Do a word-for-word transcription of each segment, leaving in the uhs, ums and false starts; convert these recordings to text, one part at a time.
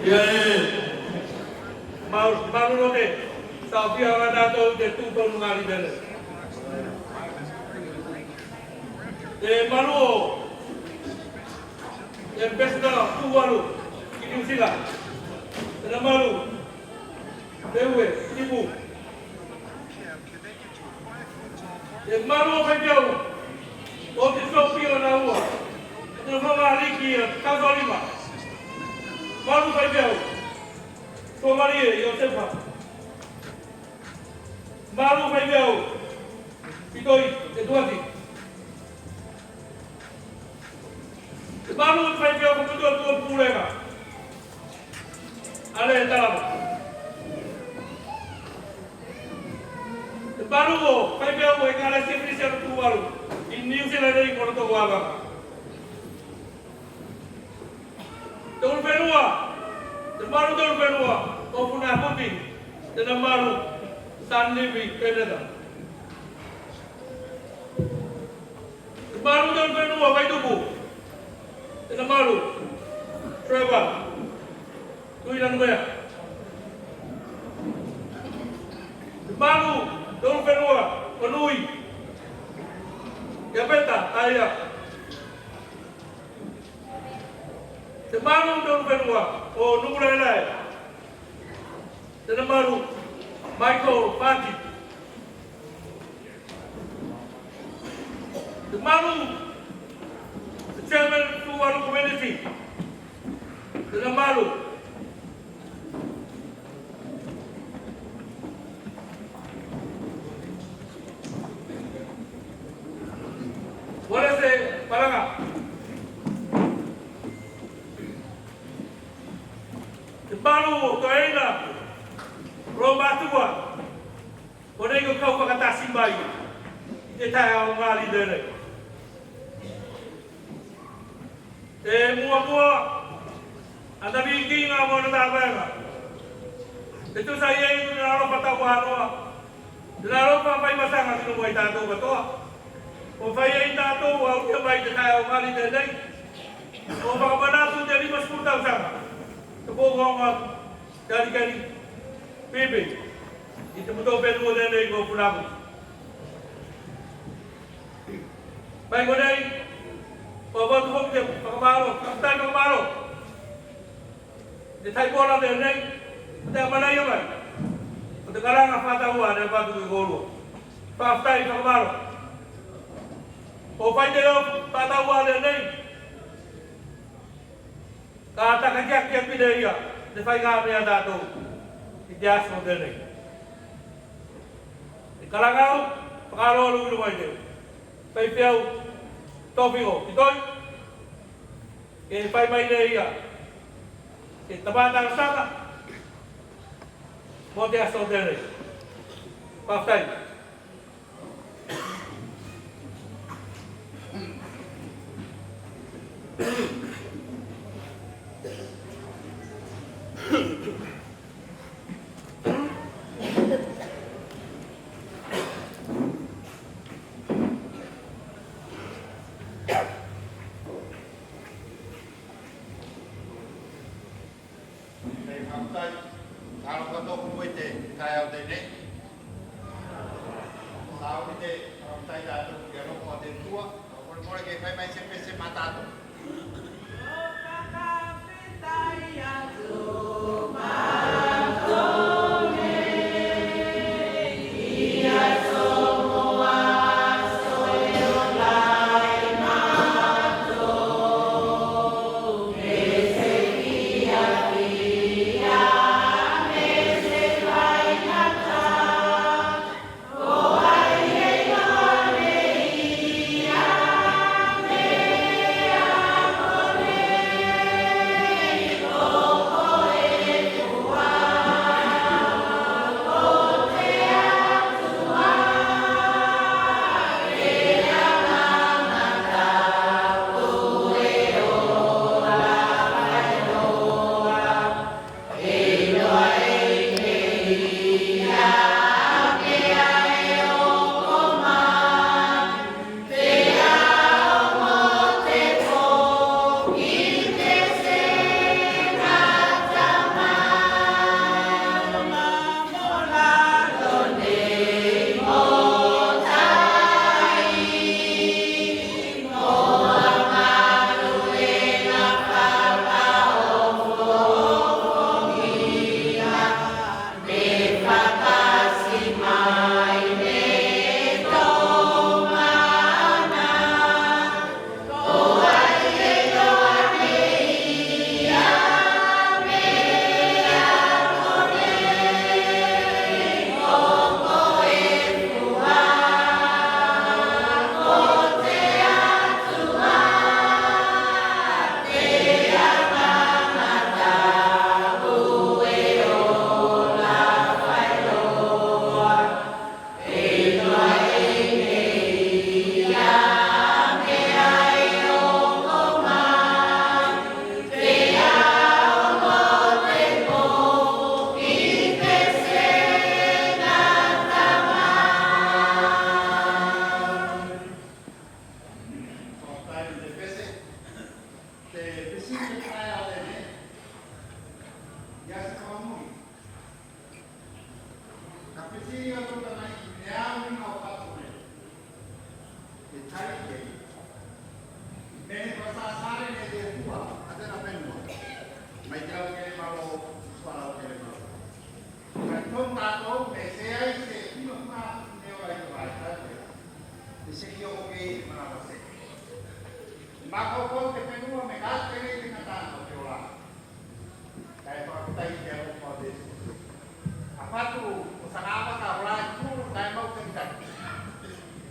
Ia e, mau, mau loa ke, sa fia ana tatou te Tuvalu Ngali Vele. E malu o, e peseta Tuvalu ki Niu Sila. E na malu, te ue, tipu. E malu o faifeau o te Sopi o Naua, o te Nofoga Aliki o Kasolima. Malu faifeau Suamalie Iosefa. Malu faifeau Pitoi Etuati. Te malu o te faifeau ko Putua Tua Pulega. Ale e tala mai. Te malu o faifeau o Ekalesia Kerisiano Tuvalu i Niu Sila nei ko lotou avaga. Te ulufenua, te malu te ulufenua o Funafuti, tena malu. San Livi Peneta. Te malu tolu fenua Vaitupu. Tena malu Trevor Tuinanumea. Te malu tolu fenua Onui Iapeta Aia. Te malu tolu fenua o Nukulaelae. Tena malu Michael Fati. Te malu te chairman Tuvalu Community. Tena malu Walese Palaga. Te malu o toeaina Romatua. Konei ko kau fakatasi mai i te taeao gali tenei. Te muamua ana vikiga mo ana tavaega. E tusa i ei tena alofa tauanoa, tena alofa fai masaga ki luga i tatou katoa. Ko fai ei tatou a uia mai te taeao gali tenei. Ko fakamanatu te lima sefulu tausaga te fofoga atu te alikali Pipi i te motou fenua tenei ko Funafuti. Mai konei ko avatu foki te fakamalo, fakafetai fakamalo i te tai pola tenei, ko te amanaia mai o te kalaga fakataua ne avatu ki koulua. Fakafetai fakamalo. Ko fai te o fakataua tenei. Ka takitaki a pine ia te faiga mea a tatou i te aso tenei. E kalagau fakaaloalo i luga i te faifeau Tofigo Kitoi ke fai mai nei ia ke tama talosaga mo te aso tenei. Fakafetai. Nei, fakafetai. Talofa tokoluga i te taeao tenei. Sauni te fakafetai tatou ki te alofa o te Atua. Kae molemole ke fai mai se pese mo tatou. Mai te lau kele malo, tua lau kele malo. Ka tonu tatou me seai se iloa ne ola i te vaitau. E se io o kei te manava se. Mako ko te fenua me ka te nei te kata o te ola. Kae fakakotai te alofa o te Atua. A fatu o sagavata o la e tulu kae mau takitaki.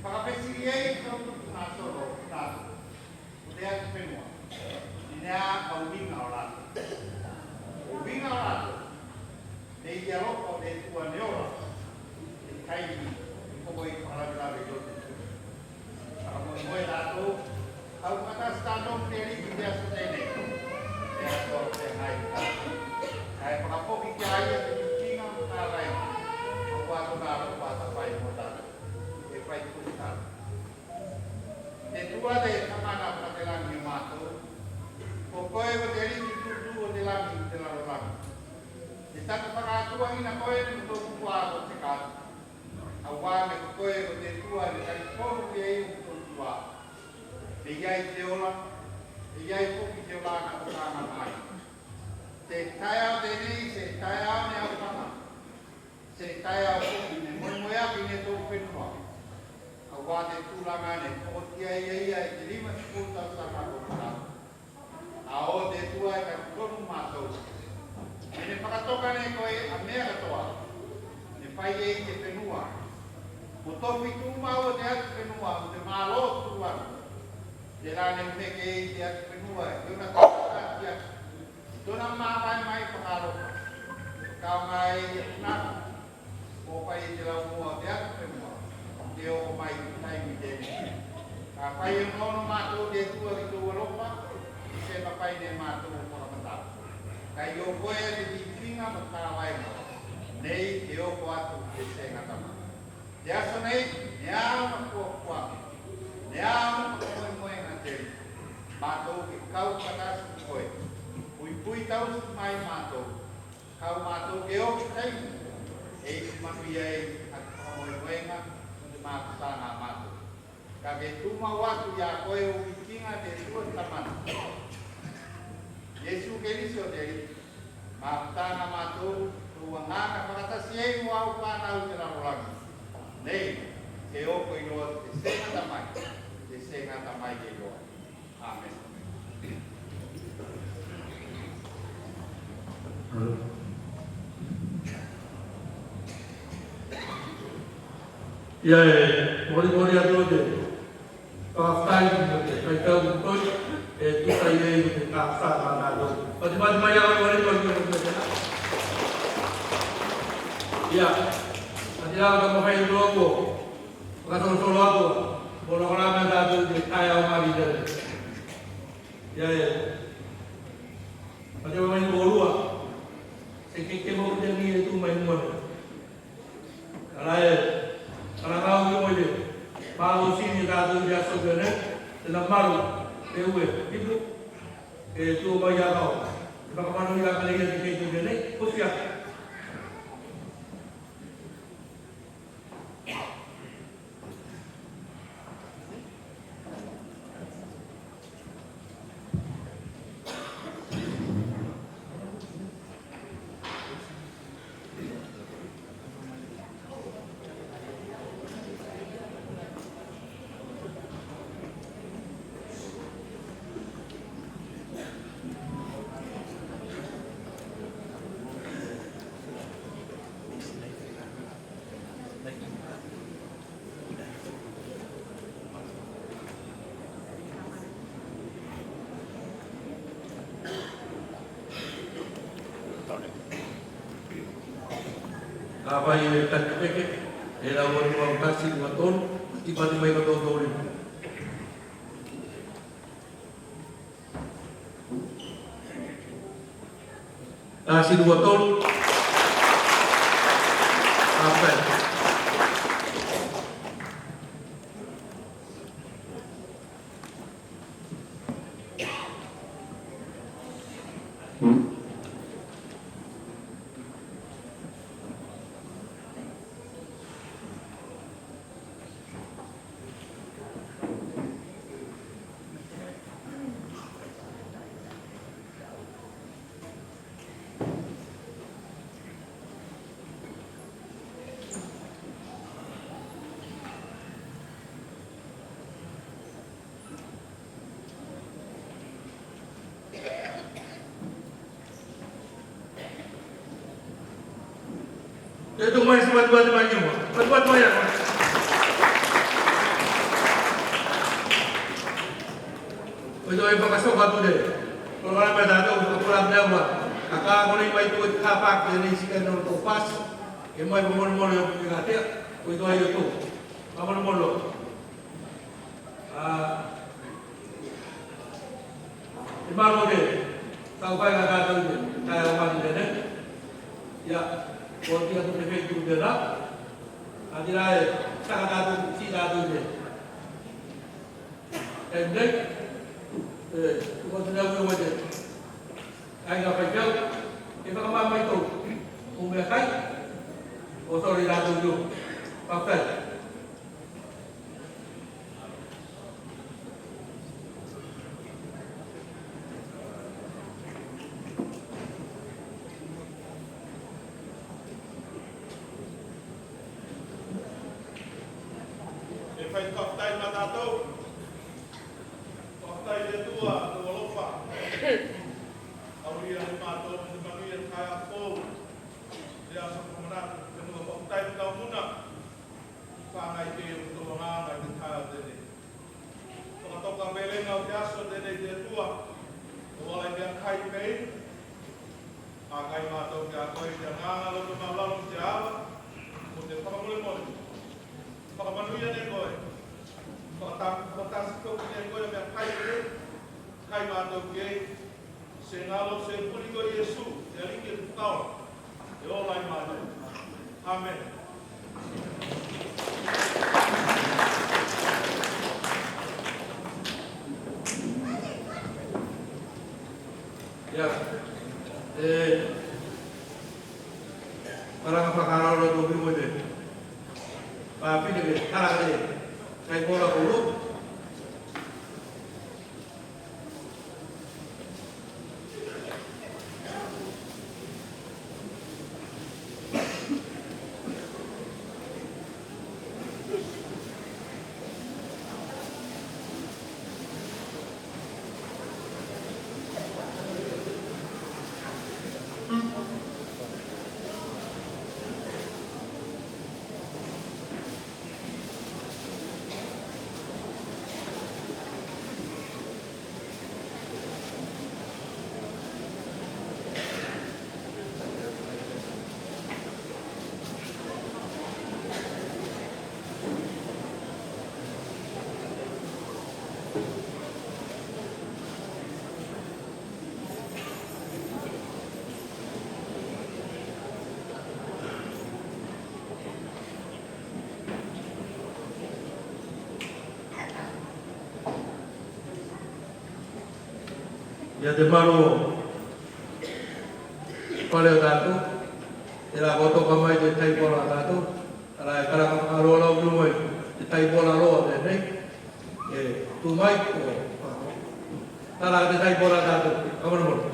Fakafesili ei kau tuku na solo na o te atu fenua. I nea au uiga o latou. O uiga o latou. Nei te alofa o te Atua ne ola. E kaimi e koko i fakalavelave i lotu. Fakamoemoe tatou, au fakatasi tatou ki te Aliki i te aso tenei. Te aso tenei tatou. Kae fakafoki ki a ia te vikiga mo te kalaiga. Ko koe tona alofa e fai mo tatou. E fai tuku tatou. Te Atua te Tamana fakatelagi o matou. Ko koe ko te Aliki tutu o te lagi mo te lalolagi. E taku fakaatuagina koe ne motou fua ko te katu. Auā me ko koe ko te Atua ne talitonu ki ei o motou fua. Me i ai te ola, me i ai foki te ola ka tokaga mai. Te taeao tenei se taeao ne aufaga. Se taeao foki ne moemoeaki ne tou fenua. Auā te tulaga ne pokotia i a ia i te lima sefulu tausaga ko te kau. A o te Atua e talitonu matou. Me ne fakatoka ne koe a mea katoa. Ne fai ei te fenua. Mo tofi tumau o te atu fenua, mo te malo tualu. Tela ne meke ei te atu fenua, e tona tata tia. Tona mavae mai fakaalofa. Kaoga ei a tuna. Ko fai te laumua o te atu fenua, te oko mai ki te taimi tenei. Ka fai e onoono matou te Atua ki tou alofa, se mafai ne matou o fakamatala. Kae o koe te vikiga mo te kalaiga, nei ke oko atu ke se gata mai. Te aso nei, ne a ona fuafua, ne a ona fakamoemoega tele, matou ke kau fakatasi ki koe. Puipui tausi mai matou. Kau matou ke o ki taimi e isi manuia ei a te fakamoemoega mo te mafutaga a matou. Ka ke tumau atu i a koe o vikiga te Atua te Tamana. Iesu Keliso te Aliki, mafutaga matou, tou agaga fakatasi ei mo au fanau te lalolagi. Nei, ke oko i loa te se gata mai, te se gata mai ei loa. Amene. Ia e, molimoli atu o te fakafetai mo te faitau ko ia e tusa i ei mo te tafatafa a tatou. Matimati mai au e molimoli atu o te. Ia, a te lava ka mafai atu loa ko fakasolosolo atu. Mo loa la me tatou te taeao mali tele. Ia e. Mate mai ko lua. Se ke ke mo te ni e tu mai mo. Ala e. Ala kau ki mo te. Malo sini tatou ia so ke ne. Tena malo. Te ue. Ipu. E tu mai ia kau. Fakamano ia kale ia te ke tu ke ne. Kusia. Ka fai e taki peke, e lau ua lua, tasi lua tolu, tipati mai ko tou tou lipu. Tasi lua tolu. Amen. E tuku mai se vaivai mai Niua. Vaivai mai ia. Ko ito e fakasoka atu le polokalame a tatou, ko la mea ua. A ka konei mai tou e ka pake nei sika no tou pasi. E mai fakamolemole o ke katea. Ko ito ai o tou. Fakamolemole. A, e malo ke tau fai ka tatou i te taeao mani tenei. Ia, ko oti atu te feitu tela. A tela e, saka tatou, si tatou te. E nei, e, ko te nau i o te. Ai ka fai kau, e fakamā mai tou. O mea kai, o sore tatou i o. Papai. E fai fakafetai ma tatou. Fakafetai le Atua, tou alofa. Aulia ne matou te manuia taeao fou. Le aso fakamanatu, te nuga fakafetai te kaumuna. Fagai ke o tou Agaga i te taeao tenei. Fakatoka pelega o te aso tenei te Atua. O ala i mea kai pei. A kai matou ki a koe i te agaga loto maulalo ki te ava, mo te fakamolemole. Fakamanuia ne koe. Fakata-, fakatasi foki ne koe mea kai pei. Kai matou ki ei. Se galo se puli ko Iesu, te Aliki e te Fakaola. E ola i matou. Amene. Ia. E. Malaga fakaaroaro atu ki luga i te. Papine ke, tala kale. Kai pola kulu. Ia te malo o fale o tatou, tela ko toka mai te taipola o tatou, tela e kalaka fakaloa lau ki luga i te taipola loa tenei, e tu mai ko, tela te taipola o tatou, ka molemole.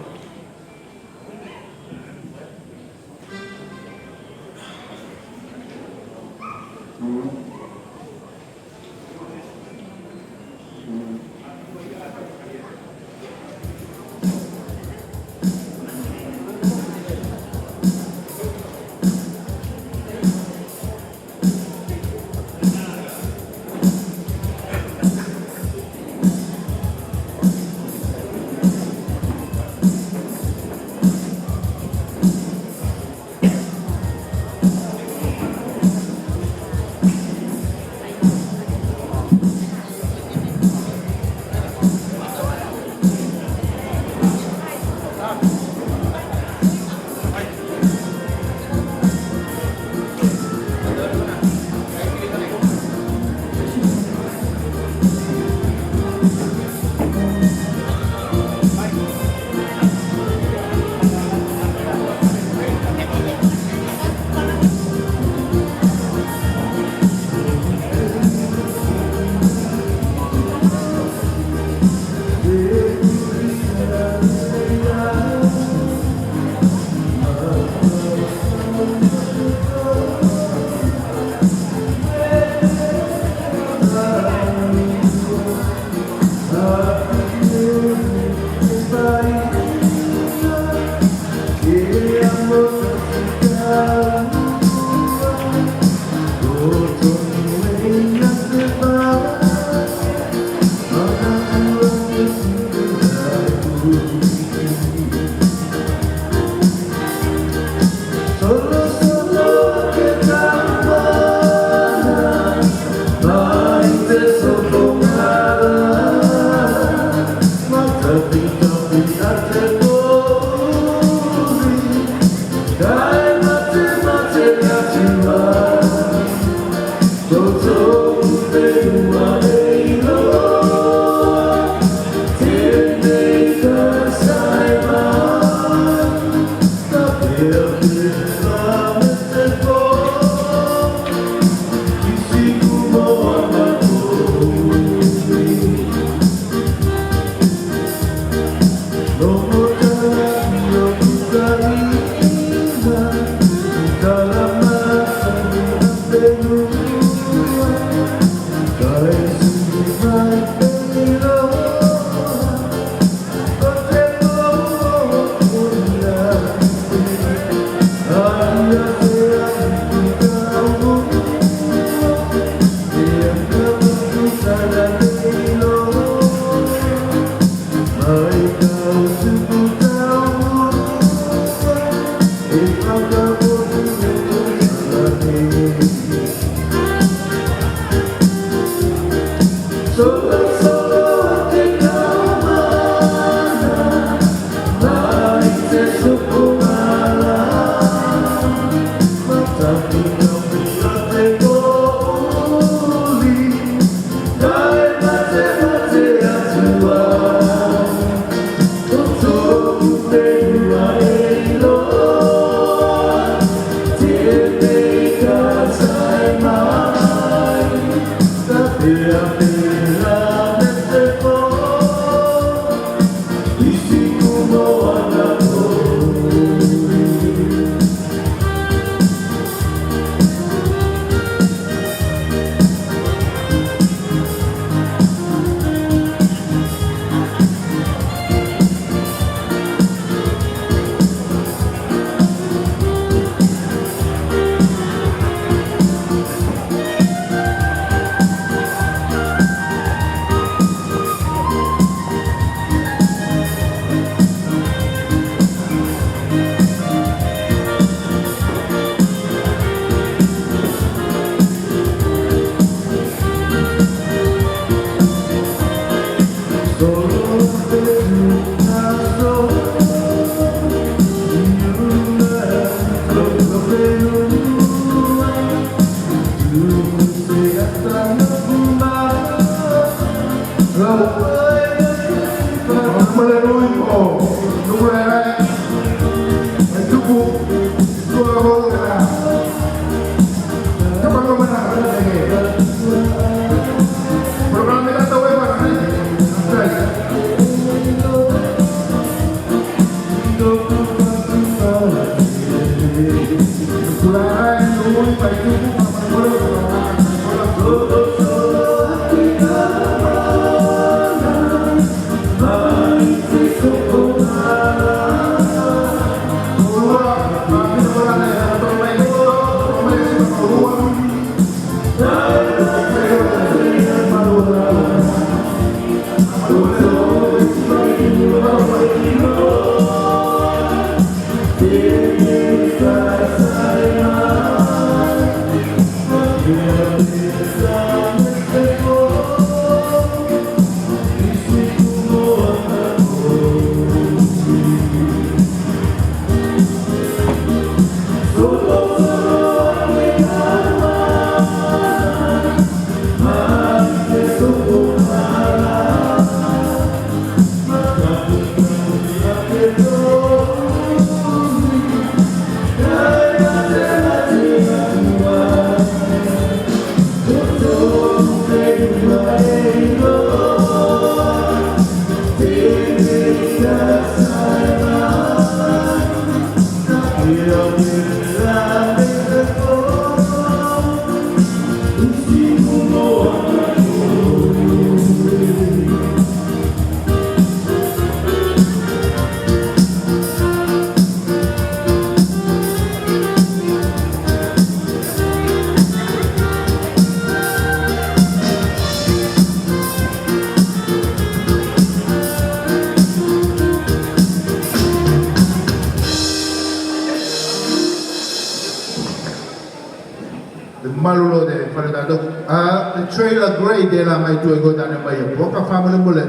Te malu loa te fale tatou. A, te trailer grey tela mai tua i ko tane mai ia. Puaka, fakamolemole.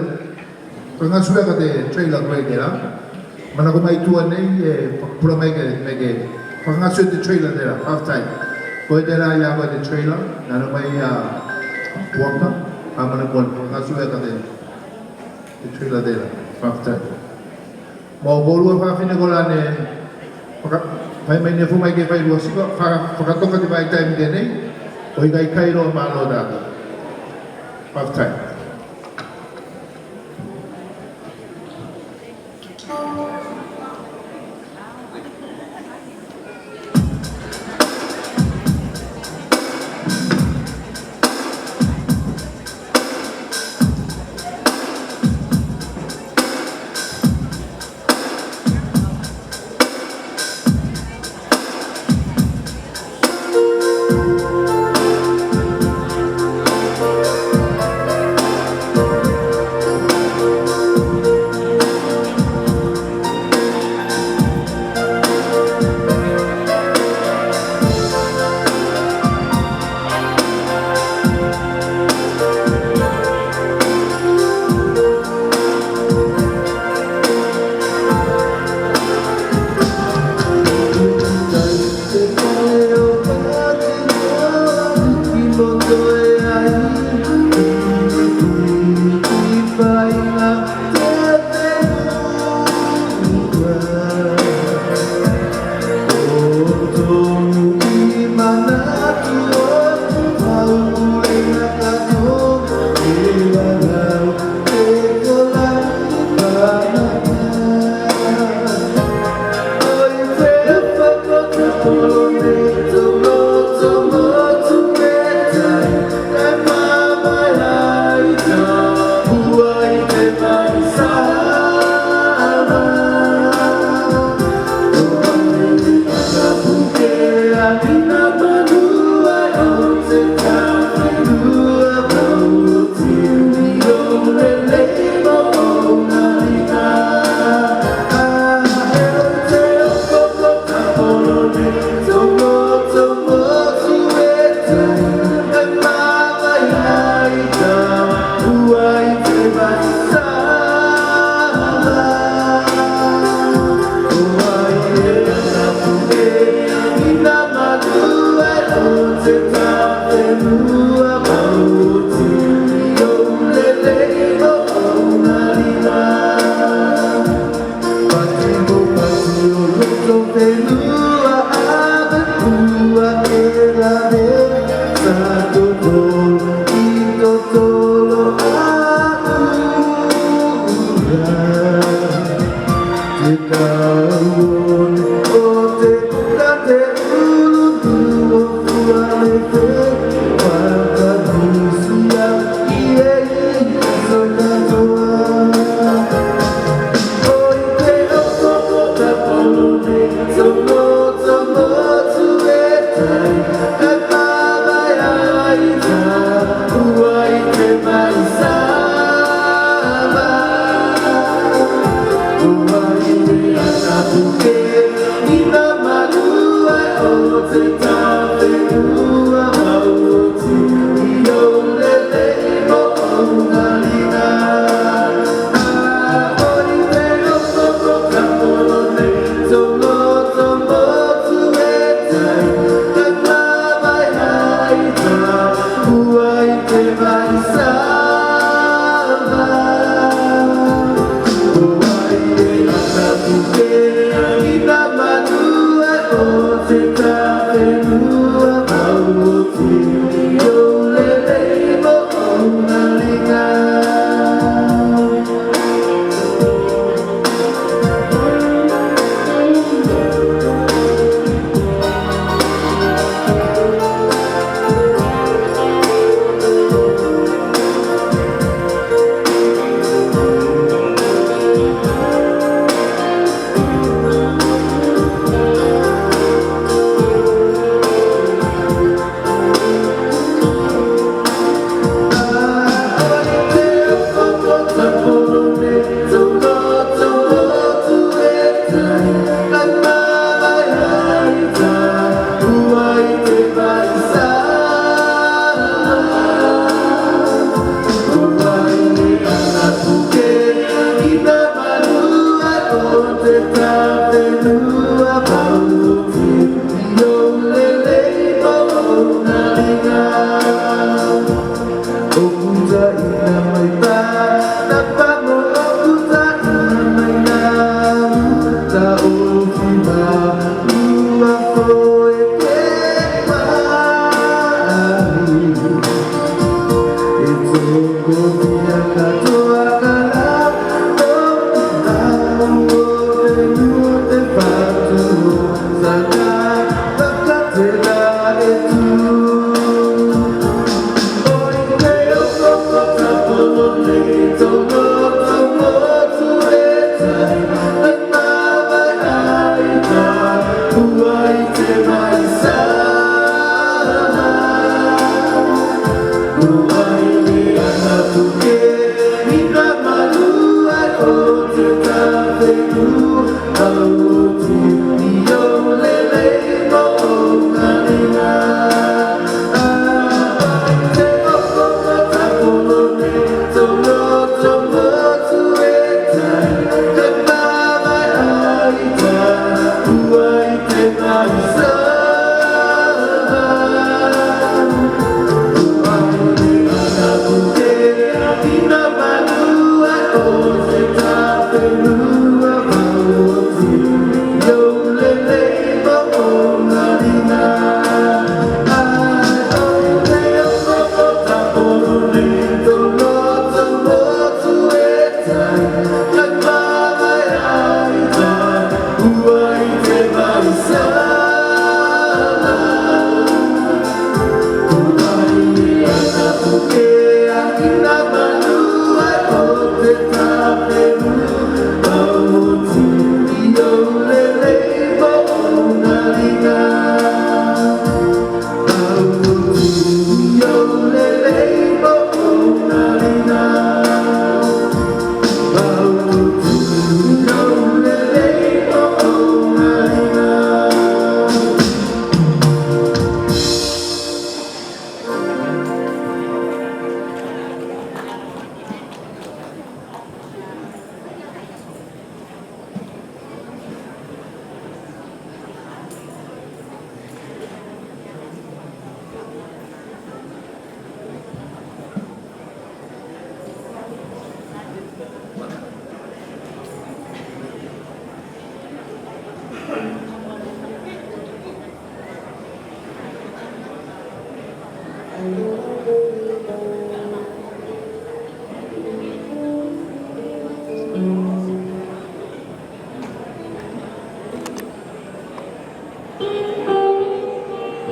Fakagasua ka te trailer grey tela. Manako mai tua nei e fakapula mai ke, me ke fakagasua te trailer tela, half time. Ko tela ia ko te trailer, nana mai ia Puaka, fakamolemole, fakagasua ka te, te trailer tela, half time. Mo koulua fafine kola ne faka-, fai mai ne fai mai ke fai lua sika, faka-, fakatoka te vaitaimi tenei, ko ikai kai loa, malo tatou. Half time.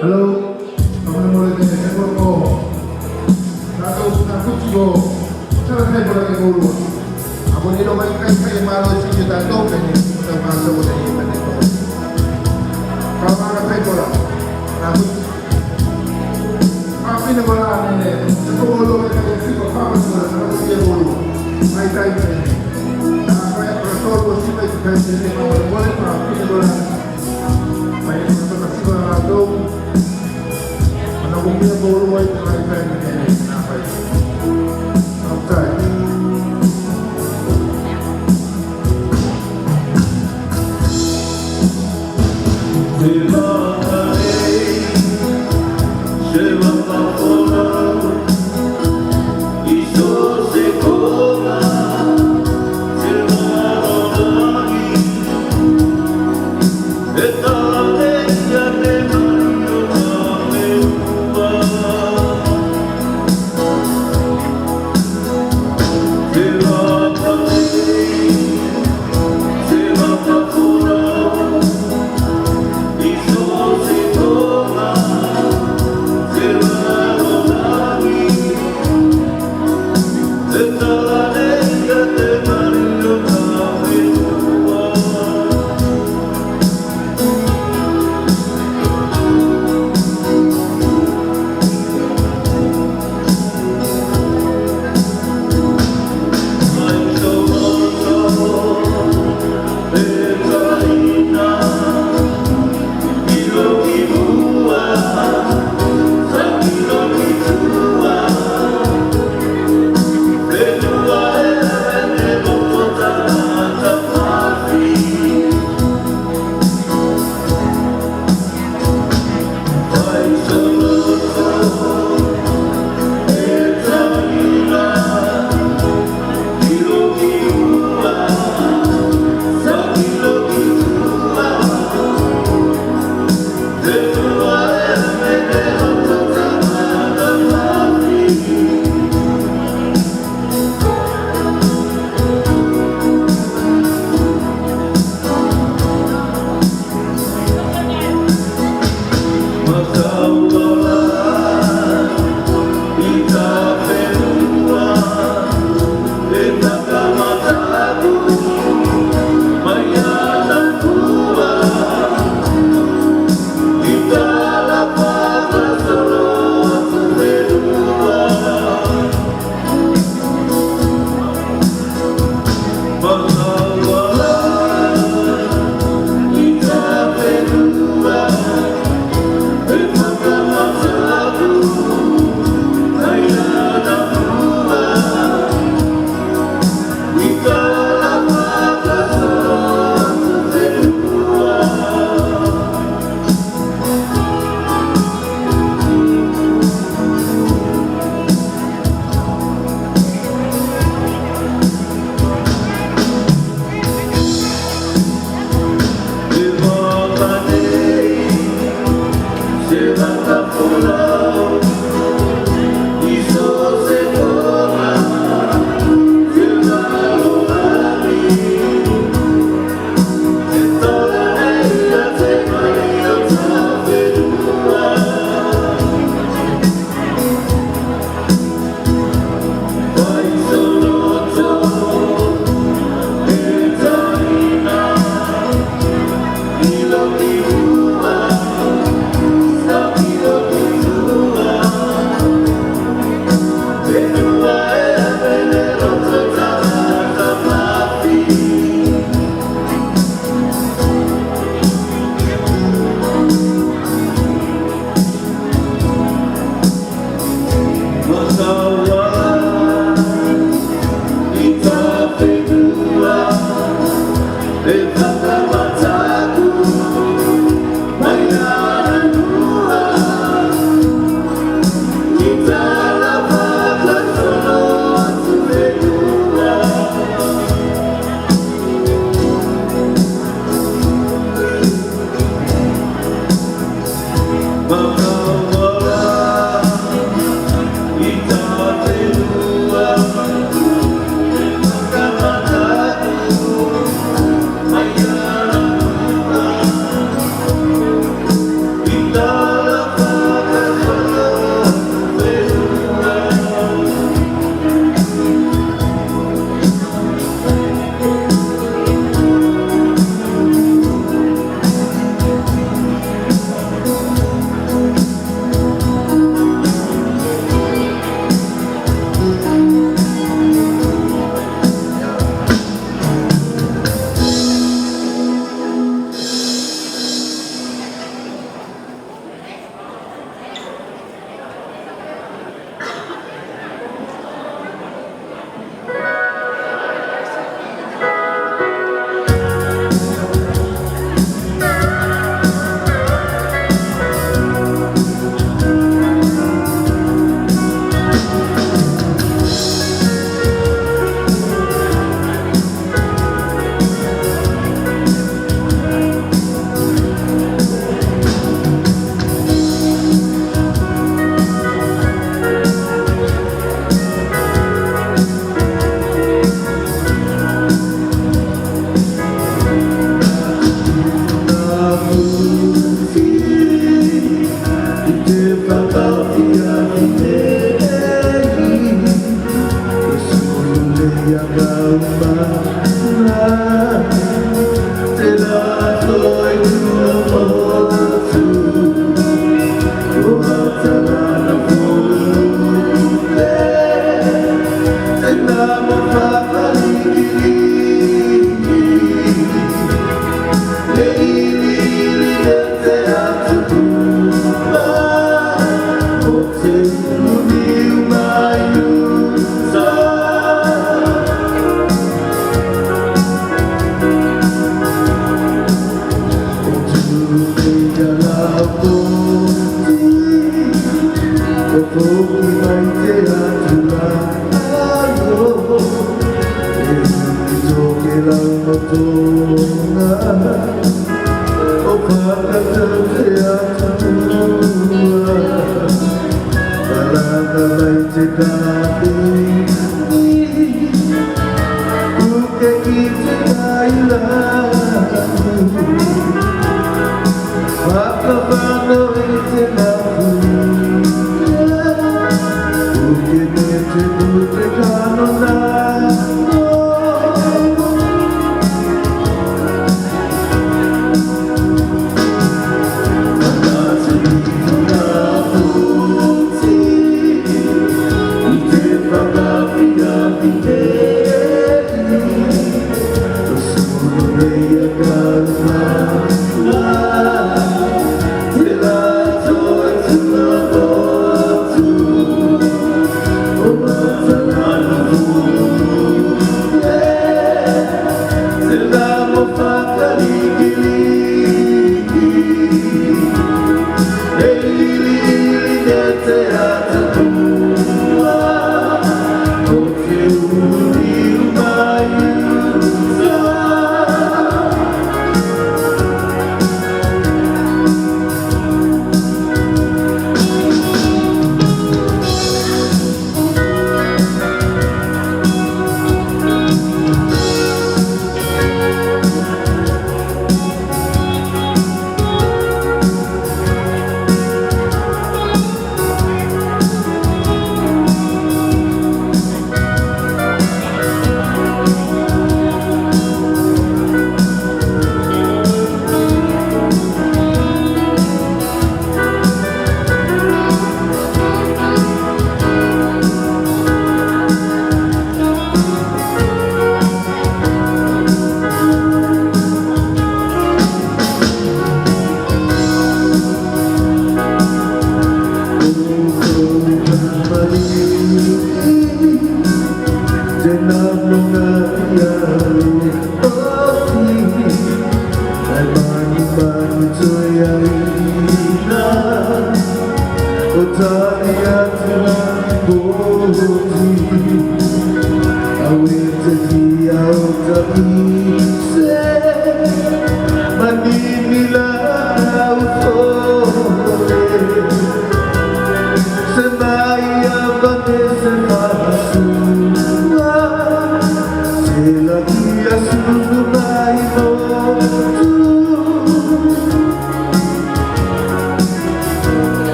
Hello. Kamolemole te mea ko tatou na kuti ko tala kai kola ke koulua. A ko ni loa mai kai kai e malo e siki o tatou ke ni ko tau matou ko nei e mea ko. Ka mala kai kola. Na kuti. A pine kola ne ne. Se ko koulua kai kai e siki o papa kola na kuti e koulua. Mai kai kai. Na kai kola tolu o siki kai kai ne ne. Kamolemole a pine kola.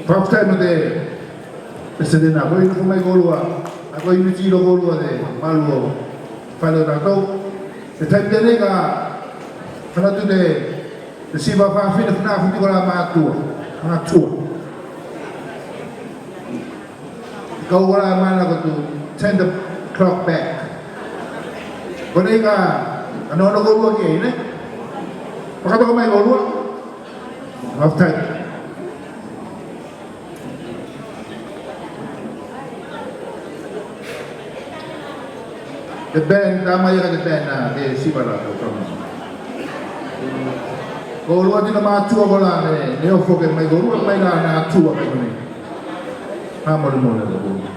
Fakafetai mo te, te Peresetene, a koi nofo mai koulua, a koi miti loa koulua te malu o fale o tatou. Te taimi tenei ka fanatu te, te siva fafine funa futi kola matua, matua. Kau kola mana ko tu turn the clock back. Konei ka, ka nono koulua ki ei, ne? Fakatoka mai koulua. Fakafetai. Te band, tama ia ka te band, a, te siva la, ko tama. Koulua tino matua kola ne, ne ofo ke mai koulua mai la na tua mai konei. Fakamolemole koulua.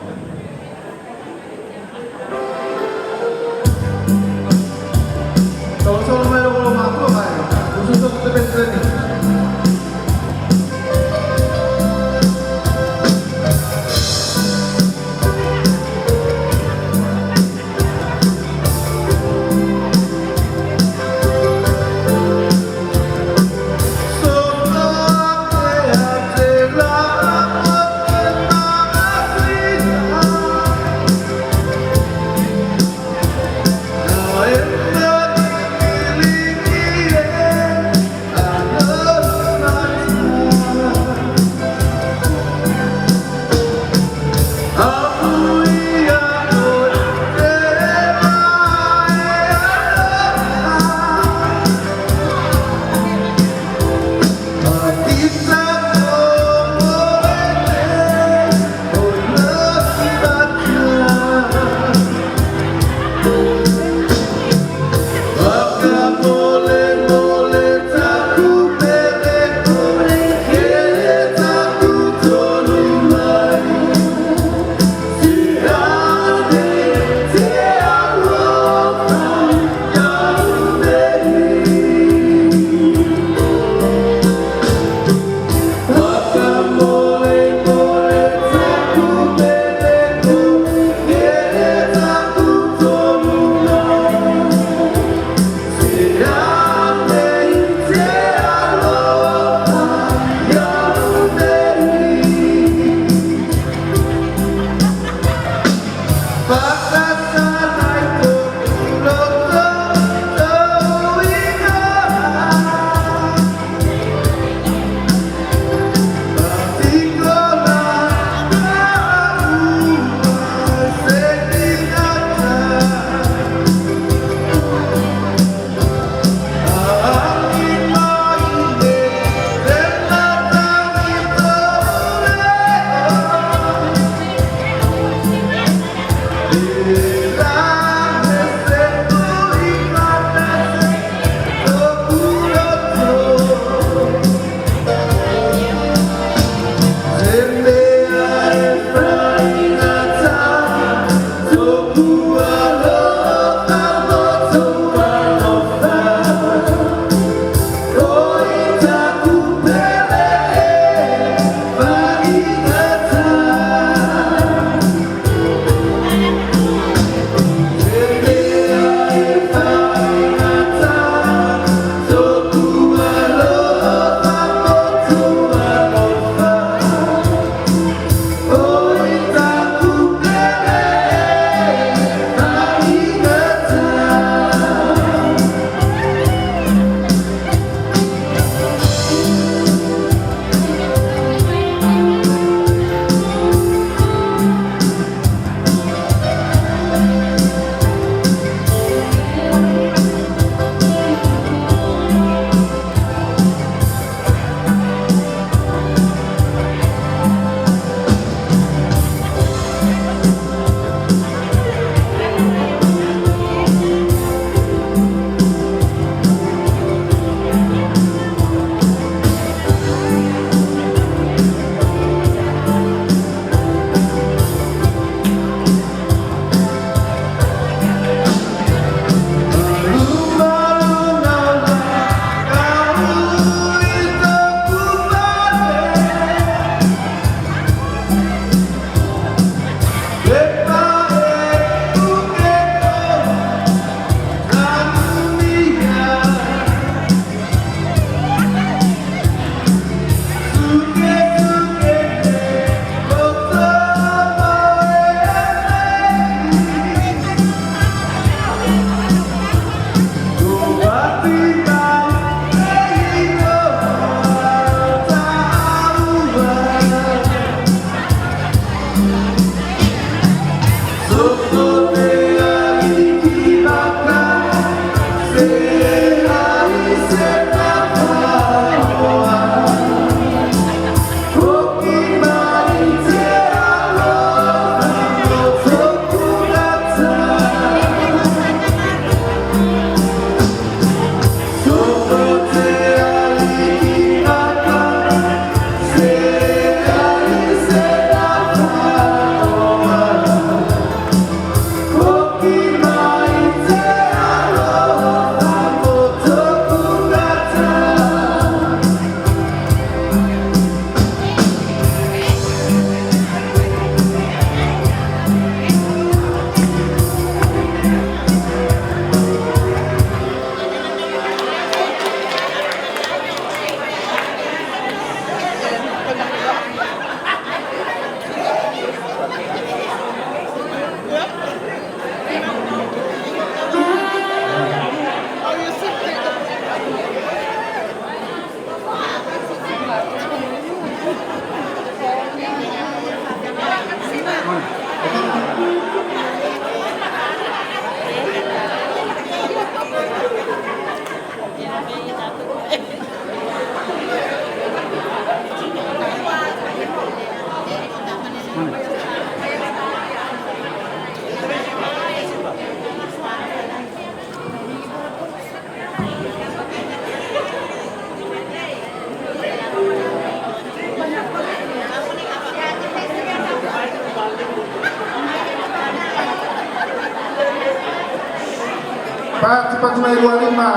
Patipati mai Rualima.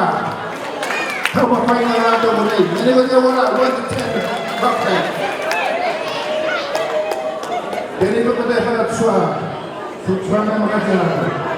Tau mafai na latou mo nei. Mea nei ko te ora, one to ten. Roughly. Tena ko te fakatua. Fakatua na makati a latou.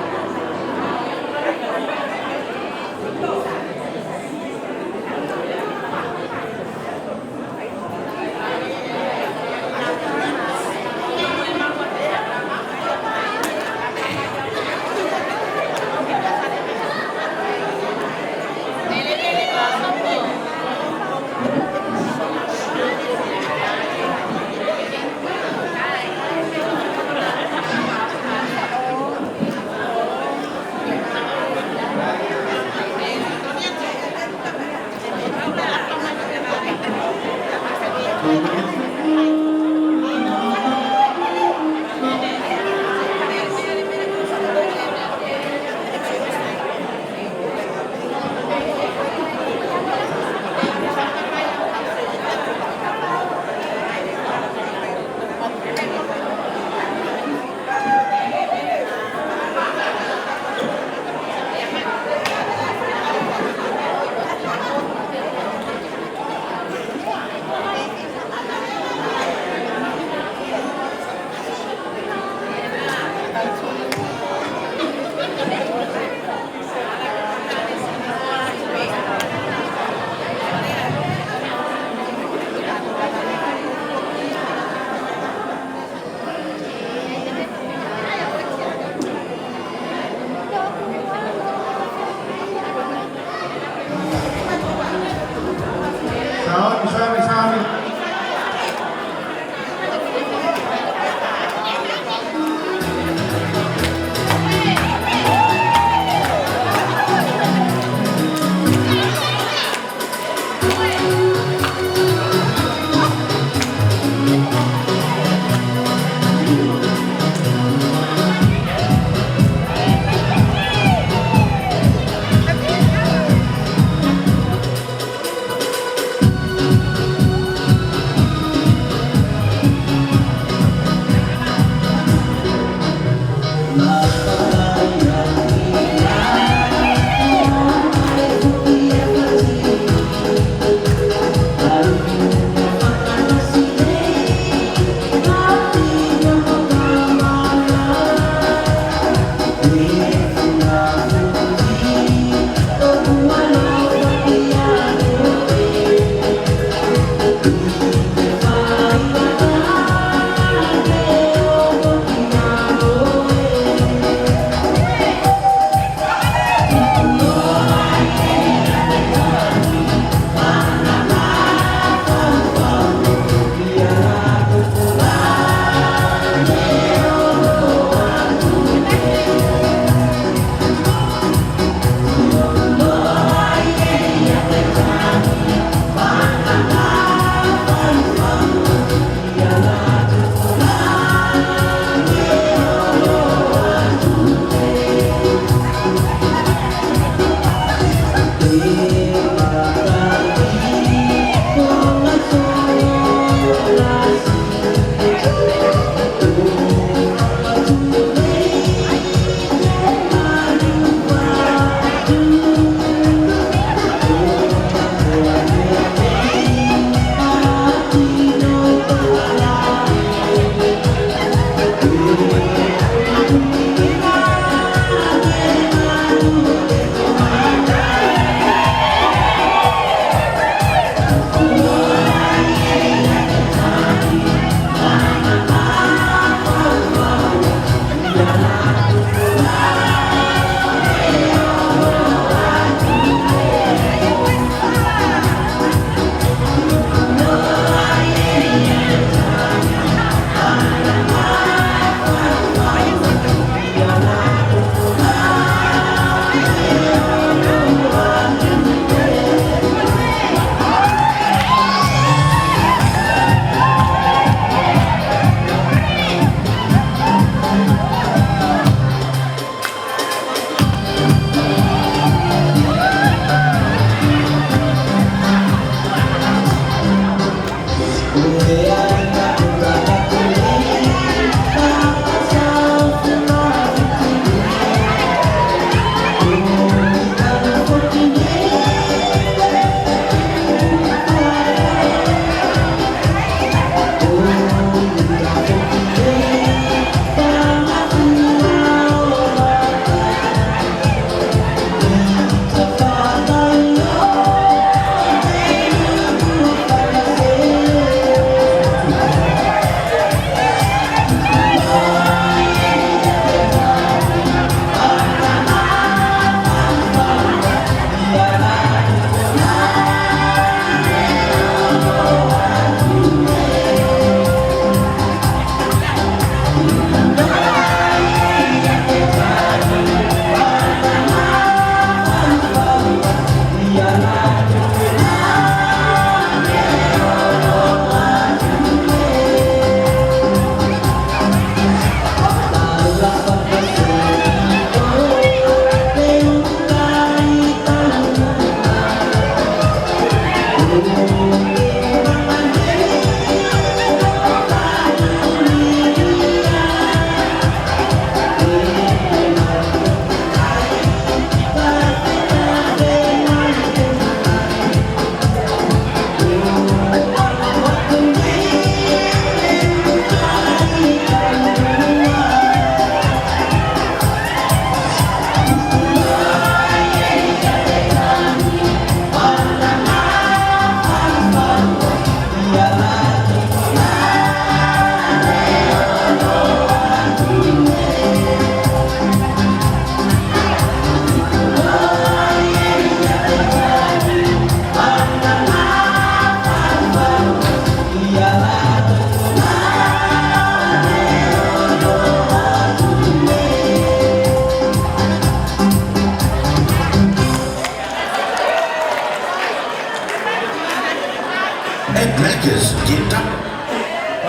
Just get up.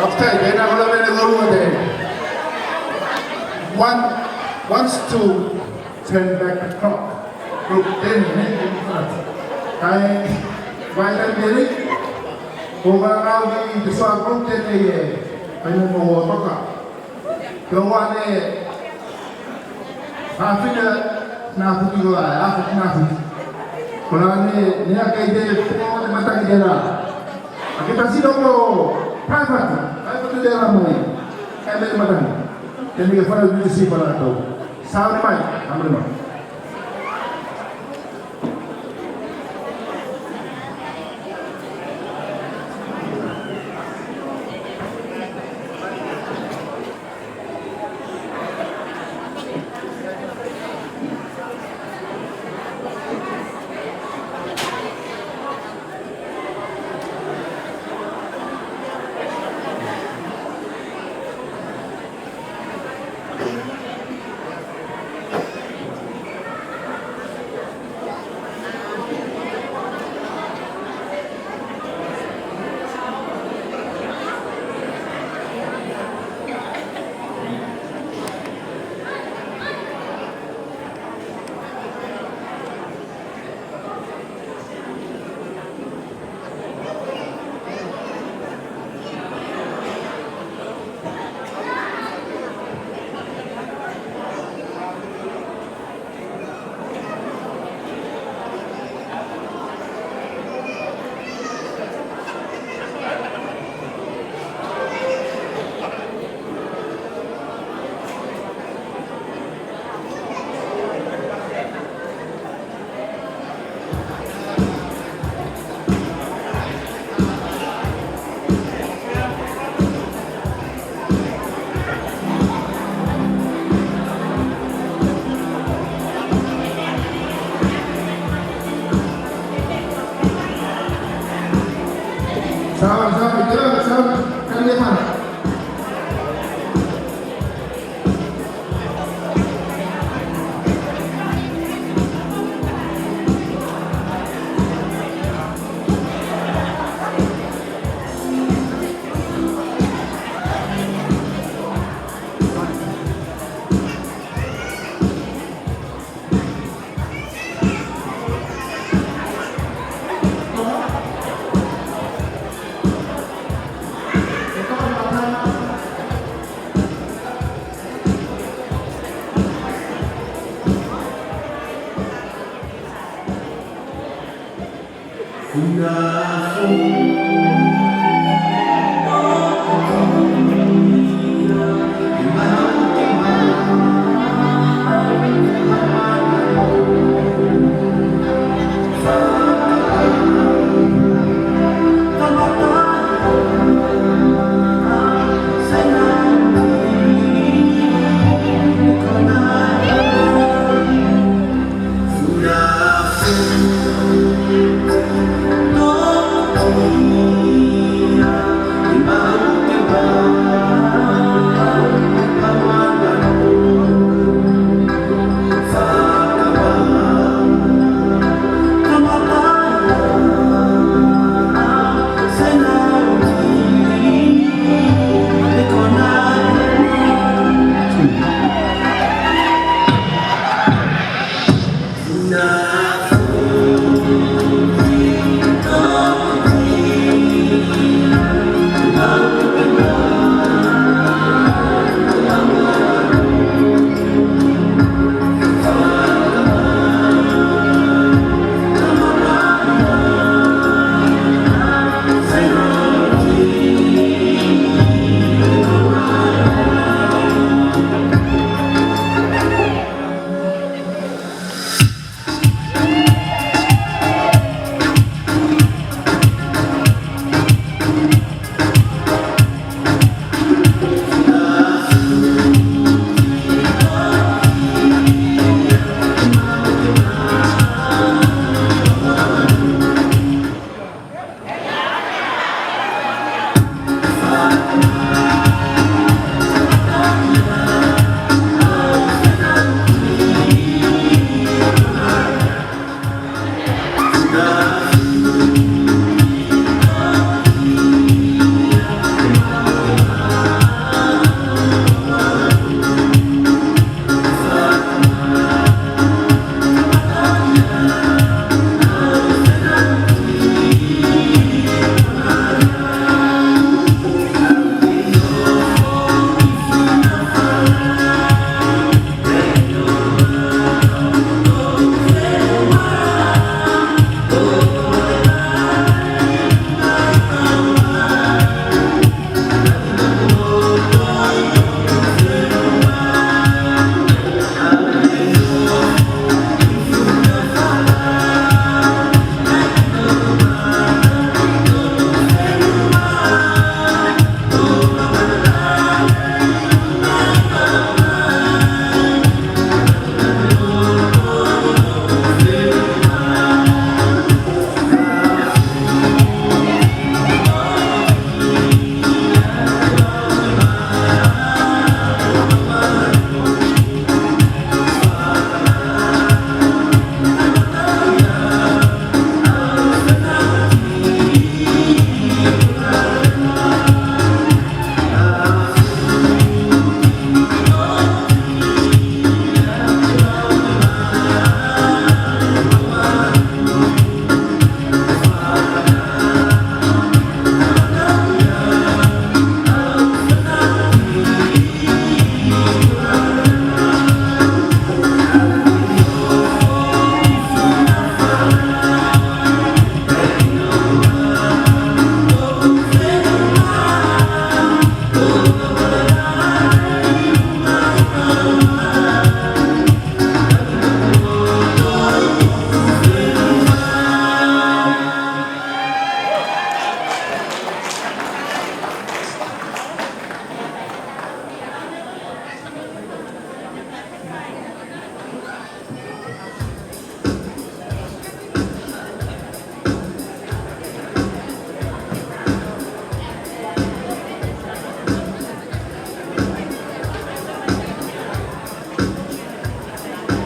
Okay, tena ko lave ne kolua te. One, wants to turn back the clock. Group ten, ne, in front. Kae, vaita meri, ko vaʻavaʻai te suā group ten e, kae mo mo toka. Ko ane, a fina, na fuki ko ai, a fina fuki. Ko la ne, ne a kai te, te mataki tela. A ke tasi loko, pae fatu, pae fatu tela mai. Kai me mataki. Tena ke fana tu si fana to. Sauni mai, amre mai. Sawa, sawa, sawa, sawa, sawa.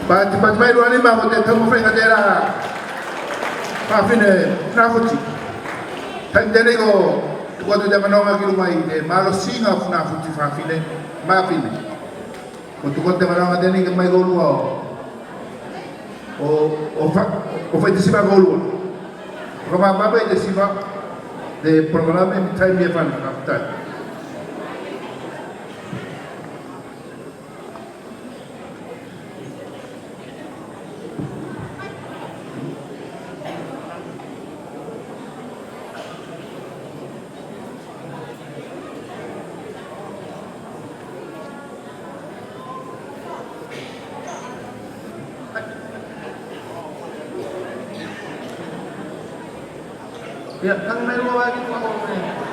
Patipati mai Rualima ko te taumafaiga tela fafine Funafuti. Taimi tenei ko tuku atu te manoga ki luga i te malosiga o Funafuti fafine, mafine. Ko tuku atu te manoga tenei ke mai koulua o, o, o fa-, o fai te siva koulua. Fakamamā mai te siva, te polokalame, taimi e fano, fakafetai. Ia, tagi mai lua vaki, tagi mai.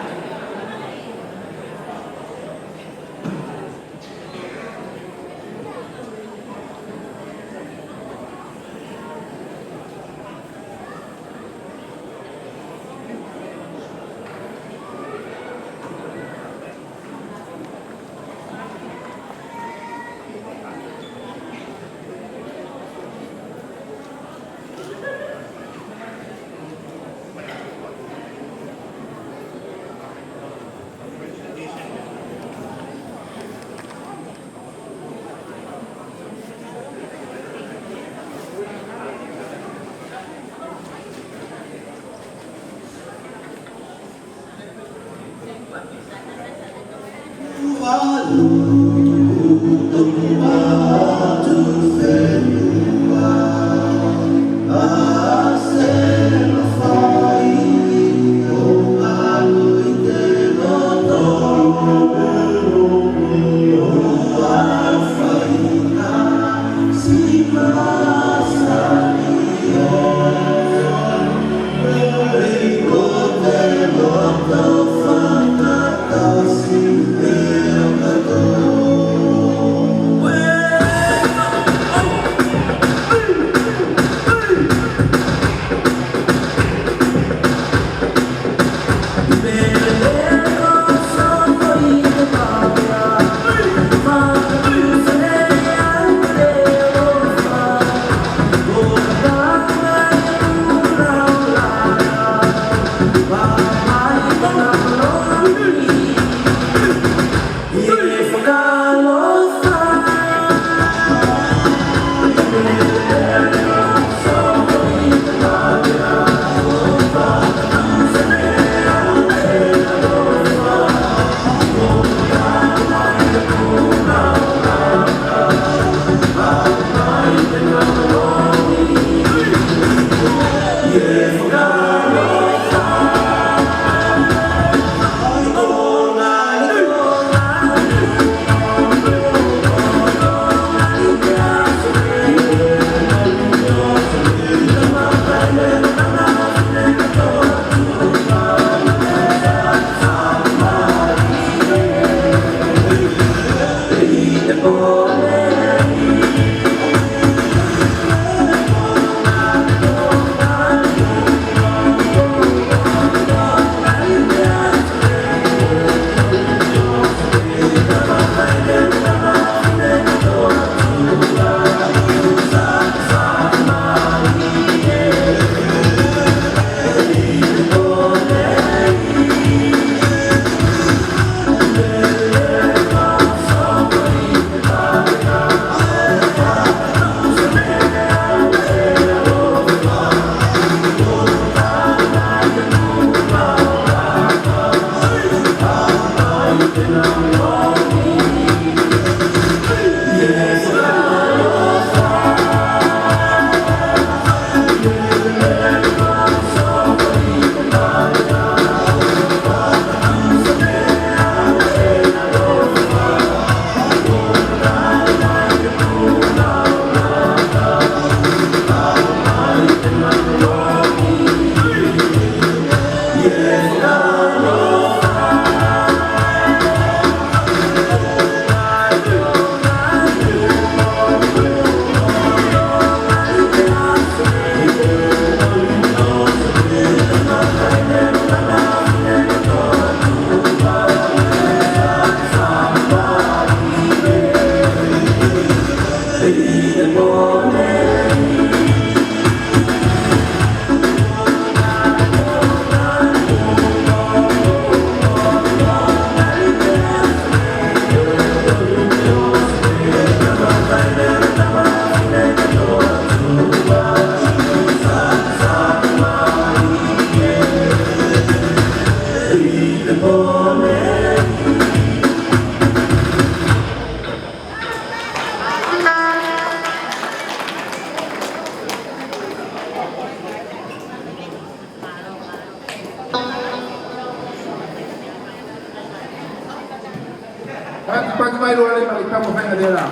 Pati mai loa lei mai tamo faiga tela.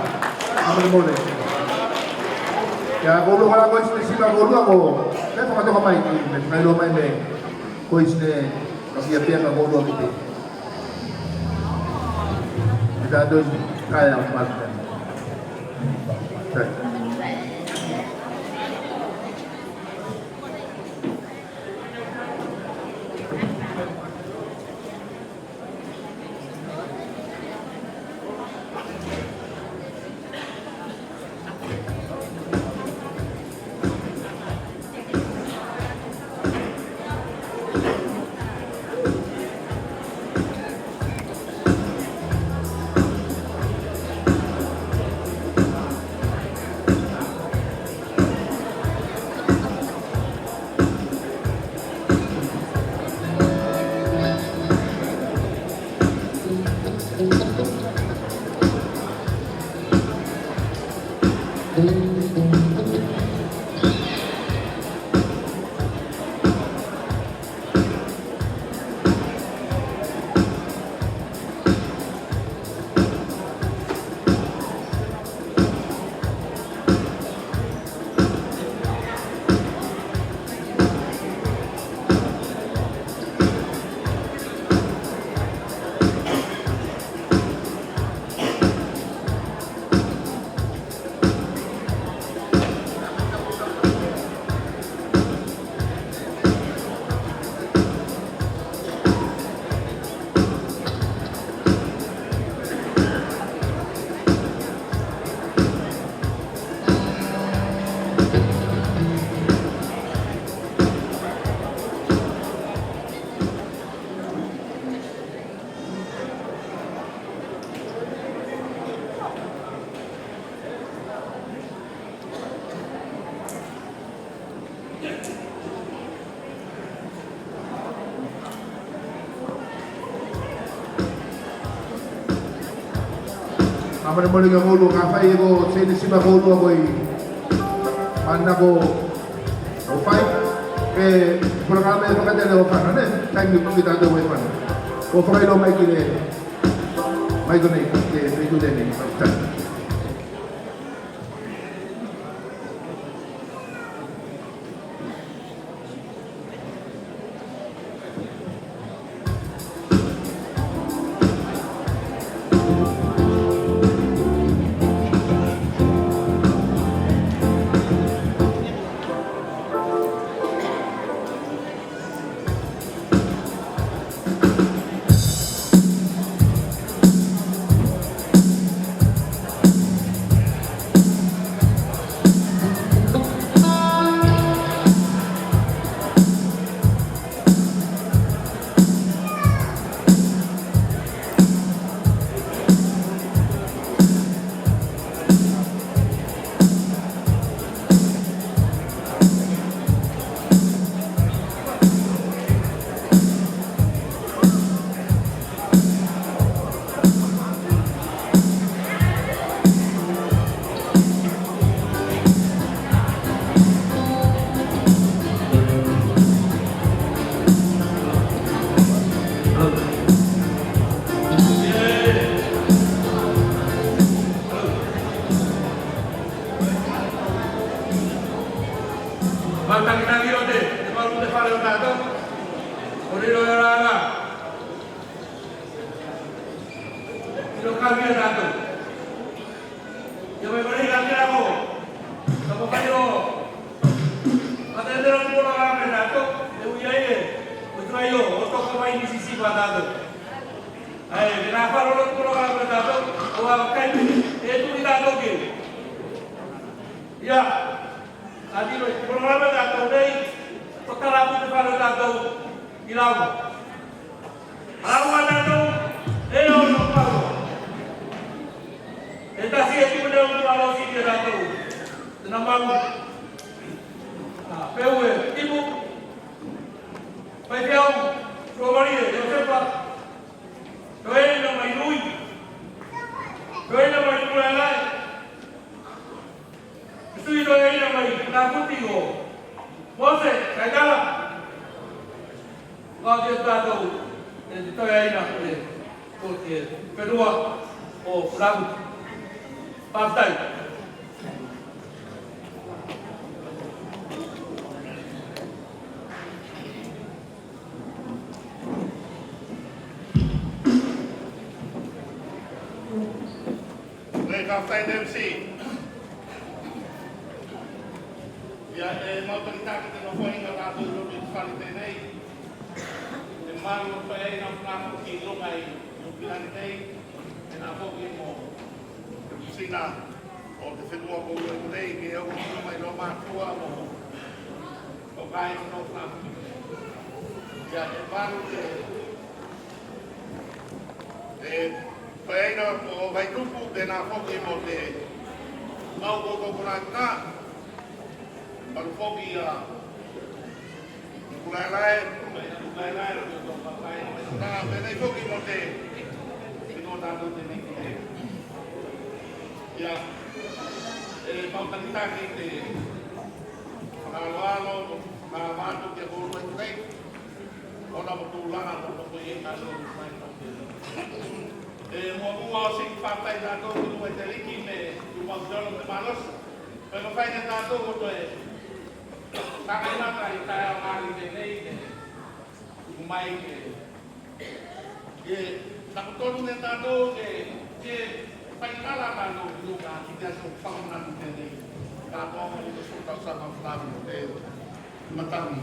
Amalemole. Ia, koulua kolā ko isi ne siva koulua ko. Ke fakatoka mai ki me fakailoa mai me ko isi ne kakia pea ka koulua ki te. Kita dos kaya mal. Amalemole ki a koulua kafai e ko se ne siva koulua koi manako o fai. Ke polokalame fakatele o fano ne taimi ki tatou e fano. Ko fakailoa mai ki le mai konei ke feitu tenei. Matakitaki o te, te malu te fale o tatou. O riro e raga. Ilo kavia tatou. Ia mai mai la kera ko. Ka ko kai o. Ka te tera ko la me tatou. E ui ai e. Ko trai o, o toka mai ni sisi pa tatou. Ai, me na faro lo ko la me tatou. O a kai. E tu i tatou ke. Ia. Ka tino i polokalame tatou nei, ko tala atu te fale tatou i lava. A lava tatou e ono pau. E tasi e tipu nei o alosi ki a tatou. Tena mau. A, peu e tipu. Fai fiau, Suamalie, Iosefa. Toeaina mai Nui. Toeaina mai Nui Laelae. Sui toeaina mai Takuti o Mose Kaitala. Ko te tatou e te toeaina e ko te fenua. O Fulavutu. Fakafetai. Fakafetai te M C. Ia, e mau takitaki te nofoaiga o tatou i loto i te fale tenei. E malu o fai ai nā fakafoki i luga i Niu Silani nei, tenā foki mo te sina o te fenua ko ulu nei, ke oko mai lo mātua mo o kai o nā fakafoki. Ia, e malu te, e, fai ai nā o Vaitupu, tenā foki mo te mau ko ko konā. Malu foki a Kulaelae, Kulaelae, Kulaelae, penei foki mo te, mo tatou tenei. Ia, e mau takitaki te fakaaloalo, fakaavatu ki a koulua i nei. Ona mo tulaga o tatou i ei tatou mai. E muamua o siki fakafetai tatou ki luga i te Aliki me tumau talo te malosi. Pe mafai ne tatou o toe sagaina mai taeao gali tenei, ne tuku mai ke, ke, na ko tonu ne tatou ke, ke faikala tatou ki luga ki te aso fakamanatu tenei. Tatou mai ko so tausaga fakamanatu te matagi.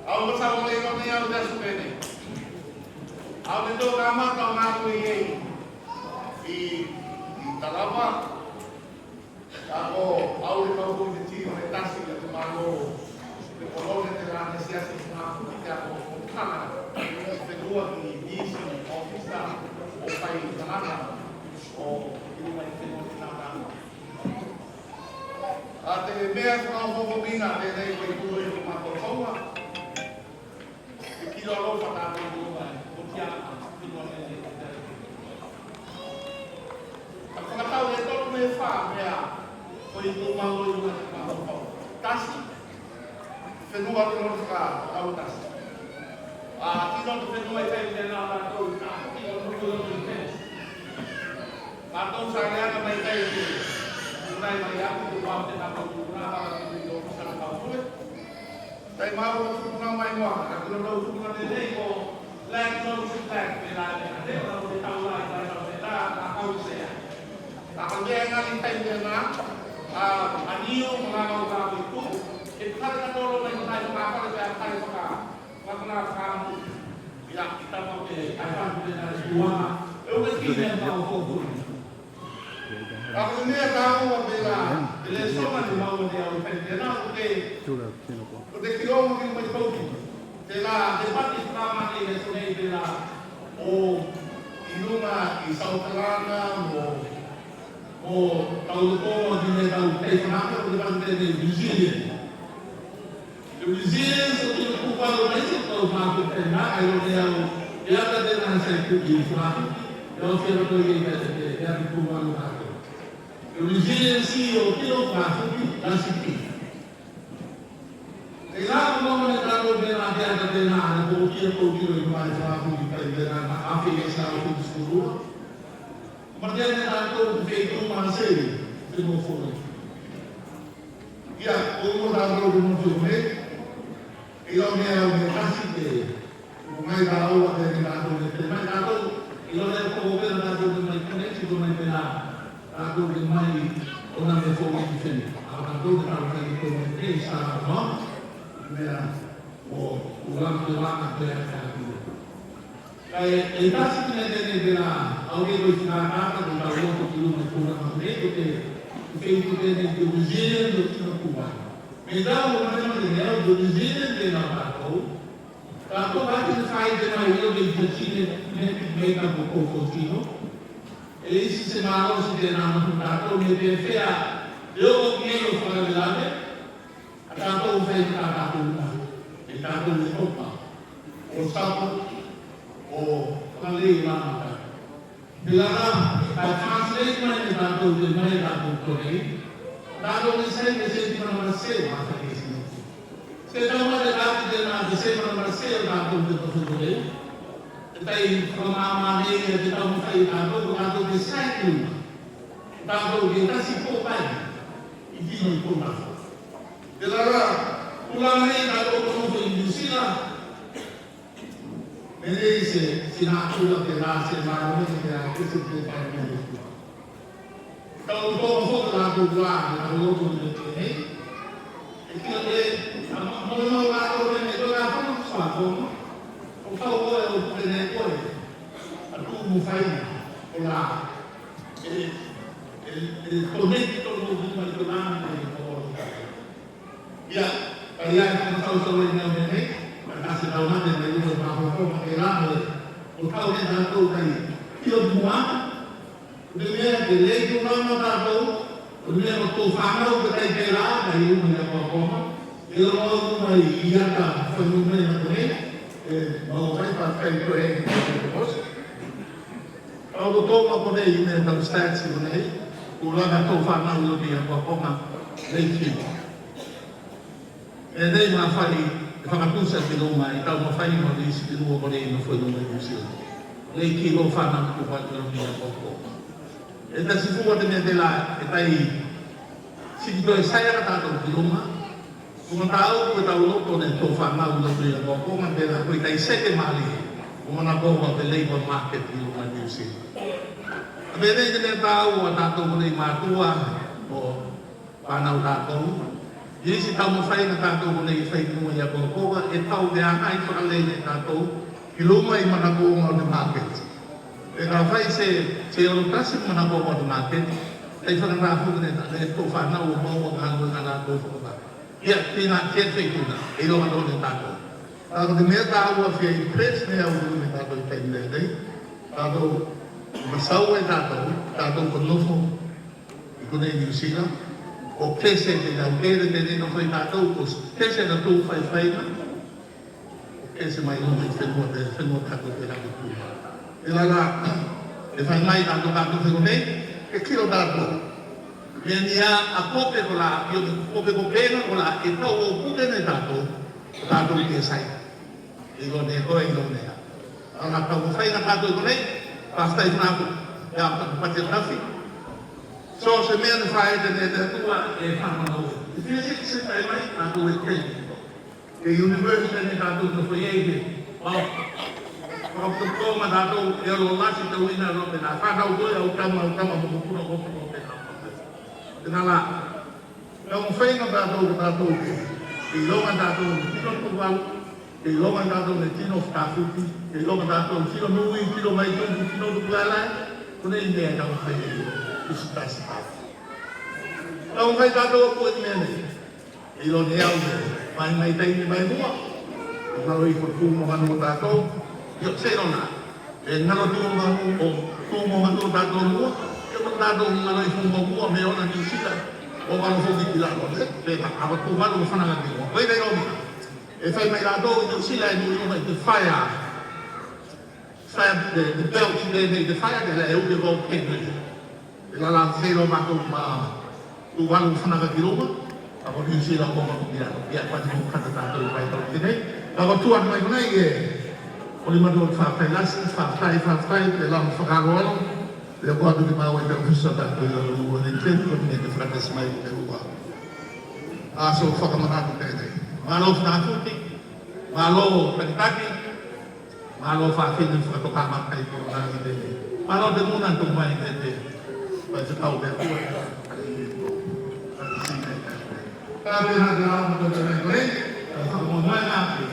Au ka sau mai ko nei au te aso penei. Au te tou kamata o nā koe i ei i, i Talava. Ka ko au te kau koe te tino e tasi a te malo. Te kolone te la ne siasi te mafu te ako o tana. Te lua ki nisi ofisa o fai tangata o i mai te lua te tangata. A te mea e fakaofoofomia tenei ko i tua i te matou faua. Te kilo alofa tatou i luga e, ko te aka, i luga e, e, e. A fakatau e tolu me fa mea ko i tumau i luga e te matou faua. Tasi, fenua te loto fakatau tasi. A tino te fenua e kai te nā tatou i ka, tino te loto i te. Tatou sa leaga mai kai te, unai mai aku te mau te tatou tuna, a te tino te loto fakatau tue. Tai mau o tuku na mai noa, ka kilo tau tuku na nei ko, lai kilo tuku lai, me la me la, te tau lai, lai, lai, me la, la kau sea. La kau sea, ngali tai me la, a, a niu, ma la kau ka me tu, e kare ka tolo mai, mai, ka kare ka, kare ka, ka kona ka mu. Ia, kita mau ke, ai pa, me la, tua, e uke kine, mau ko, ko. Ka ko te mea tāua pelā, e lesona ne maua ne au e fai tenā, ko te, ko te kiloga ki mai tauki. Telā, te pati fakamanatu i lesona nei pelā, o i luga i South Carolina, mo, mo tau lokoga ki nei tau tai fanaka, ko te pati tenei Brazilian. Te Brazilian, so ki loku palo mai, so tau fatu tenā, ai lo te au, e ata tenā sai kuki fatu, e o fia loto i te, te, te, te atu palo mai. Te Brazilian si o kilo fatu, la si ki. Telā ko mama ne tatou tenā, te ata tenā, ne ko kilo, ko kilo i mai fatu, ki tai tenā, na afi e sa o ki sukulu. Ma tenā tatou te feitu masei, te mo fone. Ia, ko ua tatou te motu o me, i lo mea o me kasi te, o mai tāua te ne tatou ne te mai tatou, i lo mea ko ua tatou te mai konekti ko mai pelā, tatou te mai o na me fo mai ki fene. A tatou te tau kai ko me te sa no, mea, o, o la te wana te a tatou. Kae, e tasi kina tenei pelā, au ke koi fakatātā ko tau loto ki luga i kuraga nei, ko te, ko te feitu tenei te Brazilian, ko te kina kuai. Me tau o mai ma tenei, au te Brazilian tenā tatou. Tatou ati te fai tenā i o te tine, ne, me tau ko ko tino. E isi se malosi tenā ma tatou, me pefea, e o ki ei o fakalavelave. A tatou fai ka tatou na, e tatou e toka, o sapa, o fakalei o la mata. Pelā, ka translate mai ne tatou te mai tatou konei, tatou ne sai me se te mana mase o mata ke sino. Se tau mai te tatou te na, te se mana mase o tatou te toka konei. E Te tai fakamāmā nei e te taumafai a tatou, ko tatou ke saini, tatou ke tasi pokai i tino i Pounafu. Tela la, ko la nei tatou ko nofo i Niu Sila, me nei se, se natura tela se mālō nei ke a kese te tai nei. Tau toka foki latou la, latou loto nei tenei. E kila e, a, mo, mo, mo latou tenei, ko latou fakafono. O kau koe o tenei koe. A tu mo fai, o la. E, e, e, connect tonu mo mai ko la, nei ko. Ia, kai ai, ko tau tau e nei, nei, nei. Ka se tau mate, nei, ko tau tau, ko tau, ko tau, ko tau, ko tau, ko tau, ko tau, Ko te mea ke lei tonu a tatou, ko te mea ko tou fanau ke tai tela, kai uma i a Akoakoma, e loa uma i ata fai uma i a konei, e mau fai fakakai koe e te boss. Au ko tou ma konei i mea tau stats i konei, ko laga tou fanau i loto i a Akoakoma, lei tonu. E nei mafai e fakatusa ki luga i taumafai mo nisi ki luga konei i nofo i luga i Niu Sila. Nei ki lo fanau ko fai ki luga i a koko. E tasi fua te mea tela e tai siki toe saia ka tatou ki luga. Ko matau ko tau loto nei tou fanau i loto i a koko ma tela ko i tai seke mali. Ko mana koko te labour market i luga i Niu Sila. A mea nei te mea tau a tatou konei matua o fanau tatou. I isi taumafai na tatou konei e fai ki luga i a koko, e tau te agai fakalei nei tatou ki luga i manakoga o te maketi. E ka fai se, se olo tasi manakoga o te maketi, e fakanā foki nei tatou, e tou fanau o maua ka luga ka tatou fakapā. Ia, tina, ke fai tuna, e iloa loa nei tatou. Ka ko te mea tāua fia i pres nei au nei tatou i taimi nei. Tatou, ma sau e tatou, tatou ko nofo i konei Niu Sila, ko kese te tau kere tenei nofo i tatou, ko kese na tou faifaiga, ko kese mai loa mai fenua te, fenua tatou te lako tu. Tela la, e fai mai tatou tatou fenua nei, e kilo tatou. Mea ni a, a kope kola, io kope kopega kola, e tau o kuke nei tatou, tatou ke sai. Iloa nei koe, iloa nei a. Ana taumafaiga tatou i konei, pastor i Funafuti, ia Pati Tafi. So se mea ne faite ne te Atua e fakamana. E fia siki se tai mai, tatou e tei. Ke university ne tatou nofo i ei ke. Pau. Pau ko ma tatou e olo lasi tauina loa penā. Fanau koe, au tama, au tama mo kukuna ko ko penā. Tenā la. Taumafaiga tatou ko tatou ke, ke iloga tatou ne tino Tuvalu, ke iloga tatou ne tino Funafuti, ke iloga tatou tino Nui, tino Vaitupu, tino Tupulalai, konei mea taumafai e isi tasi tatou. Taumafai tatou ko e mea nei, iloa ne au ne, mai mai taimi mai mua, e galo ifo tu mo galo tatou, io se iloa na. E galo tu mo galo, o tu mo galo tatou lua, e mo tatou galo i fuga mua me ona Niu Sila, o galo foki ki lalo, e, pe ka ava tu galo mo fanaka ki mua. Koe nei o mea. E fai mai latou i Niu Sila e nui mai te fire. Fire, te, te belt tenei te fire, te la e uke volcano. Tela la se iloa matou ma Tuvalu fanaka ki luga, a ko Niu Sila ko ma ia, ia ko te kata tatou i paitau tenei. Ka ko tua mai konei e, ko lima tou fakafetai lasi, fakafetai, fakafetai, tela mo fakaaloalo, ia ko atu ki mau e te ofisa tatou i Wellington, ko tenei te fakatasi mai te lua. Aso fakamanatu tenei. Malo Funafuti, malo Takitaki, Malo fafine fakatoka matai ko la i te. Malo te muna tu mai te te. Pai se kau te kua. Ka te na te ao mo te ne koe. Ka mo mai na te.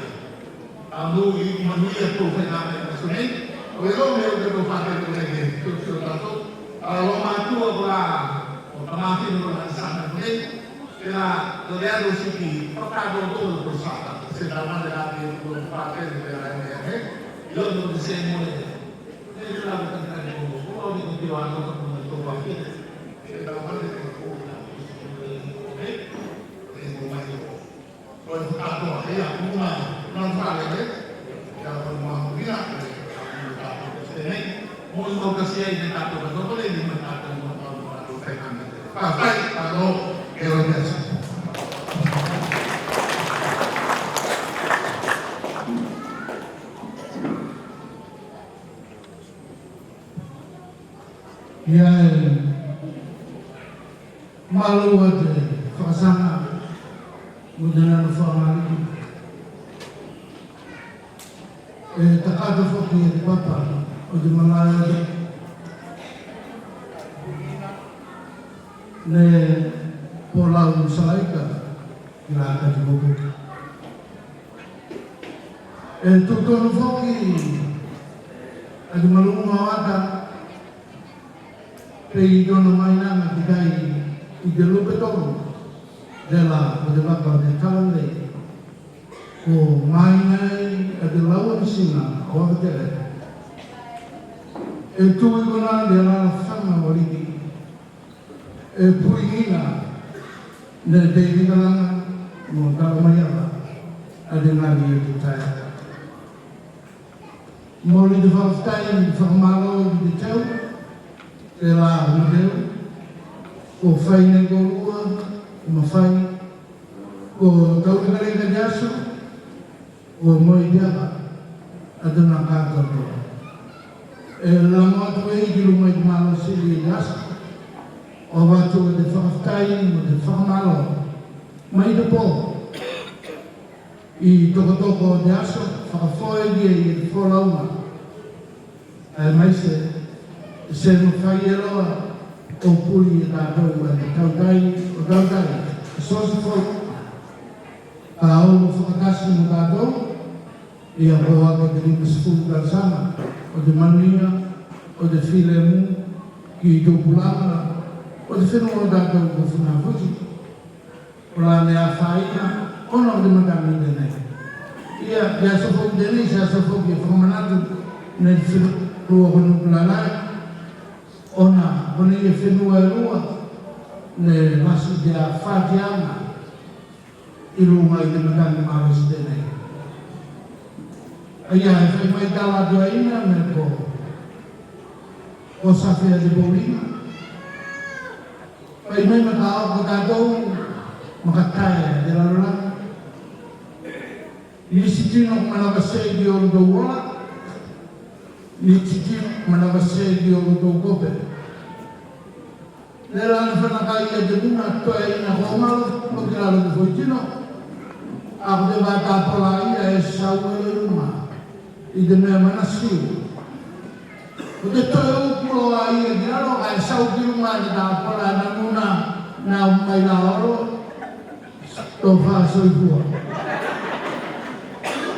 A mo i ma nui a to fai na te so nei. O e lo me o te to fai te koe ke tu tu tato. A lo ma tu o la. O tamafine o la sa na koe. Tela, ko te atu siki, fakatoka tou saka, se tau mate la ke tou fakatele tela e mea he, io tou te se mo e, e tela ko te tani ko, ko au ni ko te wa no ko tou fakatele, se tau mate ke ko na, ko e ko mai ko. Ko e fakatoka, ia, ko na, na fale, ia, ko ma ko ia, e, ko tatou te nei, mo i ko kasi ai te tatou ka toko le, ni ma tatou ma tatou te nei. Faafetai, malo, e o te aso. Ia e, malou a te fakasaga mo te nano fakamaliki. E takata foki e te papa o te malae ne Polau Salaika ki la ka te kokoki. E tu tonu foki a te maluga o ata pei tona mainaga ki tai i te lupe tonu, tela ko te vaka o te Talalei. Ko maina ei a te lau a misina o Avatele. E tu i kona te alalafaga o Aliki. E puigina ne te ivikalaga mo tala mai ava a te gali o te taeao. Moli te fakafetai mo te fakamalo ki te teu, tela mo teu. Ko fai nei ko lua, ko mafai, ko taulekaleka te aso, ko moe te ava a tona katoatoa. E lago atu ei ki luga i te malo sili i te aso, o ava atu te fakafetai mo te fakamalo mai te po i tokotoko o te aso, fakafoe ki ei e te folauga. Ae maise, se mafai eiloa o puli e tatou a te tautai o tautai, e so se folauga. Ka olo fakatasi mo tatou, ia ko aka te limasefulu tausaga o te manuia, o te filemu ki tupulaga o te fenua o tatou ko Funafuti. Ko la ne afaina ona o te matagi tenei. Ia, te aso foki tenei se aso foki e fakamanatu ne te fenua ko Nukulalae, ona konei e fenua e lua ne lasi te afatiaga i luga i te matagi malosi tenei. Aia, e fai mai tala atu aina me ko, ko safe a te pouliga. Fai mai me ka oko tatou ma ka tae a te lalolagi. Nisi tino ko manavase ki olotou ola. Nisi tino ko manavase ki olotou kope. Tela ne fanakai a te muna, toe ina ko malo mo ki lalo te foitino. A ko te vatapola ia e sau e luma i te mea manasiu. Ko te toe uku loa ia ki lalo, kae sau ki luga ne tapola na muna, na mai la olo. Tofa soifua.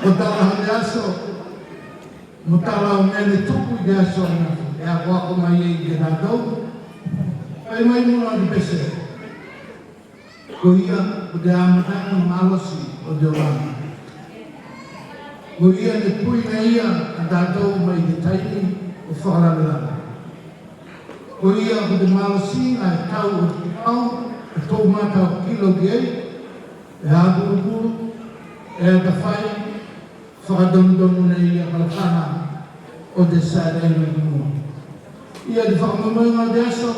Ko tala o te aso, mo tala o mea ne tupu i te aso anafi e akoako mai ei ki a tatou. Fai mai muga o te pese. Ko ia ko te amataga malosi o te olaga. Ko ia ne puiga ia a tatou mai te taimi o fakalavelave. Ko ia ko te malosiga e tau o te pau, e tou mata o kilo ki ei, e apulupulu, e atafai, fakatonutonu nei a kalakala o te saesaega ki mua. Ia te fakamoemoega o te aso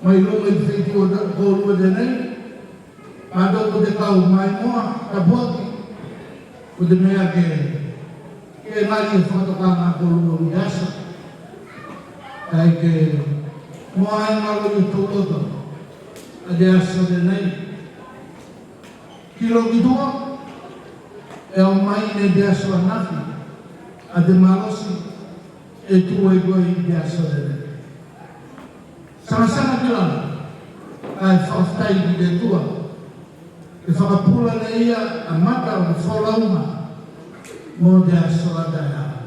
mai luga i te feitu o kolua tenei, matou ko te kau maimoa, tapuaki. Ko te mea ke, ke gali e fakatokaga kolua o te aso. Kae ke moa e galo i tou loto a te aso tenei. Kilo ki tua, e o mai ne te aso anafi a te malosi e tu ei koe i te aso tenei. Sagasaga ki lalo, kae fakafetai ki te Atua e fakapula ne ia a mata o te folauga mo te aso a taeao.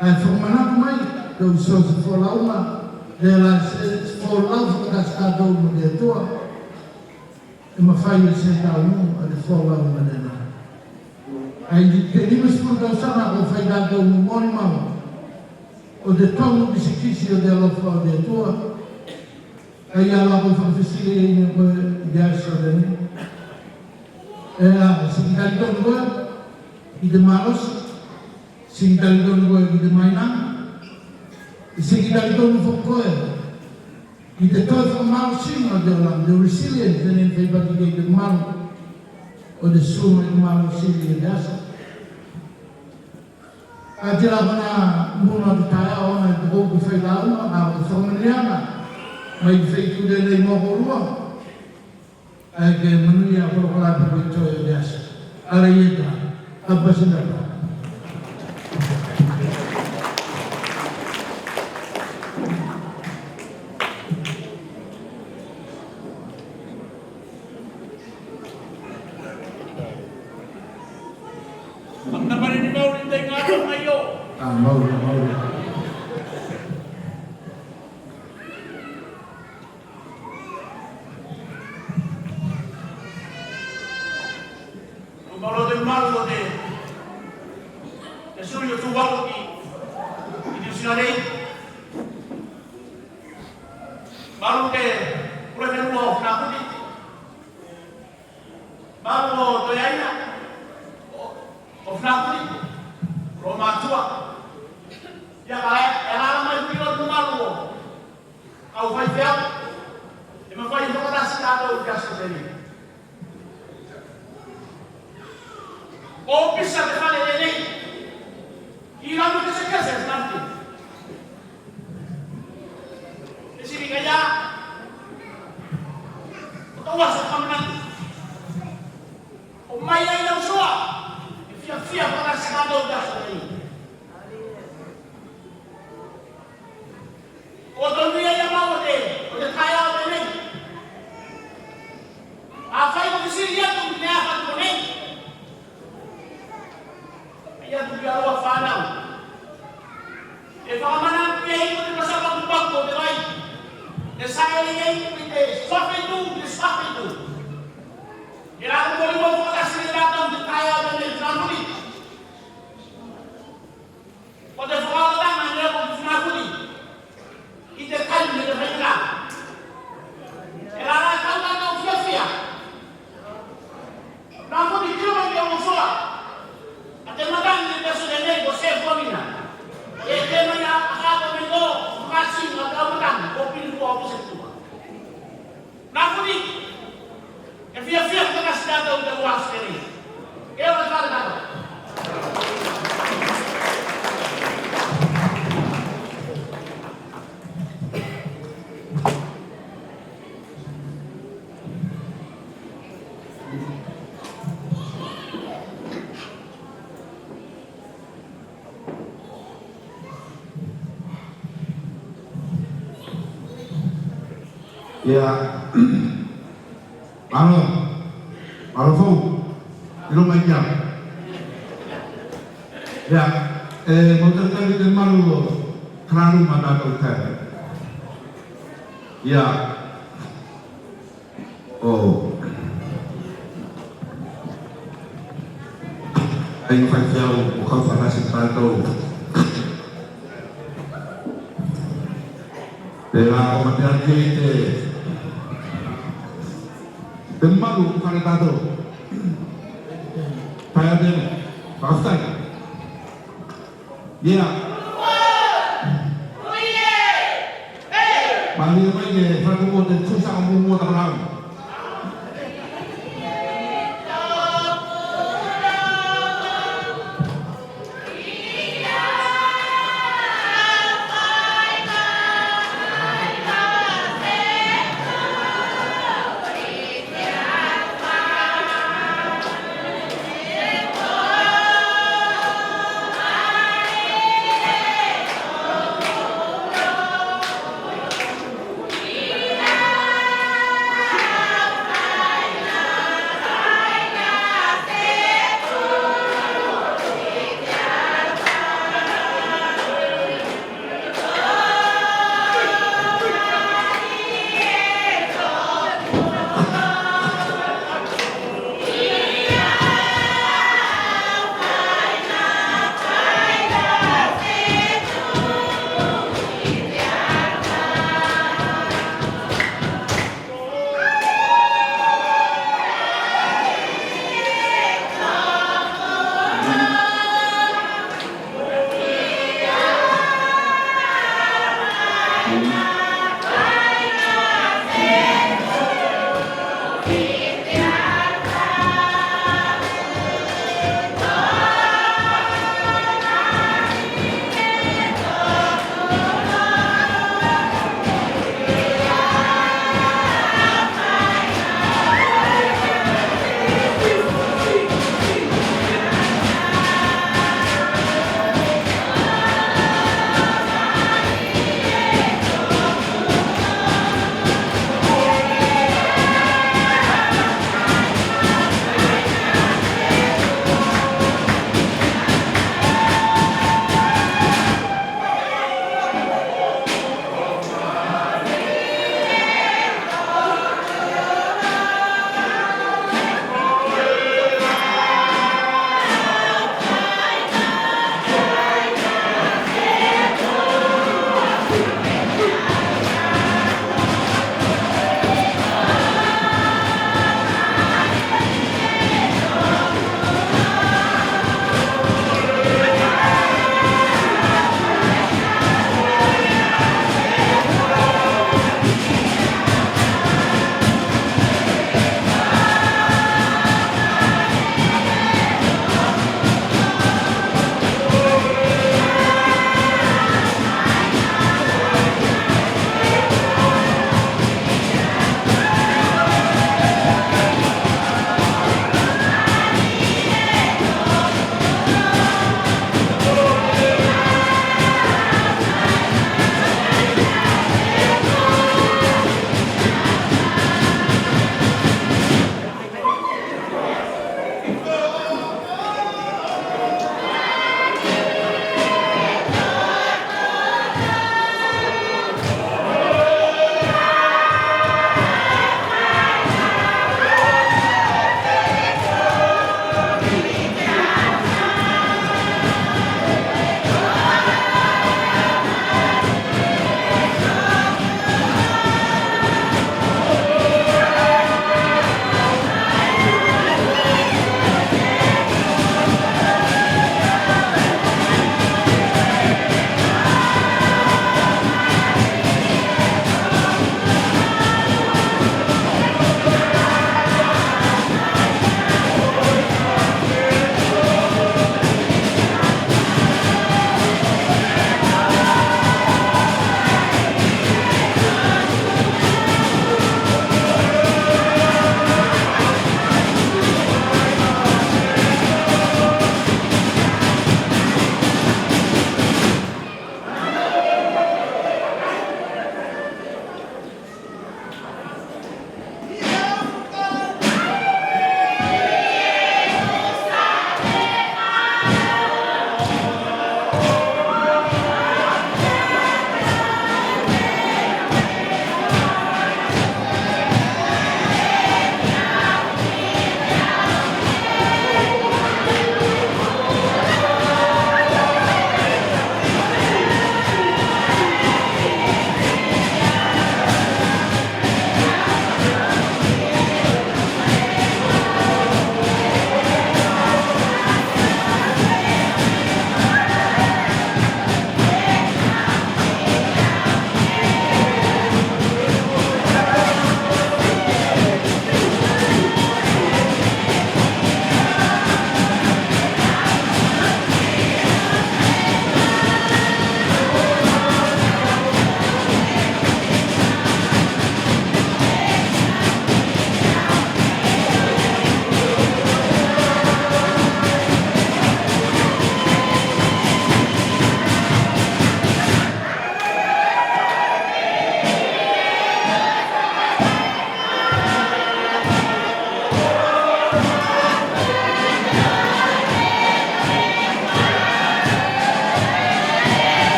Kae fakamanatu mai tou so se folauga, tela se folau fakatasi tatou mo te Atua. E mafai o se taunu a te folauga tenei. Ai te limasefulu tausaga ko fai tatou mo molimau o te tonu kitekite o te alofa o te Atua. Ai a la ko fakafesili ei ne koe i te aso tenei. E a, seki talitonu koe ki te malosi, seki talitonu koe ki te mainaga, seki talitonu foki koe ki te toe fakamalosiga o te olaga, te resilience tenei ne fai pati ki te malo o te susuga i te Malo Sili o te Aso. Ka tela kona Muga o te taeao ona e tokou ke fai lauga, a ko te fakamaniaga mai te feitu lenei mo koulua. Ae ke manuia a polokalame ko i toe o te aso. Ara ia ta, a pasi na pa. Ana pare ni mauri te ngā tau mai o. A, mauri, mauri. Ko mauri te mauri o te, te sui o Tuvalu ki, ki Niu Sila nei. Mauri te pulefanua o Funafuti. Mauri o Toeaina, o, o Funafuti, o mātua. Ia ka e, e ala mai ki loto mauri o. Kau faifeau, e mafai o fakatasi tatou i te aso tenei. Ko pisa te fale tenei. I lanu kesekese te fale. E sili ka ia. O tou aso kamanaki. O mai ai lau soa. E fiafia fakatasi tatou i te aso tenei. Ko tonu ia ia mau o te, o te taeao tenei. Afai ko te sili atu ki te mea fatu nei. Ia atu ki a loa fanau. E fakamana atu ia i ko te pasa pakupaku o te vai. E saele ia i ko te safetu, te safetu. E la ko te molimoli fakatasi nei tatou te taeao tenei, Funafuti. Ko te fakaolataga nei ko Funafuti. I te taimi ne te faigakā. E la la tau la tau fiafia. Funafuti kilo mai ke omosoa. A te matagi ne te aso tenei ko se fuamina. E te mai a, a kato mai ko, makasi a tau matagi, ko pili ko a ko se tua. Funafuti, e fiafia fakatasi tatou i te ua aso tenei. Ke ora fale tatou. Ia. Malo. Malo fou. Ilo mai kia. Ia. E, mau talitali te malu o Kalalu ma tatou tae. Ia. O. Ai faifeau o kau fakatasi tatou. Tela o mate atu i te, te malu o fale tatou. Tae atu, fakafetai. Ia. Malie mai ke fatu mo te tusa mo mo ta brau.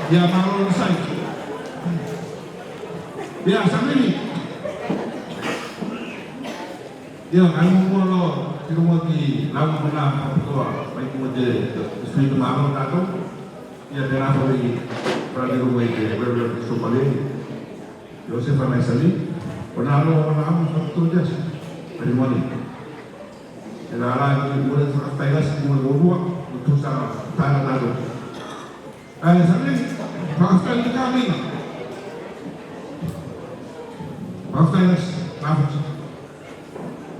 Ia, malo Sai. Ia, Samini. Ia, kae muamua loa, ki luga ki lau muna fakapitoa mai ki mua te, te suiga, malo tatou. Ia, tela foki, fale luga i te Reverend Sopale. Iosefa Naisali. Ona loa ona amu fakapitoa te aso. Kae moni. Tela la ki mua te fakafetai lasi ki mua te koulua, ko tusa tala tatou. Ae, Samini, fakafetai ki te kamiga. Fakafetai lasi, Nafuti.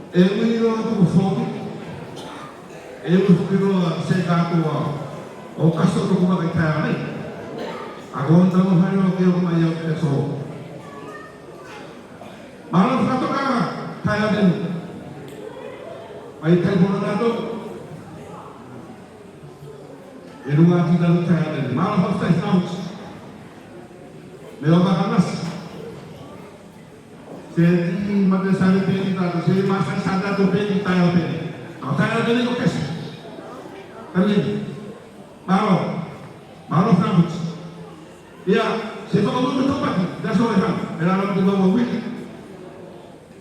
E ui loa tuku foki. E ui foki loa se katoa o kaso tuku mai ki taeao nei. A ko tau hai loa ke o mai au ke so. Malo fakatoka taeao nei. Mai tai pono tatou. E luga ki talu taeao nei. Malo fakafetai Nafuti. Me o makanasi. Se ti mate sale peni tatou, se masai sale tatou peni taeao peni. Taeao peni ko kesi. Kali. Malo. Malo Nafuti. Ia, se fakamoemoe topaki, that's all I have. E la la te mau wiki.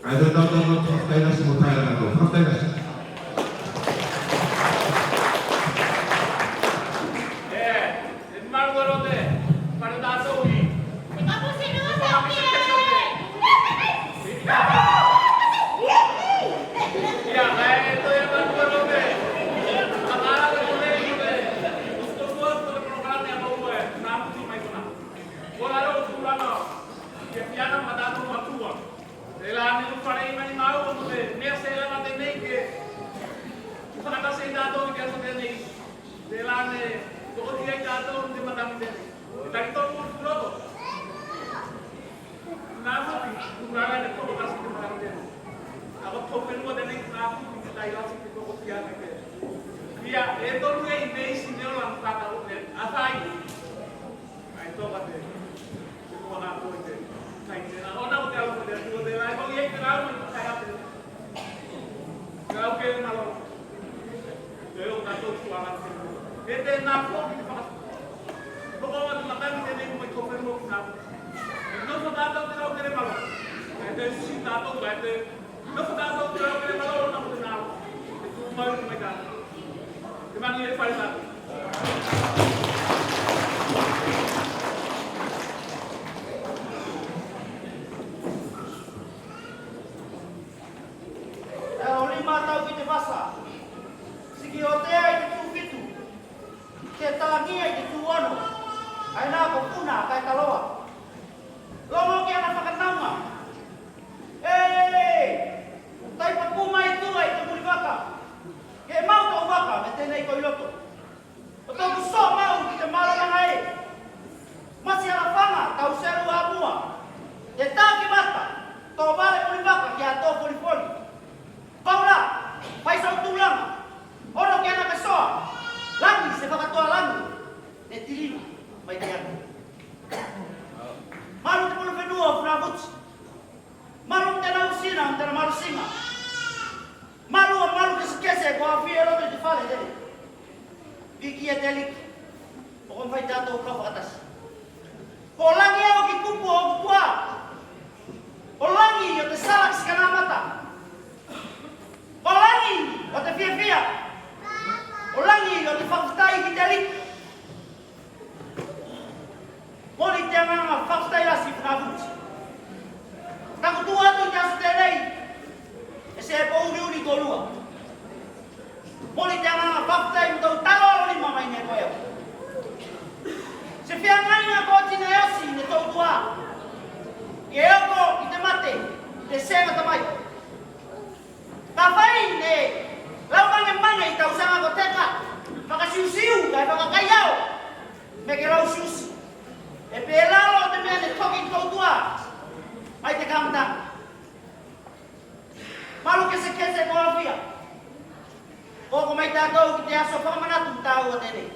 Ae te tau tau tau fakafetai lasi mo taeao tatou. Fakafetai lasi. E, e malu loa te, fale tatou i. Te kapusi nua sa pie. Ia, ae, e toe malu loa te. Ka malu loa te, te. Uso tua, tua, programa, ia, mau, e, na, mai kona. Ko la lo, tu la no. Ia, ia, na, ma tatou matua. Tela ne ufalei mai mau mo te mea se lava tenei ke fakatasi ei tatou i te aso tenei. Tela ne tokotia ei tatou i te matagi tenei. Te talitonu o loto. Nafuti, tulaga ne tokotasi i te matagi tenei. A ko tou fenua tenei, Nafuti, te tai lasi te tokotia nei te. Ia, e tonu ei me isi ne ola fakatautonu, a fai. Ae toka te, te kua na ko te, kai te na, ona ko te alo ko te atu, te lai ko ia te lau, kai atu. Te lau ke malo. Te o tatou tuala te. E te na ko ki te faka. Ko ko ma te matagi tenei mo i ko fenua ki na. E nofo tatou te lau ke malo. E te si tatou, e te E o lima tau ki te vasa. Siki o tea i te tu fitu. Ke tagia i te tu ono. Ae na ko puna kai kaloa. Logo ki ana fakanauga. E, tai papu mai tua i te mulivaka. Ke mau tou vaka me tenei ko i loto. O toku so mau ki te malamaga e. Masi alafaga tau selu a mua. Te taki mata, to vale mulivaka ki a to folifoli. Paula, fai sau tulaga. Ono ki ana kasoa. Lagi se fakatoa lagi. Ne tiliga, mai te atu. Malu te pulu fenua o Funafuti. Malu tena usina, tena malu siga. Malu o malu kesekese ko afia loto i te fale lele. Viki e te Aliki. O ko fai tatou kau fakatasi. Ko lagi au ki kupu o kupu a. O lagi o te sala ki sikanamata. O lagi o te fiafia. O lagi o te fakafetai ki te Aliki. Moli te agaga fakafetai lasi Funafuti. Taku tu atu i te aso tenei. E se pouliuli kolua. Moli te agaga fakafetai mo tou talo alo lima mai ne koe. Se feagaiga ko tina e osi ne tou tua. Ke oko i te mate, te sega tamai. Kafai ne lau magemage i tausaga ko teka, fakasiusiu kae fakakaiao. Me ke lau siusi. E pelā loa te mea ne toki tou tua. Mai te kamata. Malu kesekese ko afia. Ko oko mai tatou ki te aso fakamanatu tāua tenei.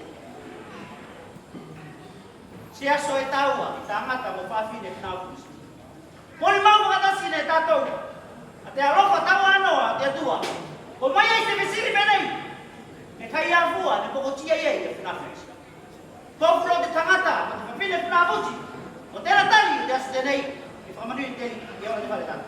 Se aso e tāua i tagata mo fafine Funafuti. Molimau fakatasi ne tatou a te alofa tauanoa a te Atua. Ko mai ai se fesili penei. Me kai afua ne pokotia i ai e Funafuti. Kofu loa te tagata mo te fafine Funafuti. Ko tela tali o te aso tenei. Ke fakamanuia tele i ona te fale tala.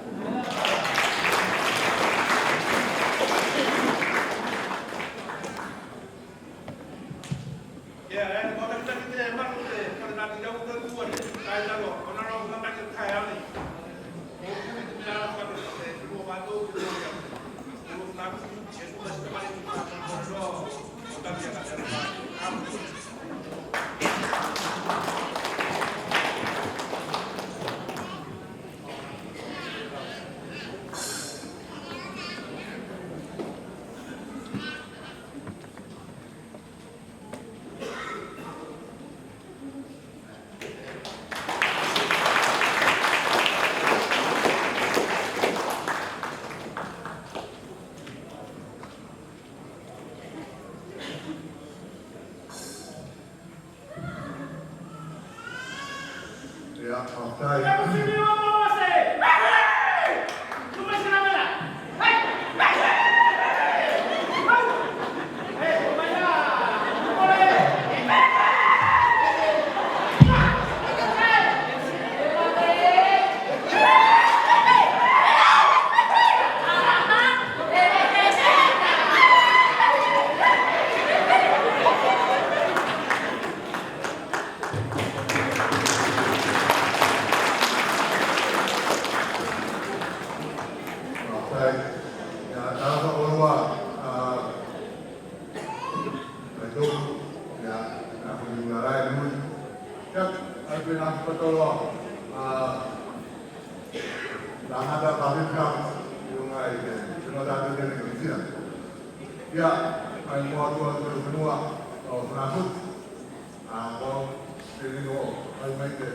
Ia, fakafetai. Ia, talofa koloa, a, mai tou, ia, na ko ni ularai nui. Ia, ai pe na patolo, a, na hata pa me ka, i luga i te, i luga tatou tenei ko Niu Sila. Ia, ai mo atu atu te fenua o Funafuti. A, ko, te rino, ai mai te,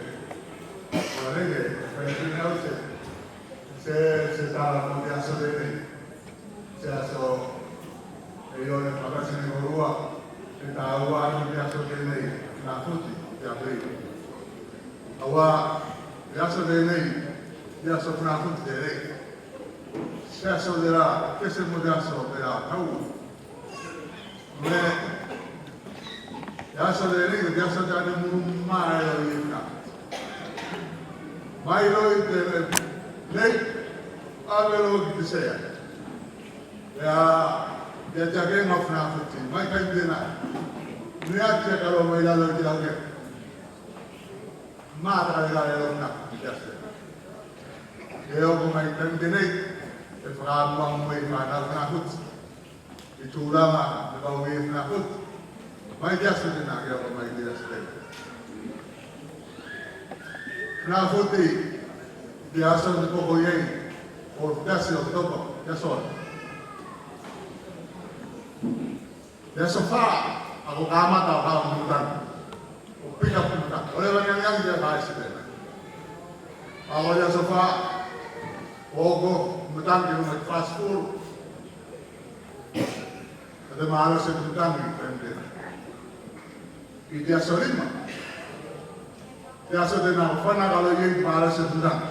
ko rege, ko rege au se, se, se tala mo te aso tenei. Se aso, e io ne fakasi ne korua, e taua atu te aso tenei, Funafuti, te Aperili. Auā, te aso tenei, te aso Funafuti tenei. Se aso tela, ke se mo te aso tela, kau. Me, te aso tenei, te aso tela ne mulu mai loa i Funafuti. Mai loa i te lake, ave loa ki te sea. Ia, te atiakega o Funafuti, mai kai tena. Mea tia kaloa mai lalo i te auke. Matakalekale loa Funafuti te aso. E oko mai kai tenei, e fakamuamu mai fanau Funafuti. I tulaga ne vau i Funafuti. Mai te aso tena ke oko mai te aso tena. Funafuti, te aso ne koko i ei, o te aso o topa, te aso. Te aso fa, a ko kamata o kau matagi. O pick up matagi. O leva ni agi agi te aso tena. A ko te aso fa, o ko matagi o mai fast food. Ko te malosi o te matagi, ko te. I te aso lima. Te aso tena ko fanaka loa i ei te malosi o te matagi.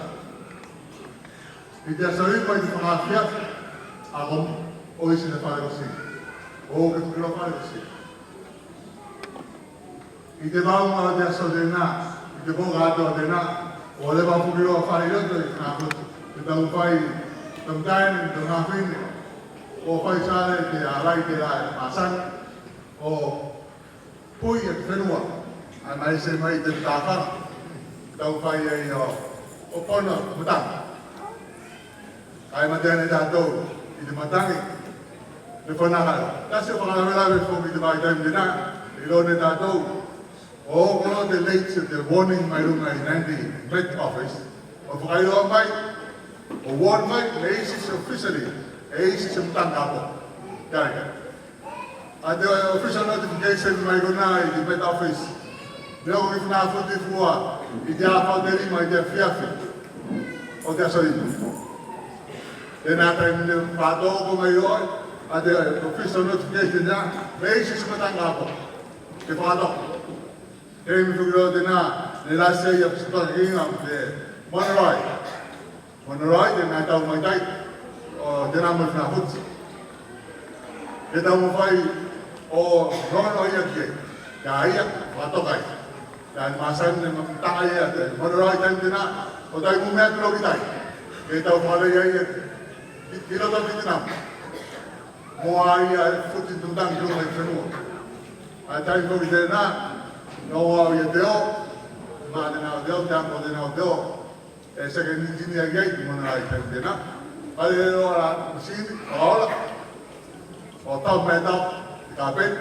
I te aso lima i te fakaafiafi, a ko isi te fale kosi. O ke tuku loa fale kosi. I te vaega o te aso tena, i te vaega atoa tena, o leva foki loa fale i loto i Funafuti. Te taumafai, taumafai, te fafine, o fai sale te alai tela e masani, o pui e te fenua, a maise mai te tafaga, taumafai ei o, o pono matagi. Kae matea ne tatou i te matagi, ne fanaka. Tasi o fakalavelave foki i te vaitaimi tena, iloa ne tatou, o oko loa te late se te warning mai luga i ninety Met Office, o fakailoa mai, o warn mai, e isi se officially, e isi se matagi kapo. Ia, ia. A te official notification mai kona i te Met Office. Ne oko ki Funafuti fua i te afa o te lima i te afiafi o te aso lima. Tena taimi ne fakatoka mai loa a te official notification ia, me isi se matagi kapo. Ke fakatoka. Taimi foki loa tena ne lasi ei a se patokiga o te monorail. Monorail, tena e tau mai tai, o tena mai Funafuti. Ke taumafai o lono ia ki ei. Ia ia, fakatoka ei. Ia masani ne mataka ia te, mo ne loa i taimi tenā, ko tai mu mea tulo ki tai. Ke tau fale ia ia, ki, ki loto ki tenā. Mo a ia futi tutan ki loto i fenua. A tai ko ki tenā, no au ia te o, ma tenā o te o, te amo tenā o te o. E second engineer ia i te mona i taimi tenā. A le o la masini, a ola. O tau me tau, te kapeti,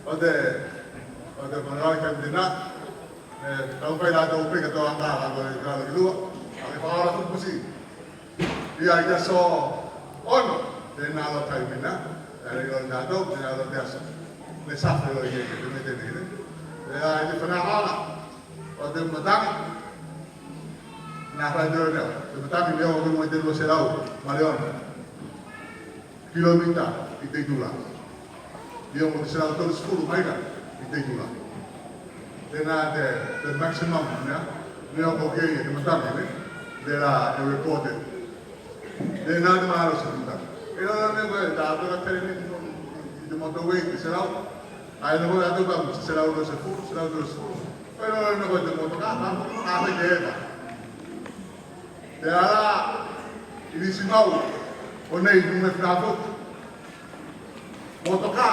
o te, o te mona i taimi tenā. E, tau fai la tau peka tau anga, a tau e kala ki lua. A le fakaola tau masini. Ia i te aso ono, tenā lo taimi nā. E le o tatou, tenā lo te aso. Le safe lo ia, te me tenei, ne. Ia i te fanakaga. O te matagi, na fai te leo, te matagi leo o kei mo te lua selau ma le ono kilomita i te itula. Ia mo te selau tolusefulu maila i te itula. Tenā te, te maximum, nea, nea ko kei te matagi, ne, tenā e reported. Tenā te malosi o te matagi. E lolo ne koe, tatou la tele ne i te motorway, te selau. Ae ne koe tatou ka, selau tolusefulu, selau tolusefulu. E lolo ne koe te motoka, ka, ka, ka, ka, ka, te ala, i nisi mau, konei, nume fakafoki. Motoka,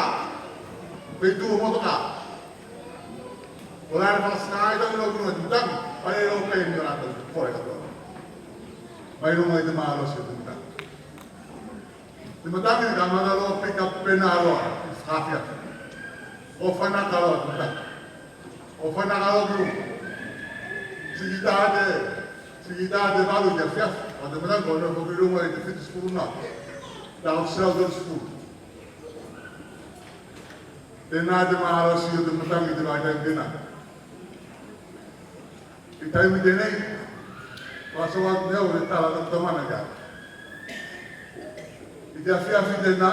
feitu o motoka. Ko la ne fakasaka ai tau i loku o te matagi, fai loa pē ne latou, fole katoa. Mai luga i te malosi o te matagi. Te matagi ne kamata loa pick up penā loa, i fakaafiafi. O fanaka loa te matagi. O fanaka loa ki luga. Siki tā te, siki tā te valu i te afiafi. O te matagi ko nofo ki luga i te fitusefulu nā. Tau selau tolusefulu. Tenā te malosi o te matagi te vaitaimi tenā. I taimi tenei, ko aso atu ne au le tala o tamana ka. I te afiafi tenā,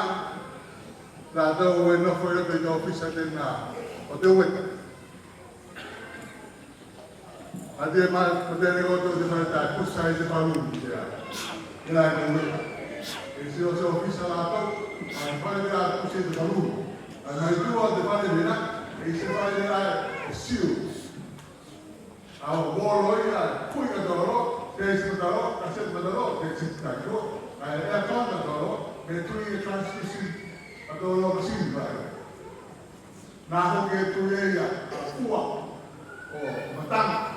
latou e nofo i loto i te ofisa tenā o te ueta. A te ma, ko te ne koto te fale tā, pusa i te baluni, ia. Ia, ia, ia. E isi o se ofisa latou, a fale tā, pusa i te baluni. A mai tua o te fale tenā, e isi fale tenā, e siu. A o bolo ia, pui katoa loa, te isi katoa loa, kaseti katoa loa, te isi katoa loa, a e aircon katoa loa, me tui e transmission katoa loa, masini vai. Na ko ke tui ia, a fua, o matagi.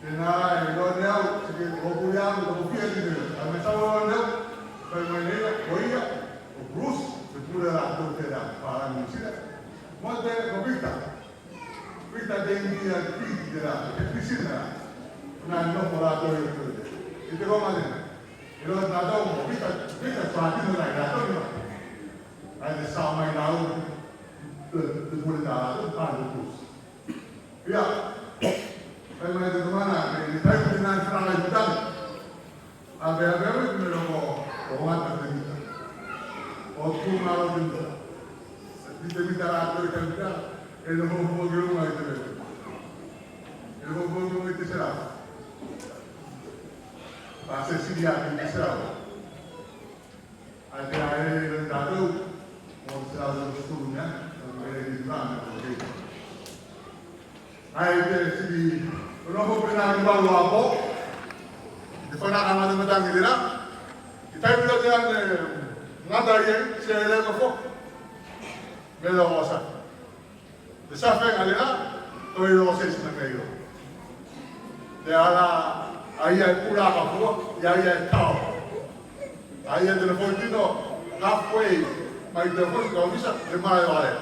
Tenā e loa ne au, se ke o pule au, o pule au, a me tau loa ne au, fai mai ne ia, ko ia, o Bruce, te pule la, ko te la, pa la ni sila. Mo te, ko Victor. Victor te India, te Fiji, te la, te pisina la. Na nofo latou i te, i te koga tenā. E loa tatou mo Victor, Victor fakatino la i latou i la. Ae te sao mai la au, te, te pule tā latou, pa te Bruce. Ia. Fai mai te tamana, e, e tai te nā te faraga i te tane. A vea vea me loko o gata te mita. O tu ma o te mita. Te mita la te mita. E loko fua ki luga i te mita. E loko fua ki luga i te selau. Pa se sili a te selau. A te ae le tatou. O te selau te sukulu mea. O te ae le tatou. Ae te sili, o nofo penā ki valu a po. Te fanaka ma te matagi tenā. I taimi loa tenā ne gata i ei, se le kofo. Me lo o safe. Te safe ga tenā, ko i lo o se isi na kai lo. Te ala, a ia e pula ka fua, ia ia e tao. A ia te nofo i tino, halfway, mai te ofisa, te ofisa, te malae vale.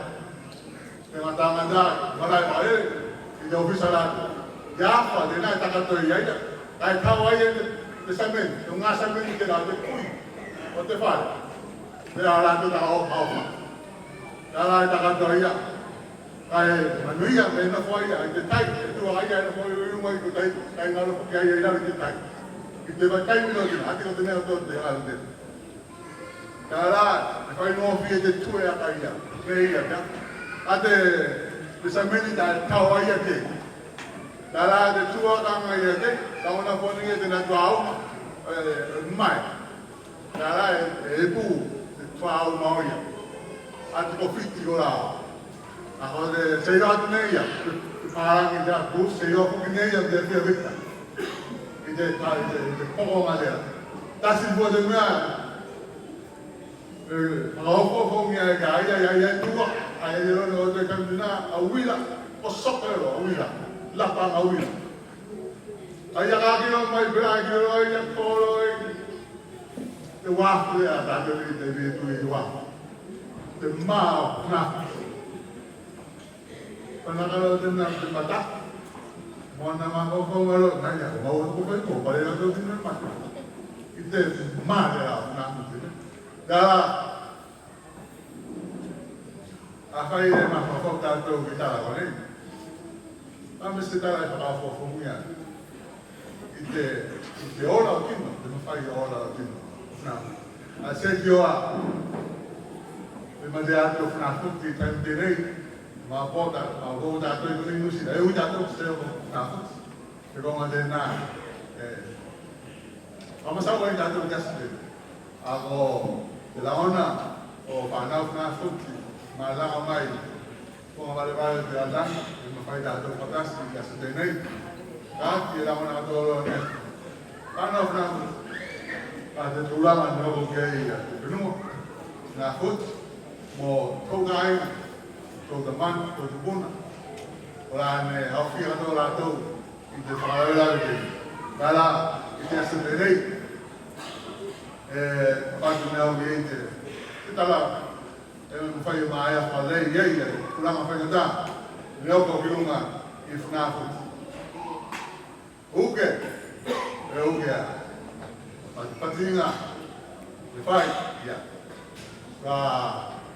Te gata gata, malae vale, i te ofisa la. Ia fa, tenā e taka toe ia ia. Kae tau a ia te, te sameni, te ga sameni tenā, te pui. O te fale. Te ala te taka o, o fa. Te ala e taka toe ia. Kae manuia, me nofo a ia, i te tai, e tua a ia, e nofo i luga i ko tai, kae galo foki a ia i lalo i te tai. I te vai tai mino tenā, a te ko te mea o te ala tenā. Tala, e fai nofo i te tue a ka ia, me ia, ia. A te, te sameni tā tau a ia te. Tala, te tua ka ga ia te, ka ona foni ia tenā tua uma, e, e mai. Tala, e, e pu, te tua uma o ia. A te ko fiti ko la. Ko te seiloa atu nei ia, te palagi te Atua, seiloa foki nei ia, te fia vita. I te, i te, i te pokoga lea. Tasi fua te mea, e, fakaofofogia e ka ia, ia, ia tua, a ia, ia lona o te kamina, a uila, ko soko e lo, a uila, lapa a uila. A ia ka kilo mai, pela kilo, ia kolo, ia. Te uafu lea, tatou i te vitu i te uafu. Te mā o Funafuti. Fanaka loa tenā te mata. Mo ana mā ko fou alo, nā ia, ko mau ko fai ko, pale loa tau tino mata. I te mā lea o Funafuti. Tala, a fai e mafai o tatou ke tala konei. A me se tala e fakaofofogia i te, i te ola o tino, te mafai o ola o tino. Nā, a se ki oa, e mate atu o Funafuti i taimi tenei, ma pota, ma pota tatou i konei Niu Sila, e ui tatou se o Funafuti. Te koga tenā, e, a masau ai tatou ki Aso Tenei. A ko te lagona o fanau Funafuti, ma laga mai, ko ga valevale te ala, e mafai tatou fakatasi ki Aso Tenei. Kati e lagona katoa loa ne fanau Funafuti. A te tulaga ne oko ki ei a te fenua Funafuti, mo tou kāiga, tou tamana, tou tupuna. Kolā ne aofia katoa latou i te fakalavelave tenei. Tala, i te Aso Tenei, e, patu ne au i te, te tala, e mafai o maea fakalei i ei, e, tulaga faigata ne oko ki luga i Funafuti. Uke, e uke a. Patipatiga, e fai, ia. Ka,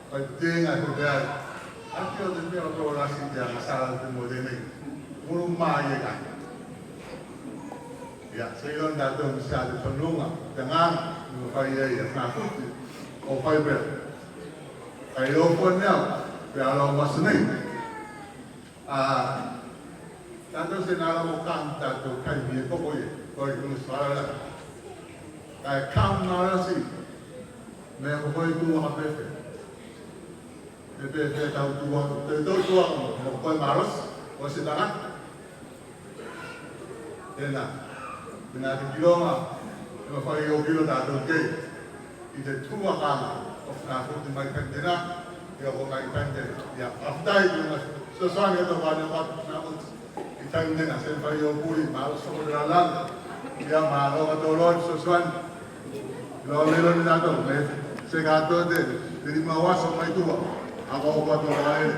patipatiga, e uke ai. Aki o te mea o tō lasi te agasala te mo tenei. Mulu mai e kai. Ia, se ilo tatou me se a te fanuga, te agaga, me fai ai, ia, Funafuti, o fai pea. Kai o fua ne au, pea alo masu nei. A, tatou se nā lava mo kaga tatou kai me koko ia, ko i kumu sala. Kai kaga lasi, me koko i tua ka pepe. Me pepe tau tua, te tau tua, mo koe malosi, o se tagata. Tena, tena te kiloga, e mafai o kilo tatou kei. I te tuakana o Funafuti mai Kanitena, ia ko mai Kanitena. Ia, after i te fesoasoani o te fānau o Funafuti i Kanitena, se fai o puli, malo soko te lalaga. Ia, malo katoa loa te fesoasoani. Ilo, ilo ne tatou, me se katoa te, te lima o aso mai tua, a ko katoa loa e,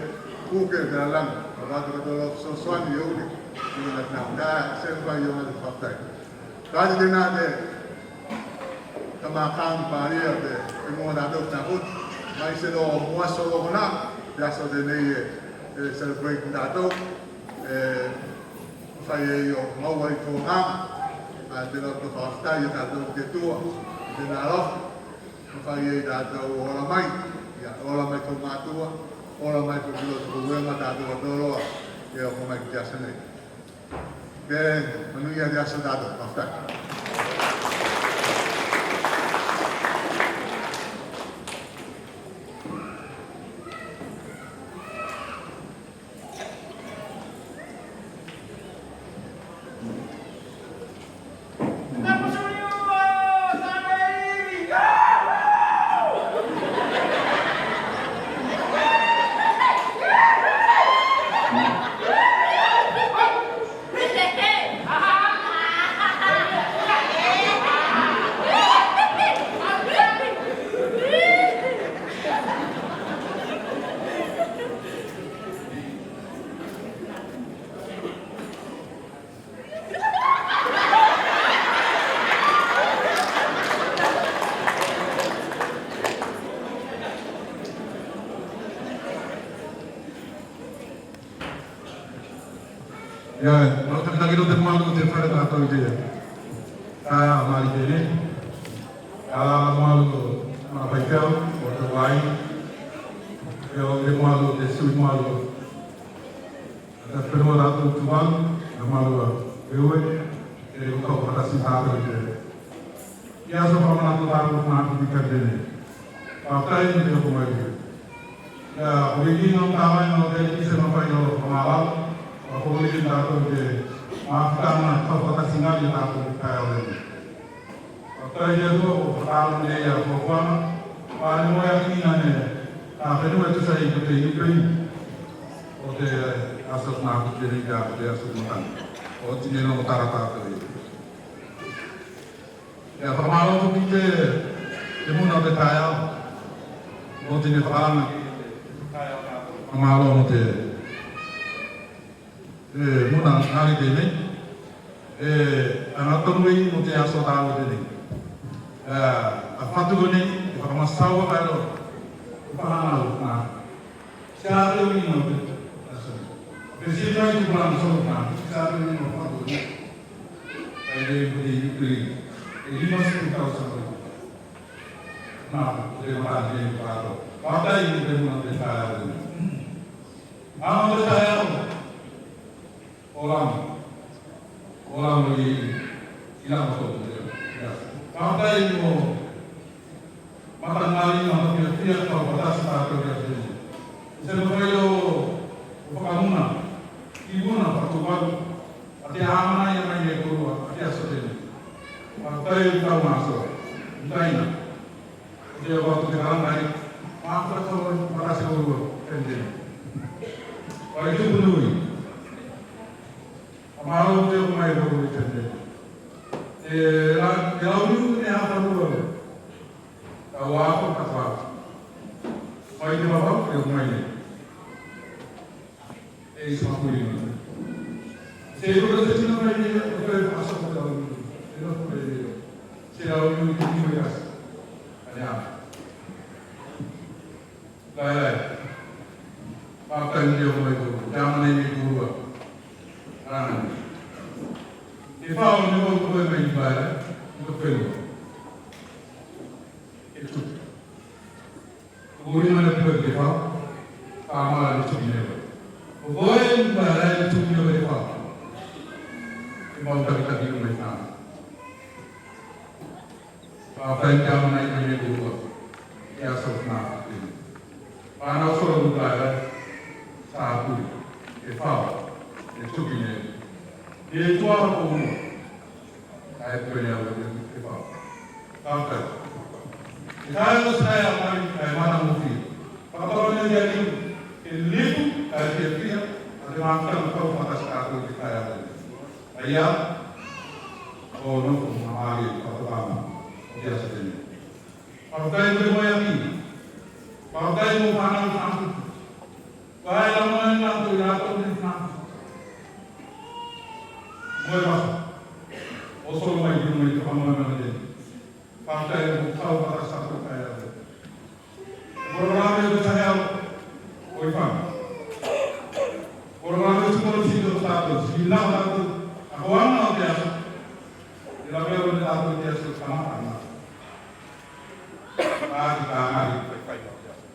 uke te lalaga, a katoa loa fesoasoani e uke. Ilo ne tatou, se fai o te faftai. Kati tenā te, tama kaga palia te, te mo tatou Funafuti, mai se lo mo aso lo konā, te aso tenei e, e celebrate tatou, e, fai ei o maua i tō kaga, a te loto fakafetai a tatou ki te Atua, tenā alofa, fai ei tatou ola mai, ia, ola mai tou mātua, ola mai tou kilo tou uega tatou katoa loa, e oko mai ki te aso nei. Ke manuia te aso tatou, fakafetai. Ia, mau takitaki loa te malu o te fale tatou i te taeao mai tenei. Ia, malu, malu faifeau o te vai. Ia, te malu o te sui malu. Te fenua tatou Tuvalu, te malu a Eue, e uka fakatasi tatou i te. Ia, so fakamanatu tatou Funafuti Kanitena. Fakafetai mo te oko mai. Ia, ko te kino tawai no te Tatou te mafutaga, tatou fakatasi gali a tatou te kaeao nei. Fakafetai i te Atua ko fakatalo nei a fuafuaga. Fale moe a kina ne a fenua e tusa i ko te Iupeini. Ko te aso Funaki tenei, ko te aso matagi. Oti ne logo tala tatou i Ia, fakamalo ki te, te muna o te taeao. Mo te ne fakalama ki te taeao. Fakamalo mo te, te muna ake tenei. E, anatonu ei mo te aso taua tenei. E, a fatu konei, e fakamasau a kaelo. E fakamalo, na. Sa te uiga o te aso. Pe sili mai tupulaga solo na, sa te uiga o fatu. Kae lei ko te Iupeini. E lima sefulu tausaga. Na, ko te matagi nei ko tatou. Fakafetai i te muna o te taeao. Muna o te taeao. Ola mo. Ola mo i, i la mo tō. Ia. Fakafetai mo matagaluega matafiafia kau fakatasi tatou i te aso tenei. Se mafai o fakamuna, ki muna fakatuvalu, a te amanaia mai ne koulua, a te aso tenei. Fakafetai i kau maso, i taina. Te o atu te kalanga ai, mafutaga kau fakatasi koulua, tenei. Fai tupu nui. A malo te o mai koulua i tenei. E la, e la unu ne a fanua. Ka ua ako ka fa. Mai te vavau, e o mai nei. E isi makuli mai. Se i roto se tino mai nei, o koe aso ko te au. E nofo mai nei. Se au i te tino i aso. Ane a. Lae, lae. Fakafetai ne o mai ko. Te amanaia nei koulua. Ana. Te fao ne o koe mai i lae, lae. Ko fenua. E tuku. Ko uri mai ne koe te fao, ka mala ne tuki ne koe. Ko koe i lae, lae ne tuki ne koe te fao. E mau takitaki mai na. Fakafetai te amanaia mai ne koulua. Ia so na. Fanau solo ko lae, lae. Sa puli. E fao. E tuki ne. E tua ko ua. Kae pene au e te fao. Fakafetai. Te kae o se kae a mai, kae mana mo fia. Fakapapau ne te aliu, ke lipu, kae fiafia, a te mafutaga kau fakatasi tatou i te kae a mai. Aia, o nofo ma mali, fakapapau, o te aso tenei. Fakafetai mo te moeaki. Fakafetai mo fanau Fatu. Kae la mai latou i latou ne Fatu. Moe vasa. O solo mai ki mai te fakamoemoega tenei. Fakafetai mo kau fakasako kae a. Polokalame o te taeao. Oi fana. Polokalame o te kolo sito tatou. Sina tatou. Akoaga o te aso. E la mea o le tatou te aso kamata. Ati ka ngai. Fai fai o te aso.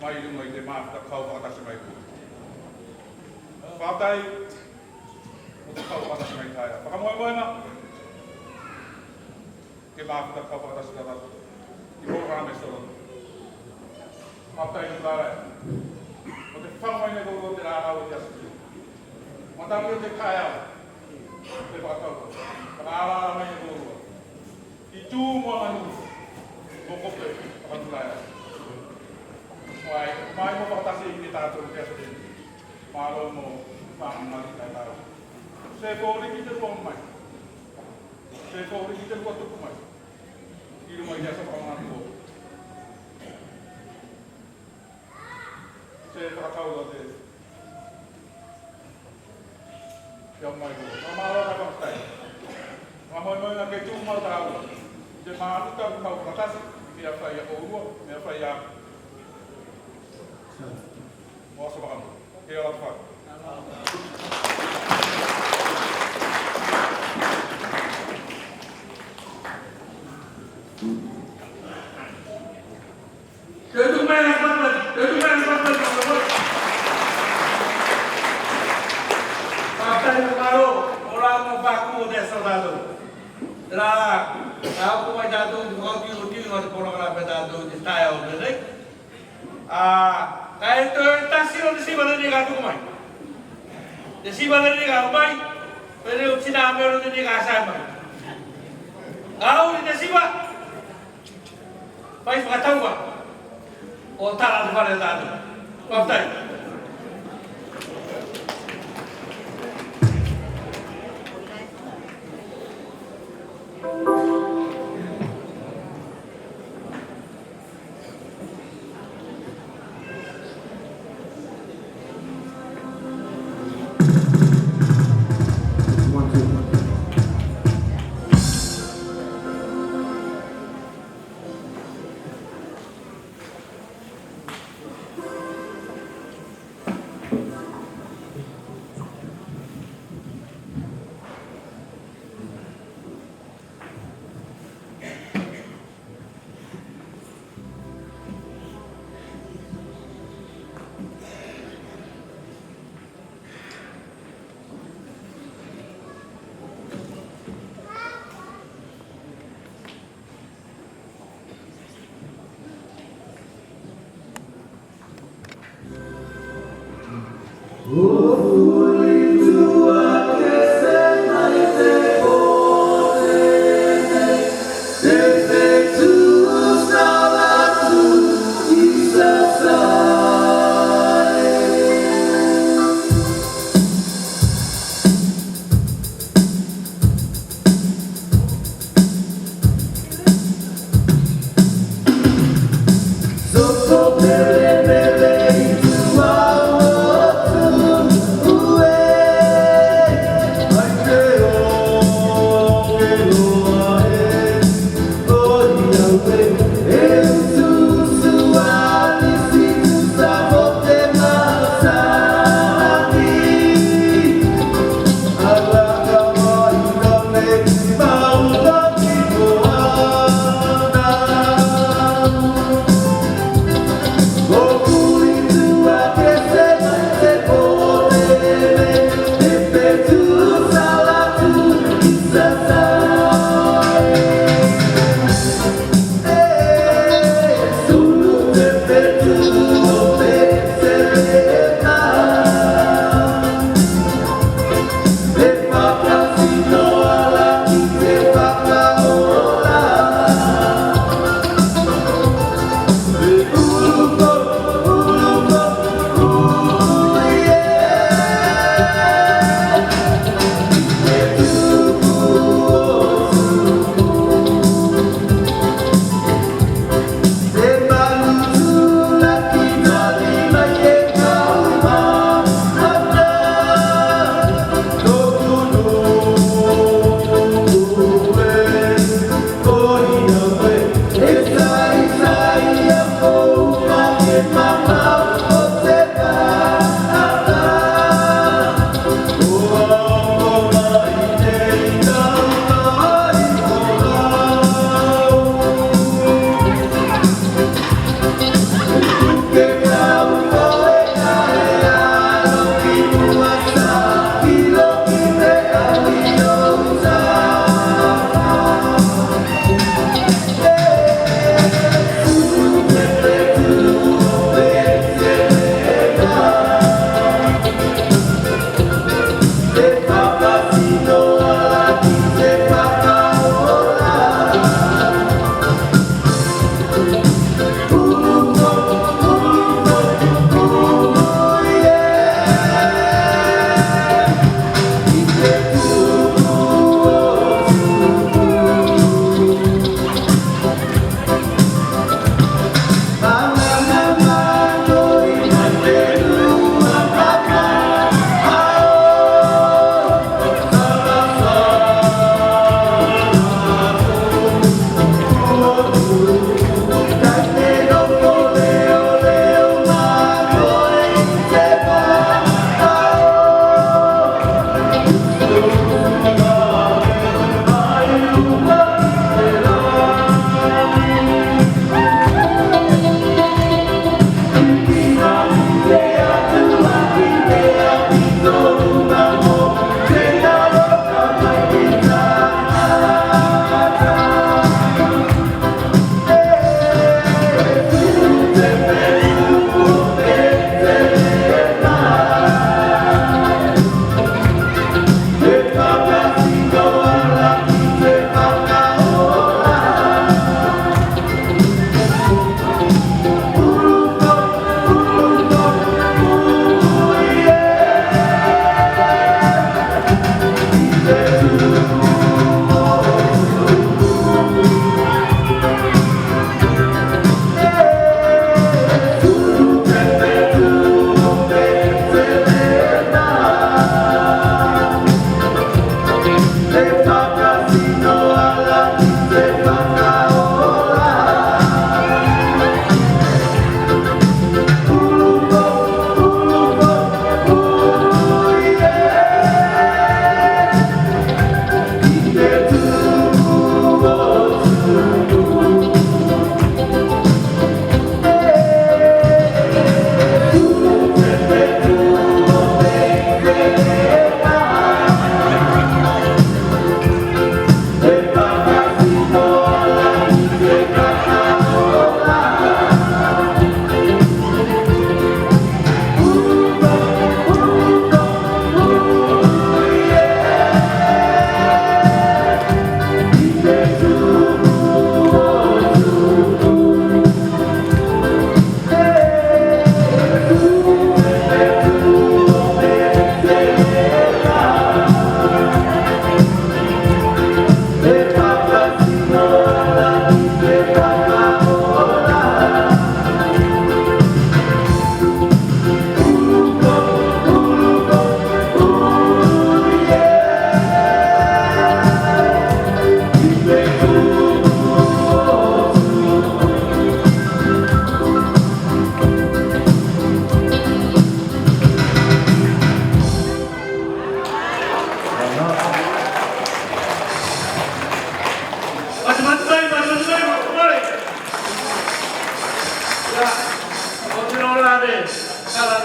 Mai luga i te mafutaga kau fakatasi mai ko. Fakafetai mo te kau fakatasi mai taeao. Fakamoemoega. Ke mafutaga kau fakatasi tatou. I polokalame solo. Fakafetai mo taeao. Mo te faga mai ne koulua te lalau o te aso. Matagi o te kaeao. Te fakatau. Fakaalaala mai ne koulua. I tu mo aganu. Mo kope. Fakatulaea. Mai, mai mo fakatasi i te tatou te aso tenei. Malo mo faga mai taeao. Se ko riki te fua mai. Se ko riki te fua tuku mai. I luga i te aso fakamagalo. Se fakatau o te. Ia mai ko. Fakamalo ka fakafetai. Fakamoemoega ke tu mau taua. Te maluta kau fakatasi, mea fai a koulua, mea fai a. Mo aso fakamalo. Ke ala fai. Te tuku mai na papa, te tuku mai na papa, te tuku mai. Fakafetai mo malo, ola mo faku o te aso tatou. Tela la, ka oko mai tatou te fakaotiotio o te polokalame tatou i te taeao tenei. A, kae toe tasi o te siva tenei ka tuku mai. Te siva lenei ka o mai, lenei o tina melo lenei ka sae mai. Ka uli te siva, fai fakatauga o tala te fale tatou. Fakafetai.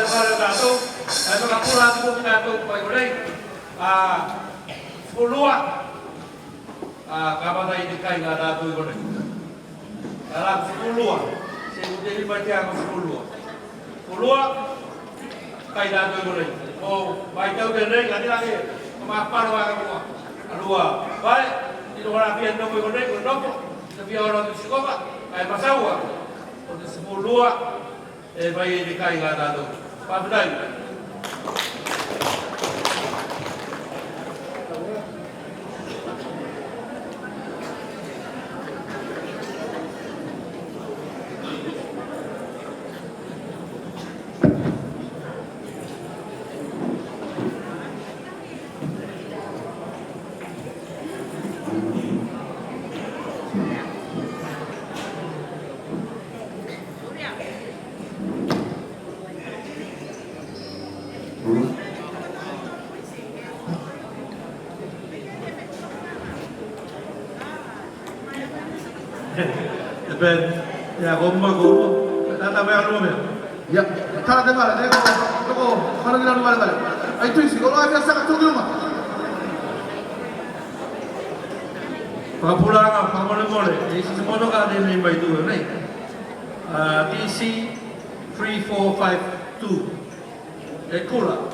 Fale o tatou, e fakapula atu ki tatou i konei. A, sefulu lua. A, kamata i te kaiga a tatou i konei. Tela ko sefulu lua. Se ko te lima i te ago sefulu lua. Sefulu lua. Kai tatou i konei. O, maitau tenei, ka tela ke, ka mapalo a ka mua. A lua. Vae, tino kona fia nofo i konei, ko nofo. Tino fia ora ki sikoka. Kae masaua. Ko te sefulu lua. E fai i te kaiga a tatou. Fakafetai. Te pen, ia, ko ma ko, tata mea lua mea. Ia, tala te vale, te ko, ko, ko, kano ki lanu vale vale. Ai tuisi, ko loa ia saka tuki uma. Fakapulaga, fakamolemole, e isi te motoka tenei mai tua nei. A, D C three four five two. E kula.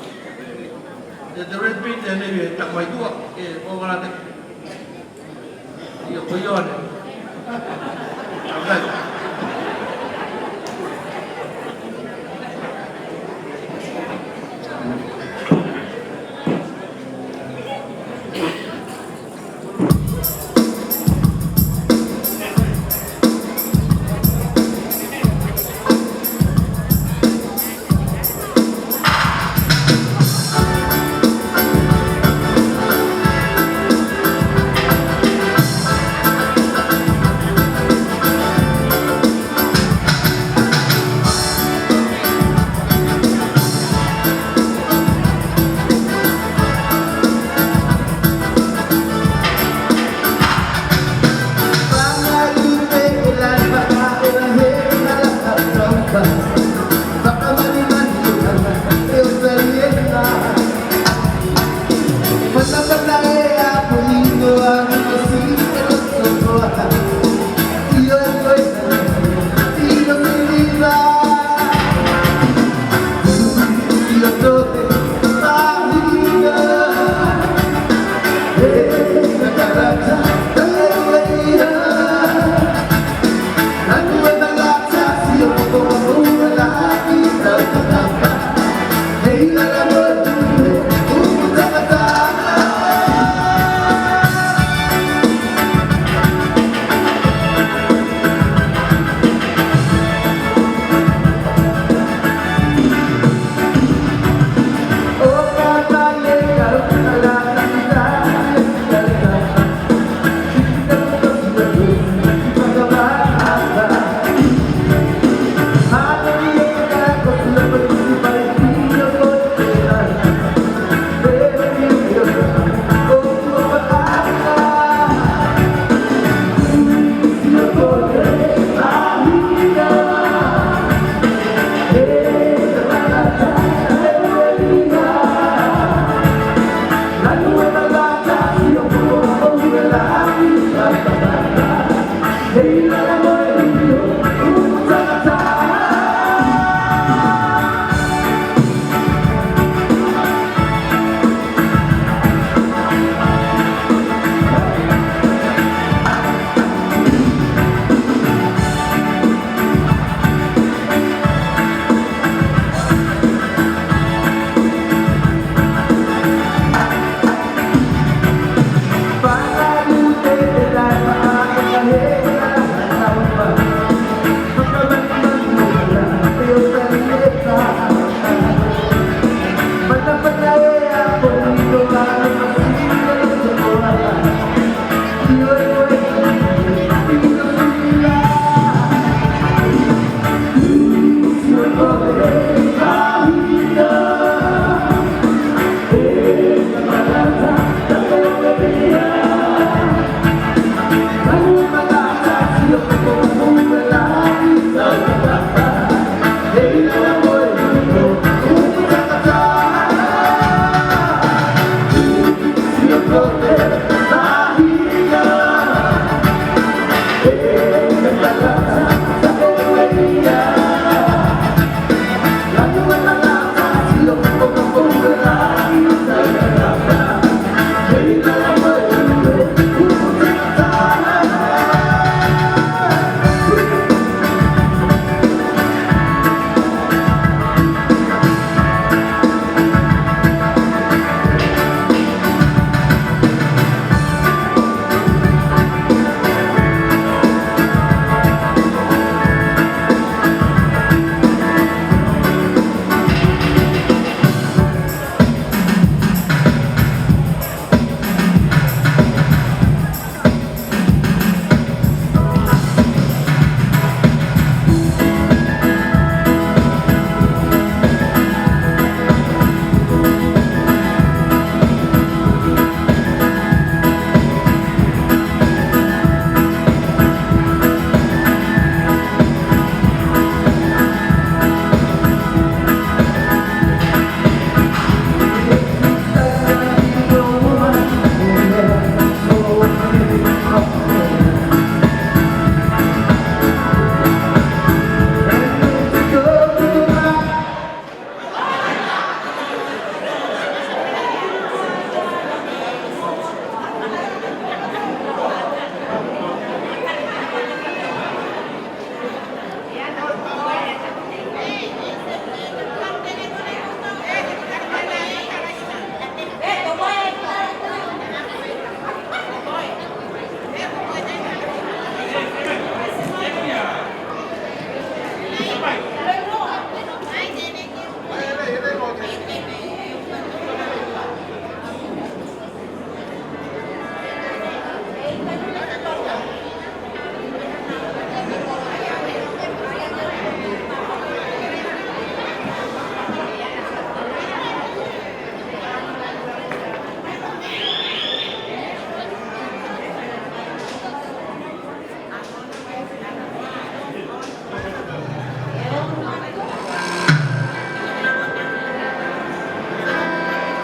E te red bean tenei e taku mai tua, e o kala te. Io, ko io ane.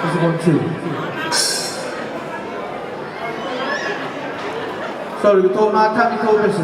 This is one, two. Sorry, ko tou matagi tou pese.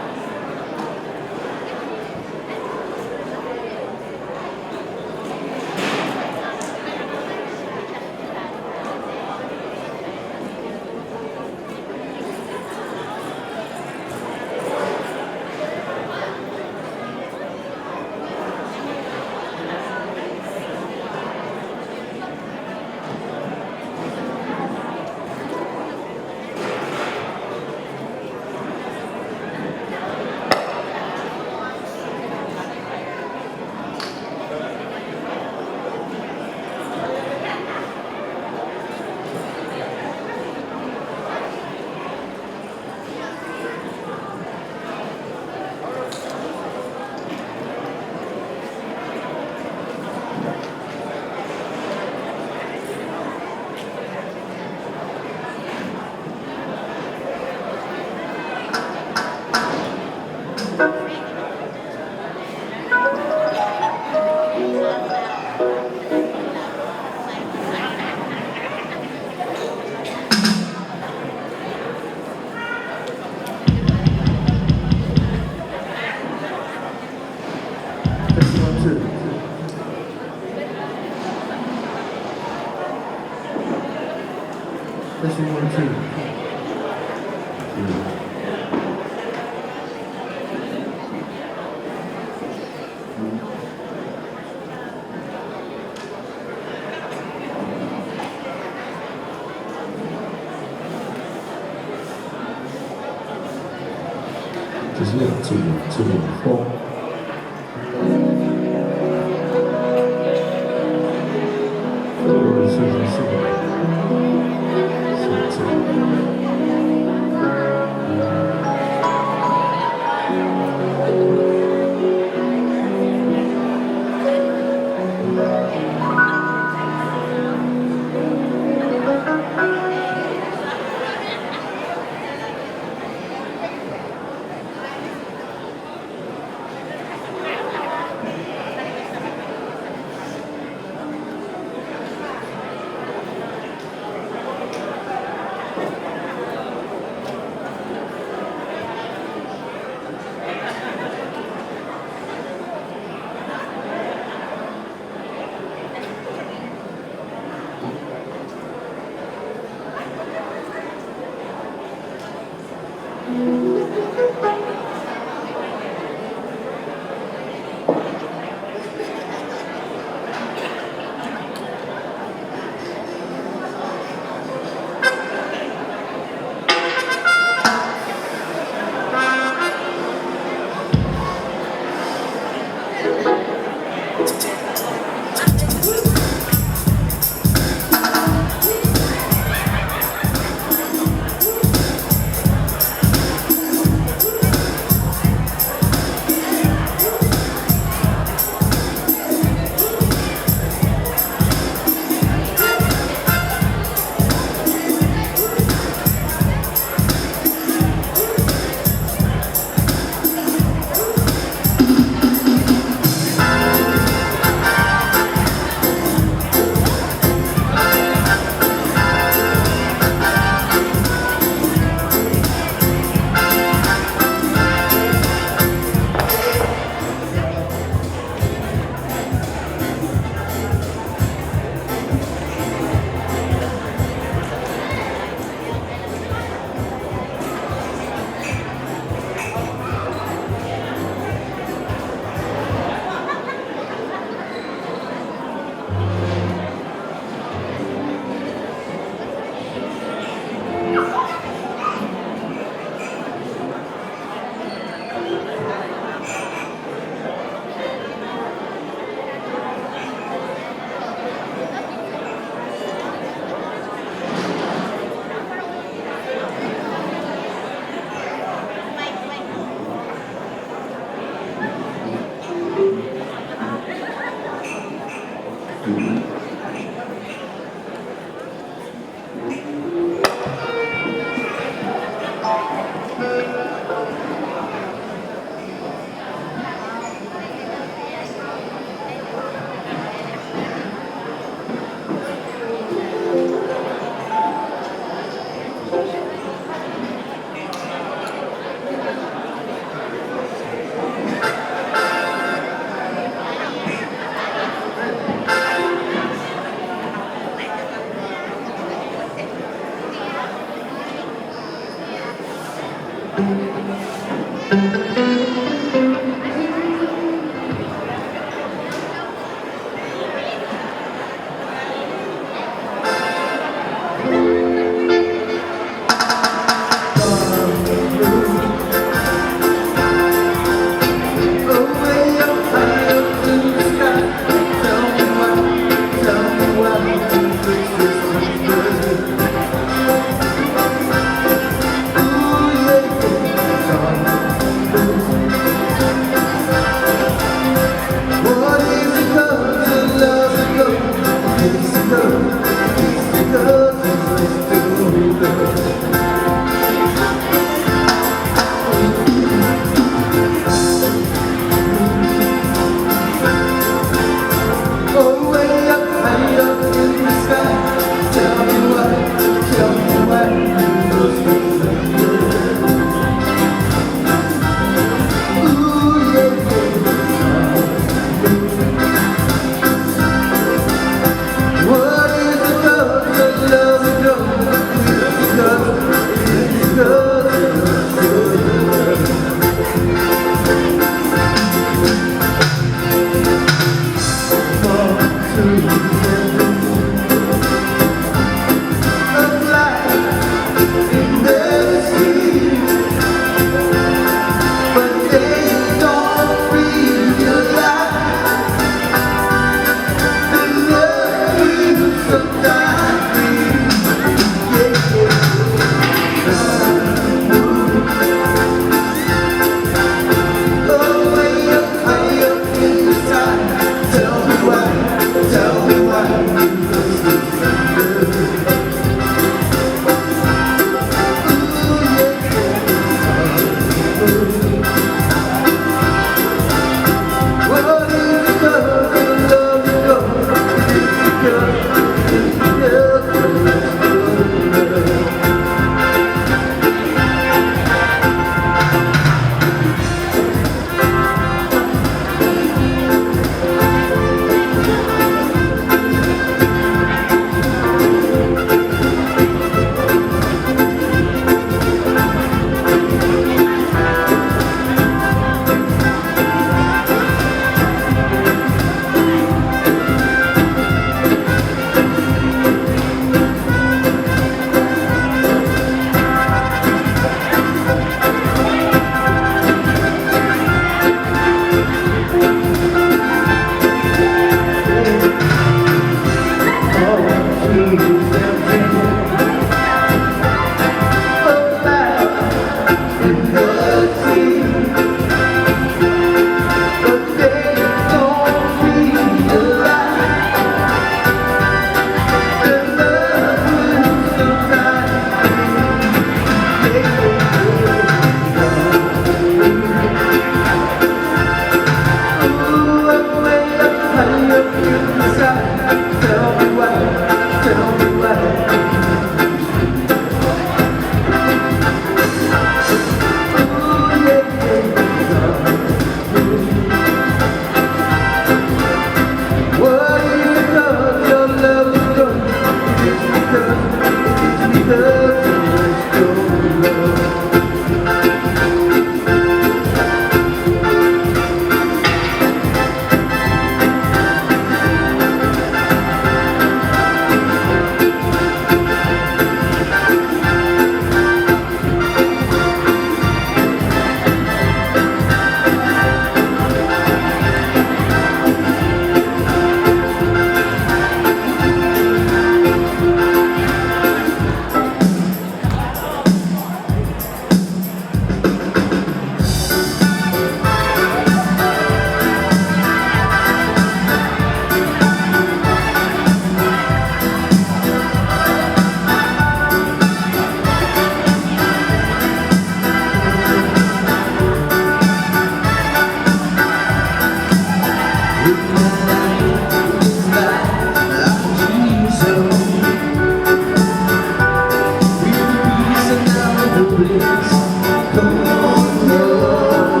Come on, girl.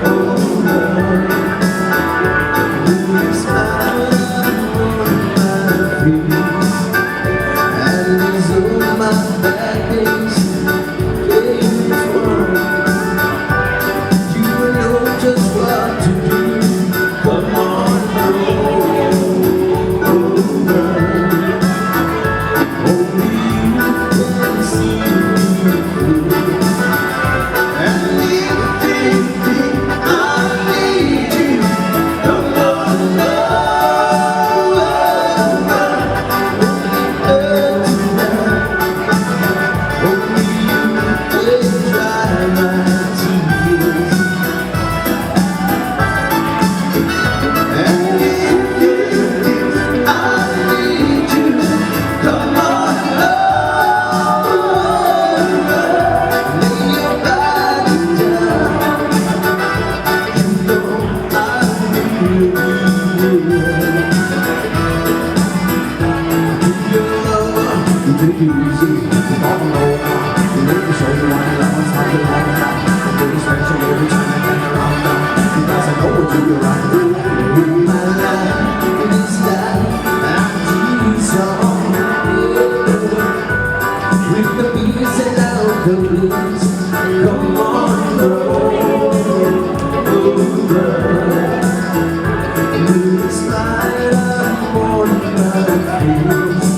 Oh, girl. This time on my feet. And it's on my back, it's, it's one. You know just what to do. Come on, girl. Oh, girl. Only you can see me through. And if you think I need you, come on, love, love, love, only you can dry my tears. Take it easy, come on over. Let me show you why love is hard to love. It's very special every time I hang around. Because I know what you like. In my life, in this life, I'm doing so. With the peace and love, the blues. Come on, girl. Oh, girl. In spite of all my fears.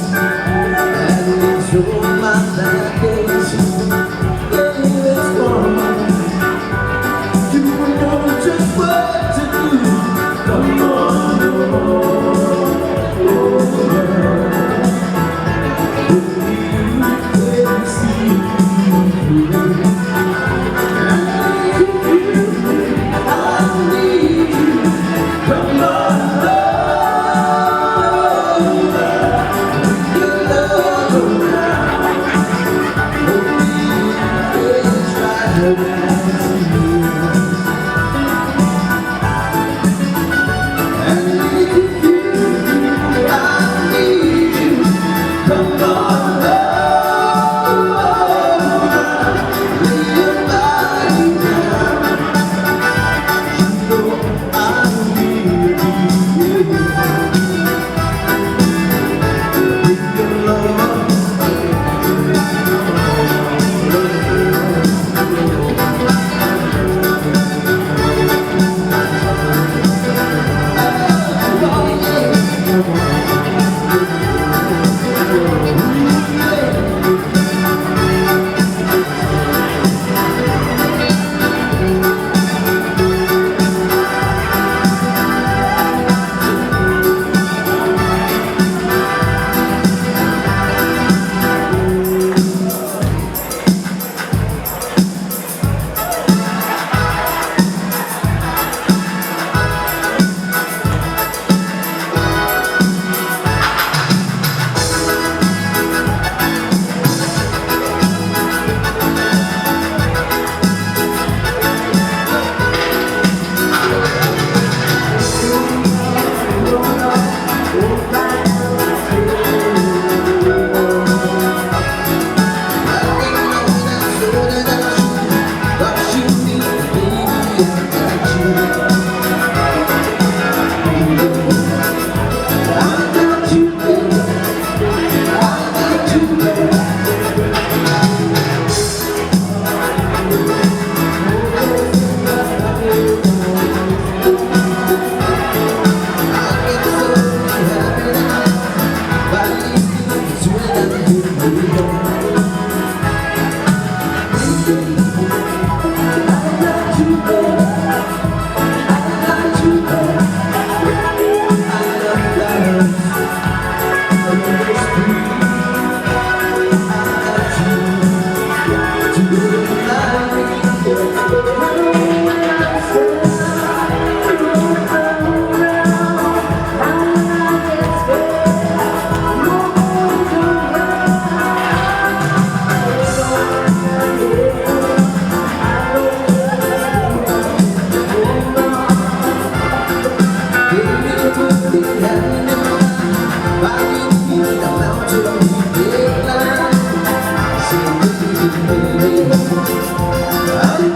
I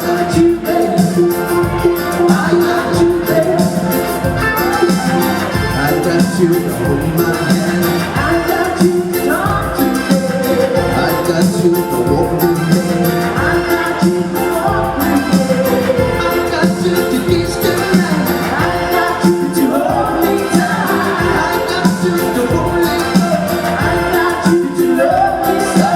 got you, babe. I got you, babe. I got you to hold my hand. I got you to talk to, babe. I got you to walk with me. I got you to walk with me. I got you to kiss goodnight. I got you to hold me tight. I got you to hold me close. I got you to love me so.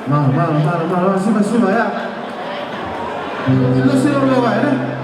Malo, malo, malo, malo, sima, sima, ya. Sima, sima, sima, ya.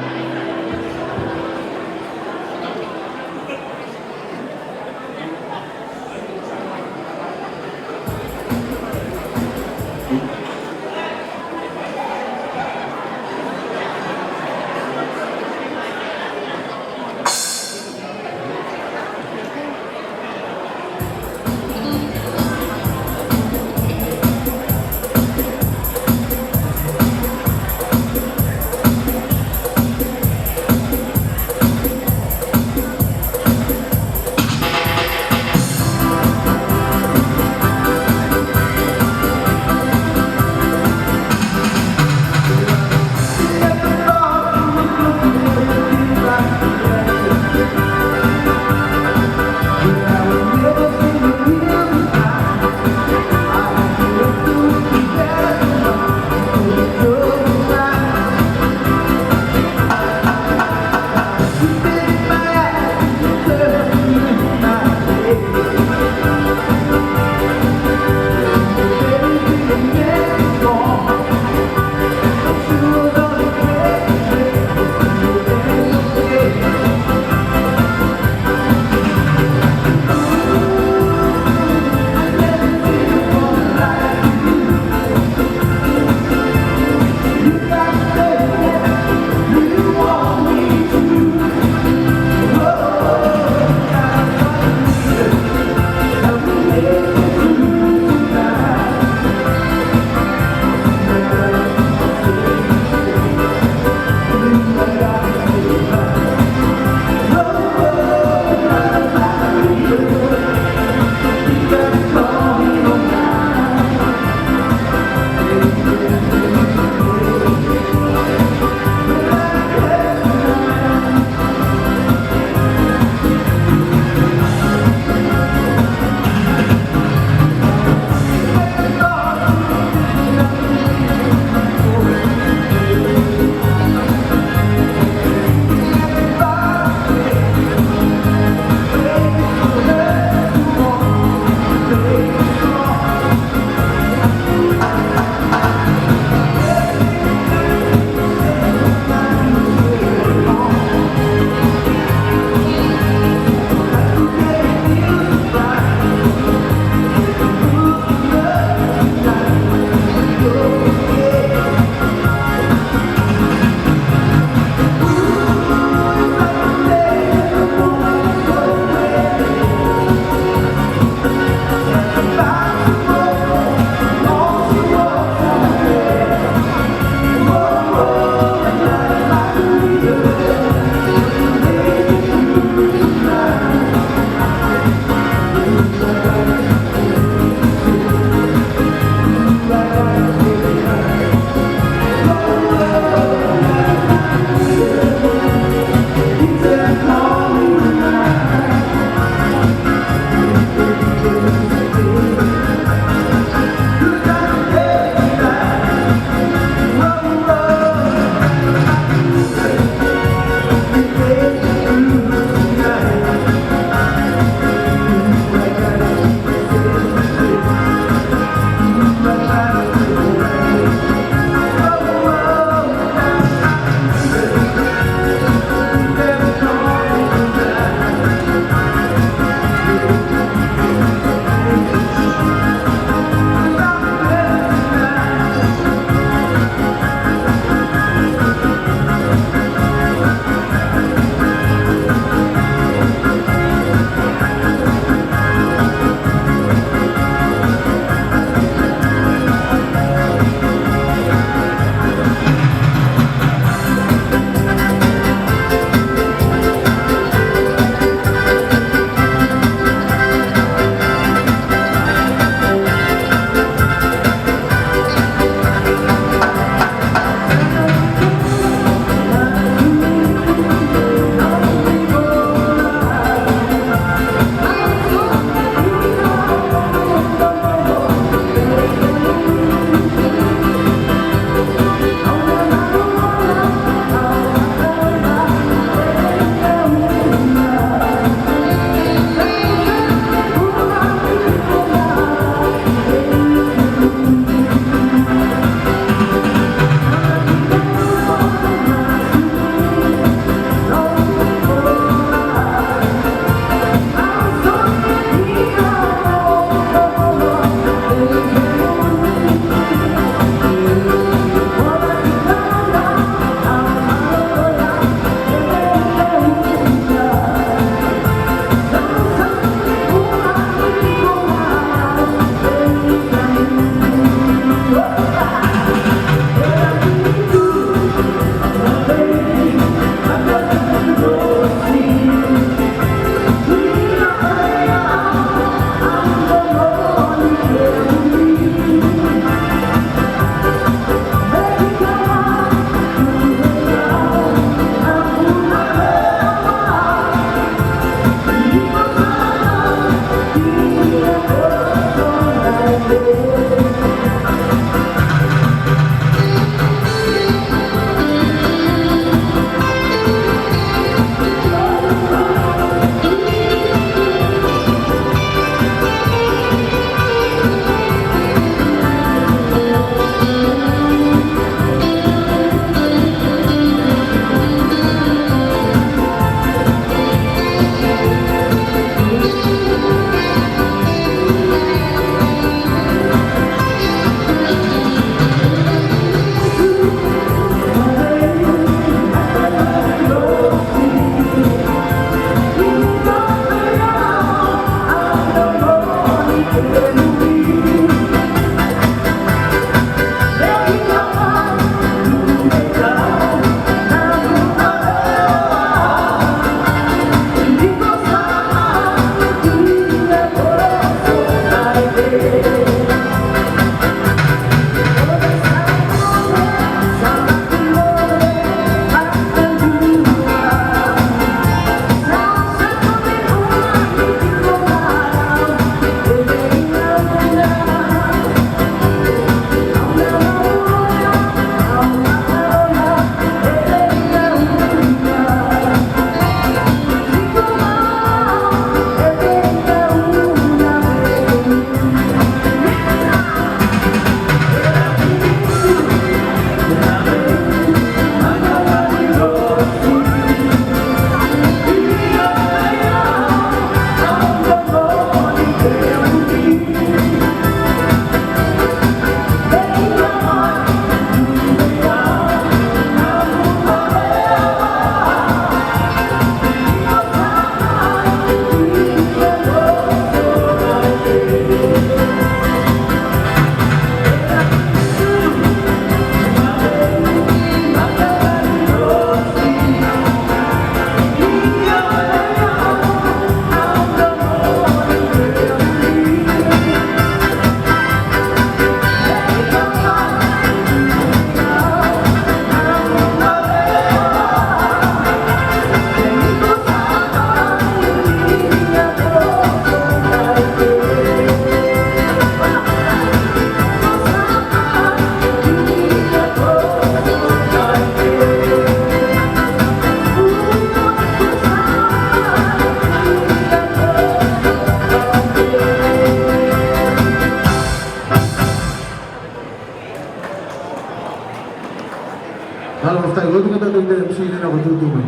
Alo, fakafetai, ko te katoa te MC tenā ko tutu mai.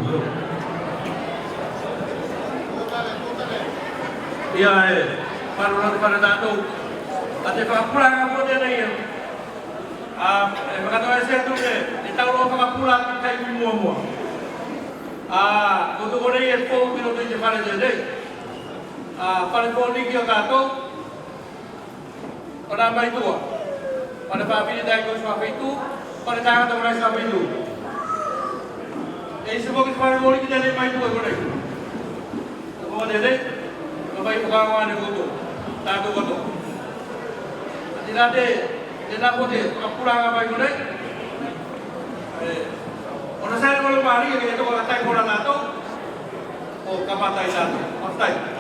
Ia e, fano atu fano tatou. A te fakapulaga foki tenei ia. A, e fakatoese atu ke, e tau loa fakapula ki taimi muamua. A, ko te konei e fou ki loto i te fale tenei. A, fale foliki o tatou. Konā mai tua. Fale fafine taiko i suā feitu, fale tagata konā i suā feitu. E isi foki te fale foliki tenei mai tua konei. Ko tenei, ko fai fakaaoga ne koutou. Tatou katoa. Tenā te, tenā ko te fakapulaga mai konei. E, ona saina mo le mali ke toko la tai mo la tatou. O kamata i tatou. Fakafetai.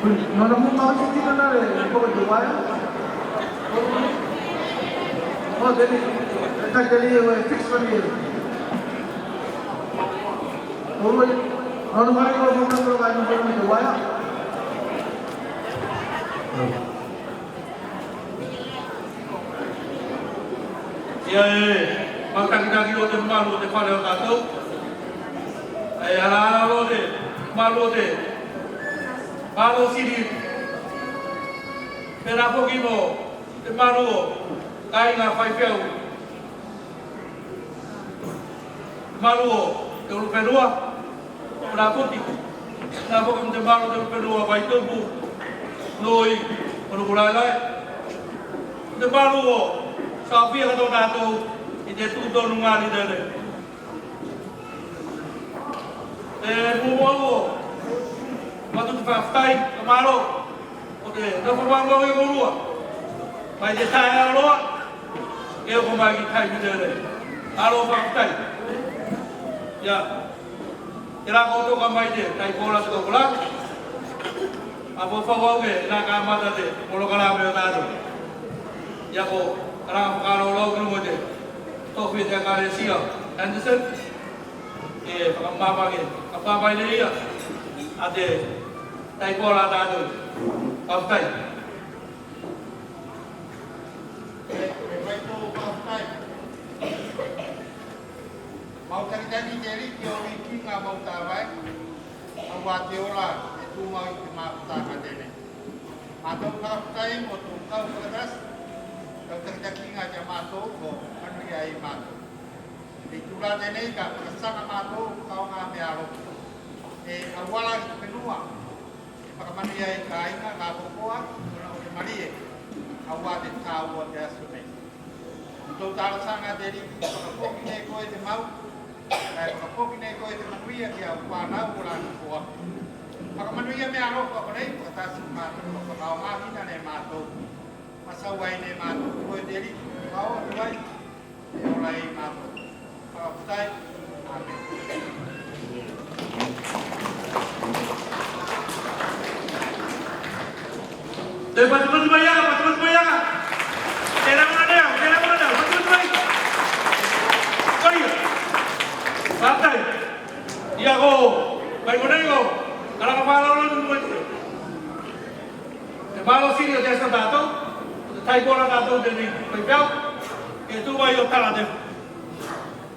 No, no, mo mau tino na le, ko te wai. O te ni, e tai te ni, e fix for me. O le, no, no, mai ko, ko, ko, ko, ko, ko, ko, ko, ko, Ia e, makatakitaki o te malu o te fale o tatou. E ala, ala o te malu o te malo sili. Penā foki mo te malu o kāiga faifeau. Malu o te ulufenua, o Funafuti. Penā foki mo te malu o te ulufenua Vaitupu, Nui, o Nukulaelae. Te malu o Sofia katoa tatou i te tutonuga nei. E muamua, matu te fakafetai, ka malo. Ko te nofo mamoe o koulua mai te taeao loa ke oko mai ki taimi nei. Alo fakafetai. Ia. Tela koutou ka mai te tai kola te kola. A ko fau au ke la kamata te polokalame o tatou. Ia ko kala fakaloulou ki luga o te tofi o te Ekalesia Anderson. E fakamamake, ka fakamai nei ia a te tai kola a tatou. Fakafetai. E, e mai tou fakafetai. Mau takitaki te Aliki o wikiga mau tavae. Aua te ola e tumau i te mafutaga tenei. Matou fakafetai mo tou kau fakatasi, kau takitakiga ki a matou ko manuia ei matou. I te itula tenei ka fakasaga matou ko kaoga mea alofa. E auala ki te fenua, e fakamanuia ei kāiga, kapokoa, ona o te malie. Aua te tāua o te aso nei. Tou talosaga te Aliki, fakafoki nei koe te mau, kae fakafoki nei koe te manuia ki au fanau o la ki koa. Fakamanuia mea alofa konei, fakatasi matou, fakaoga nei matou. Masaua nei matou, koe te Aliki, fakaoa te vai. E ola ei matou. Fakafetai. Amene. Te patipati mai aga, patipati mai aga. Tela mea nei, tela mea nei, patipati mai. Koia. Fakafetai. Ia ko, mai konei ko, kalaka fakalolo nei mai. Te malo sili o te aso tatou, te tai kola tatou tenei, faifeau, e tu mai o tala te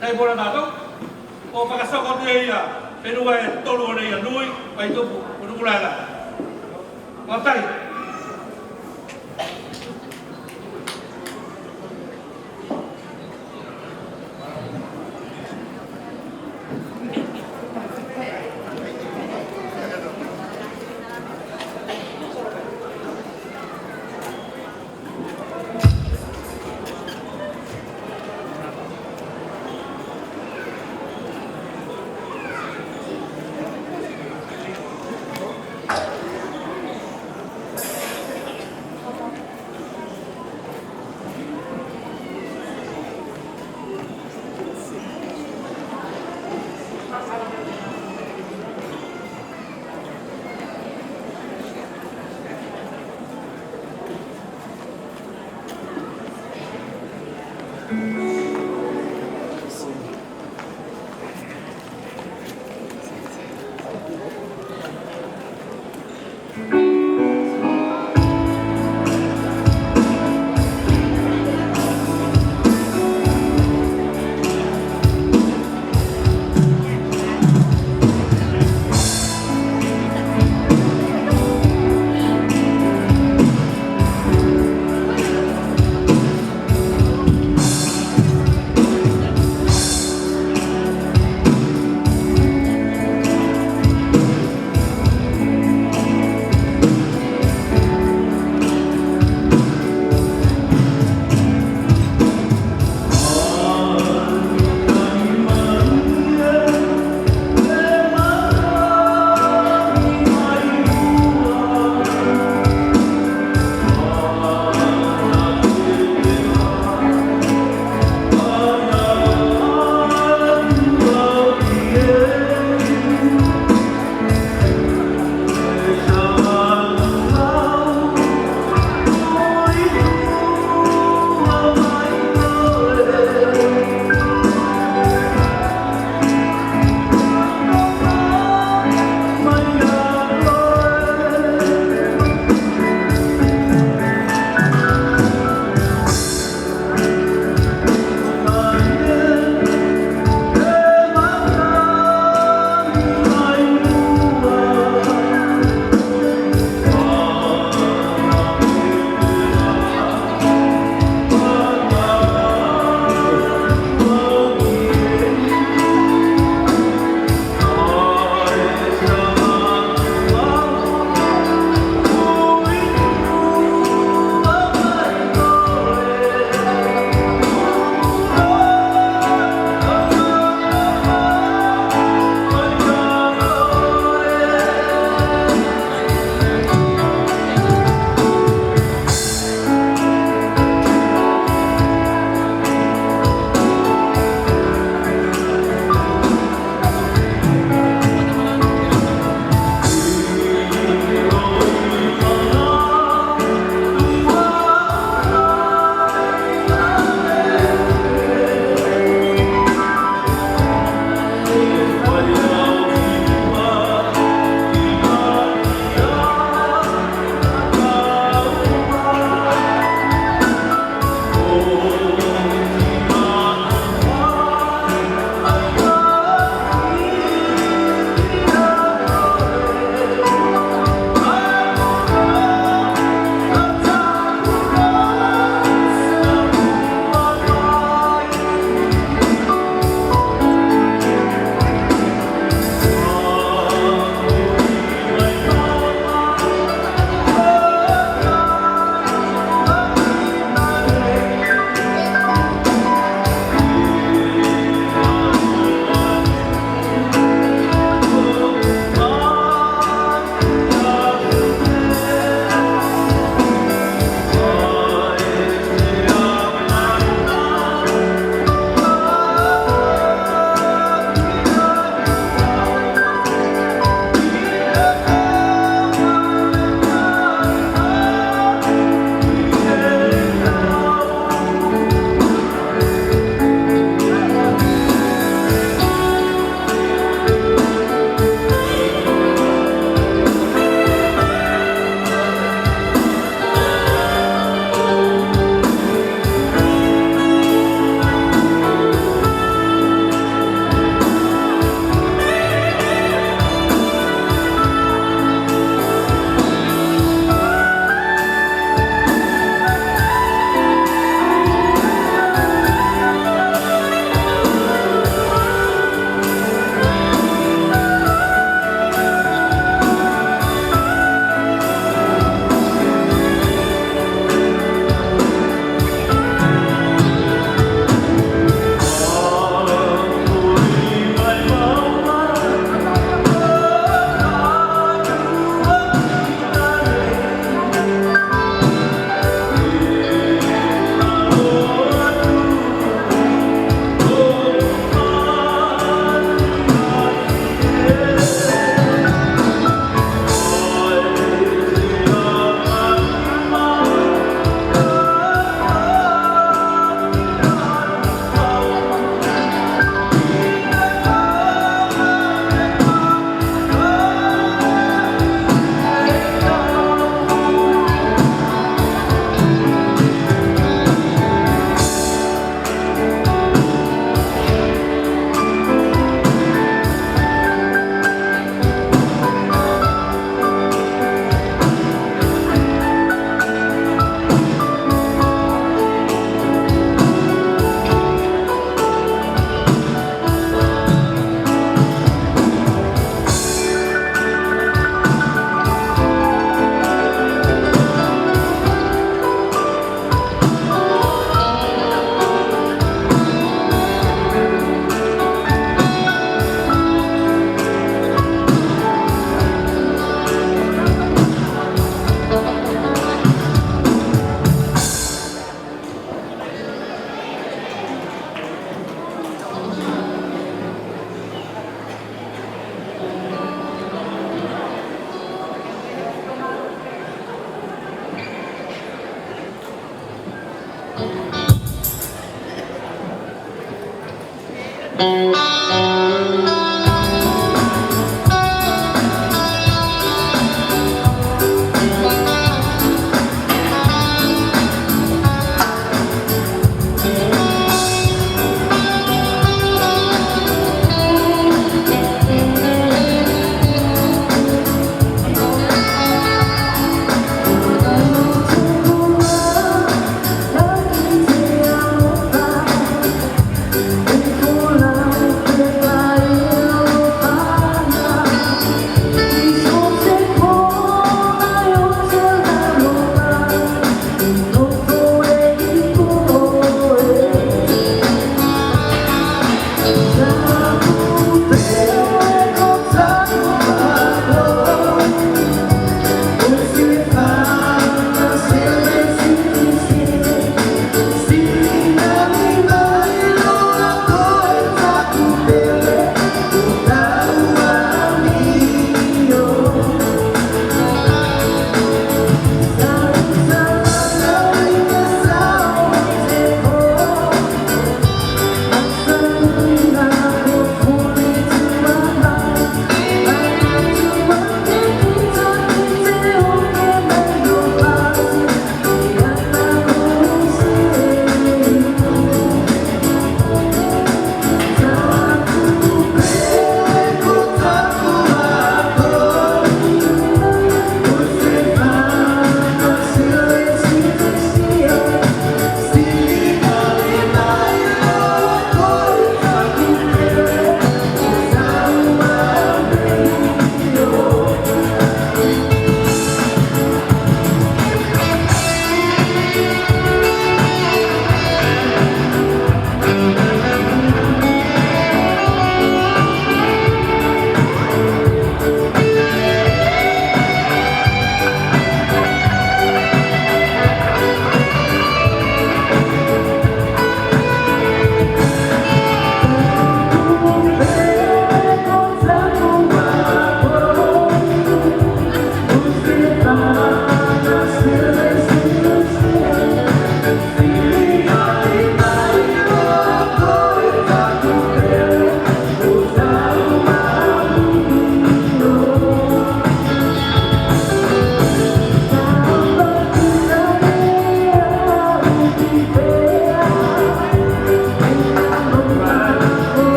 tai kola tatou, o fakasoko te ia, fenua e tolu o nei a Nui, Vaitupu, o Nukulaelae. Fakafetai.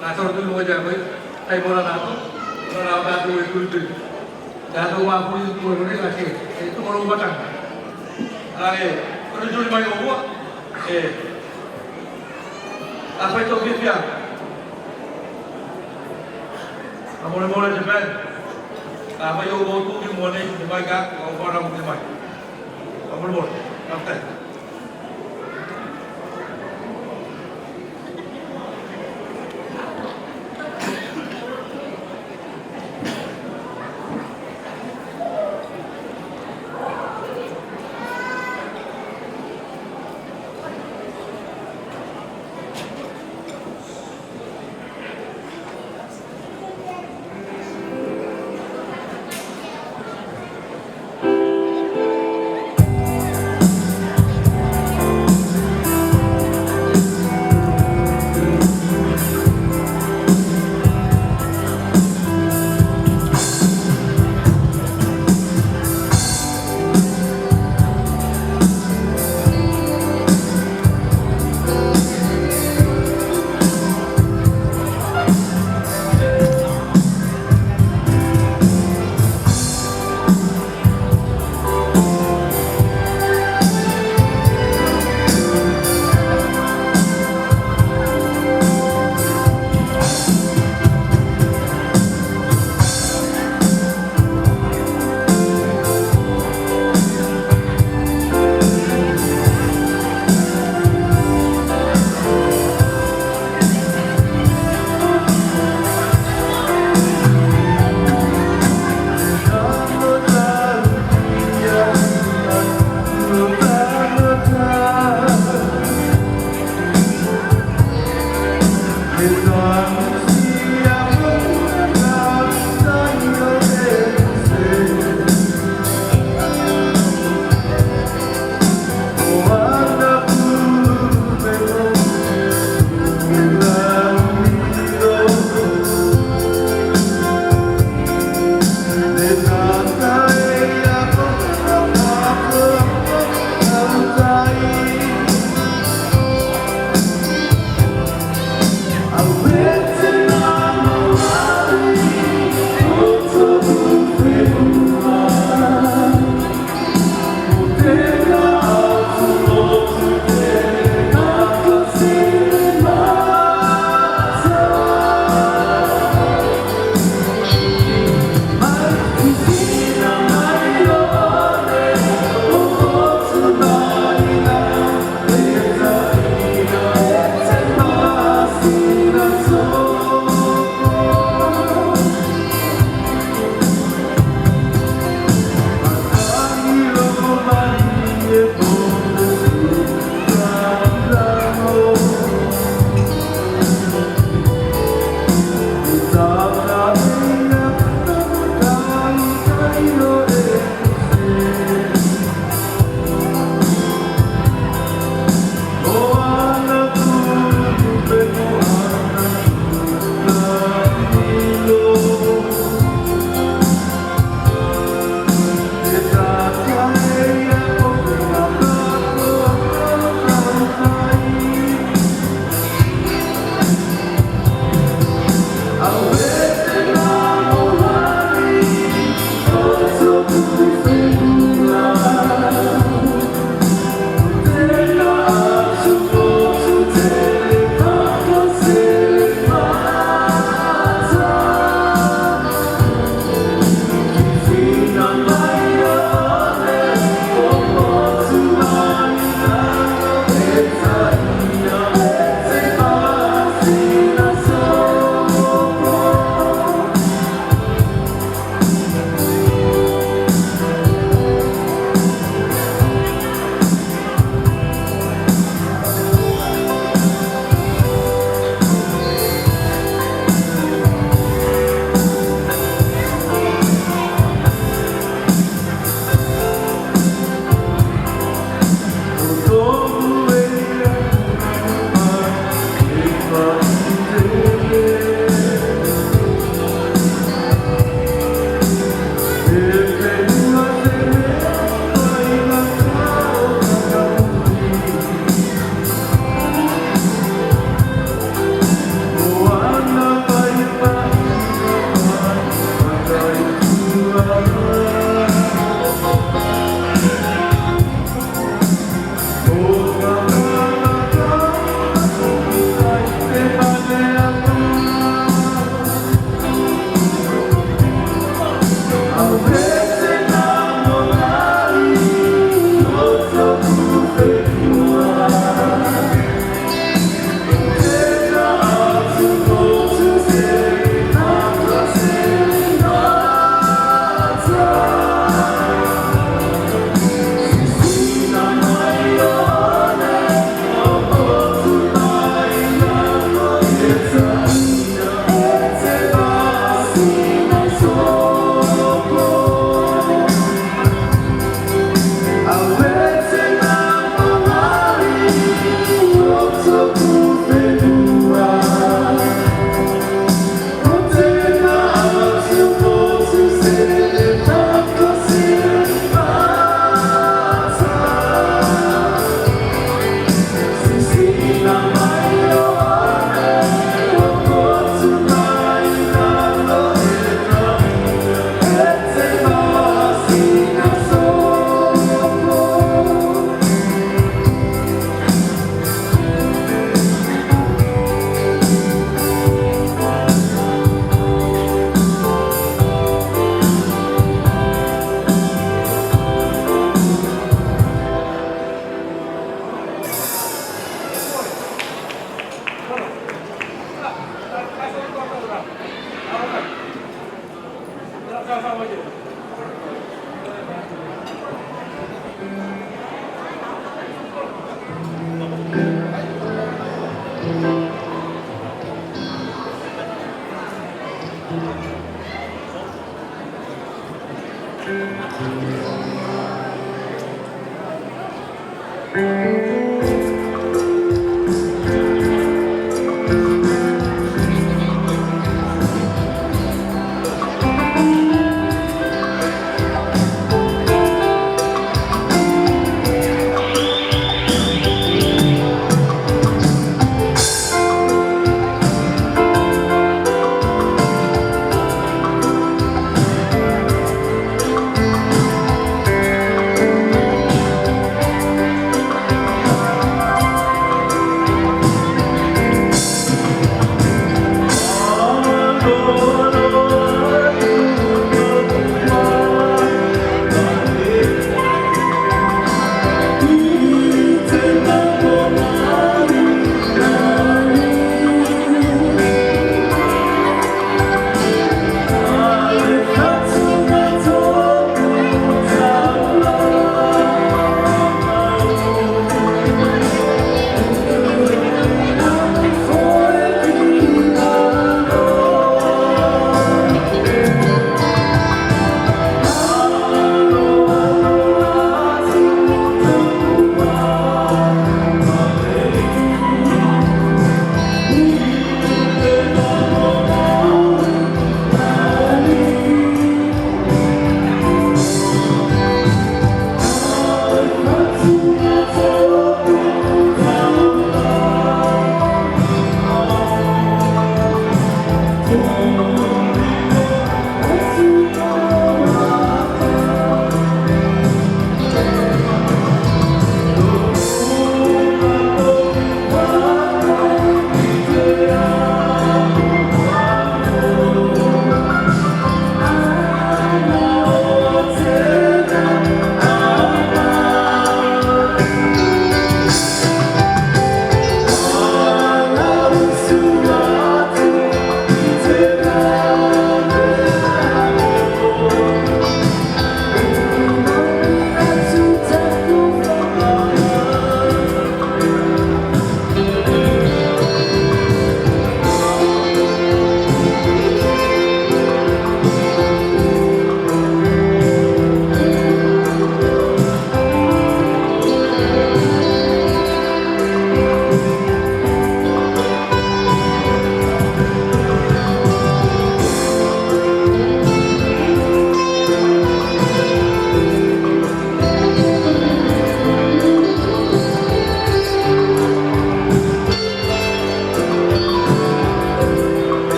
Tatou tu mo ia mai, tai mo la tatou, mo la tatou e tu tu. Tatou ma pui tu mo ia ke, e tu mo lo batang. Ai, ko tu mai o ua, e. A fai tou fiafia. A mole mole Japan. A fai o ua tu ki mo nei, mai ka, o fara mo mai. A mole mole. Tatou.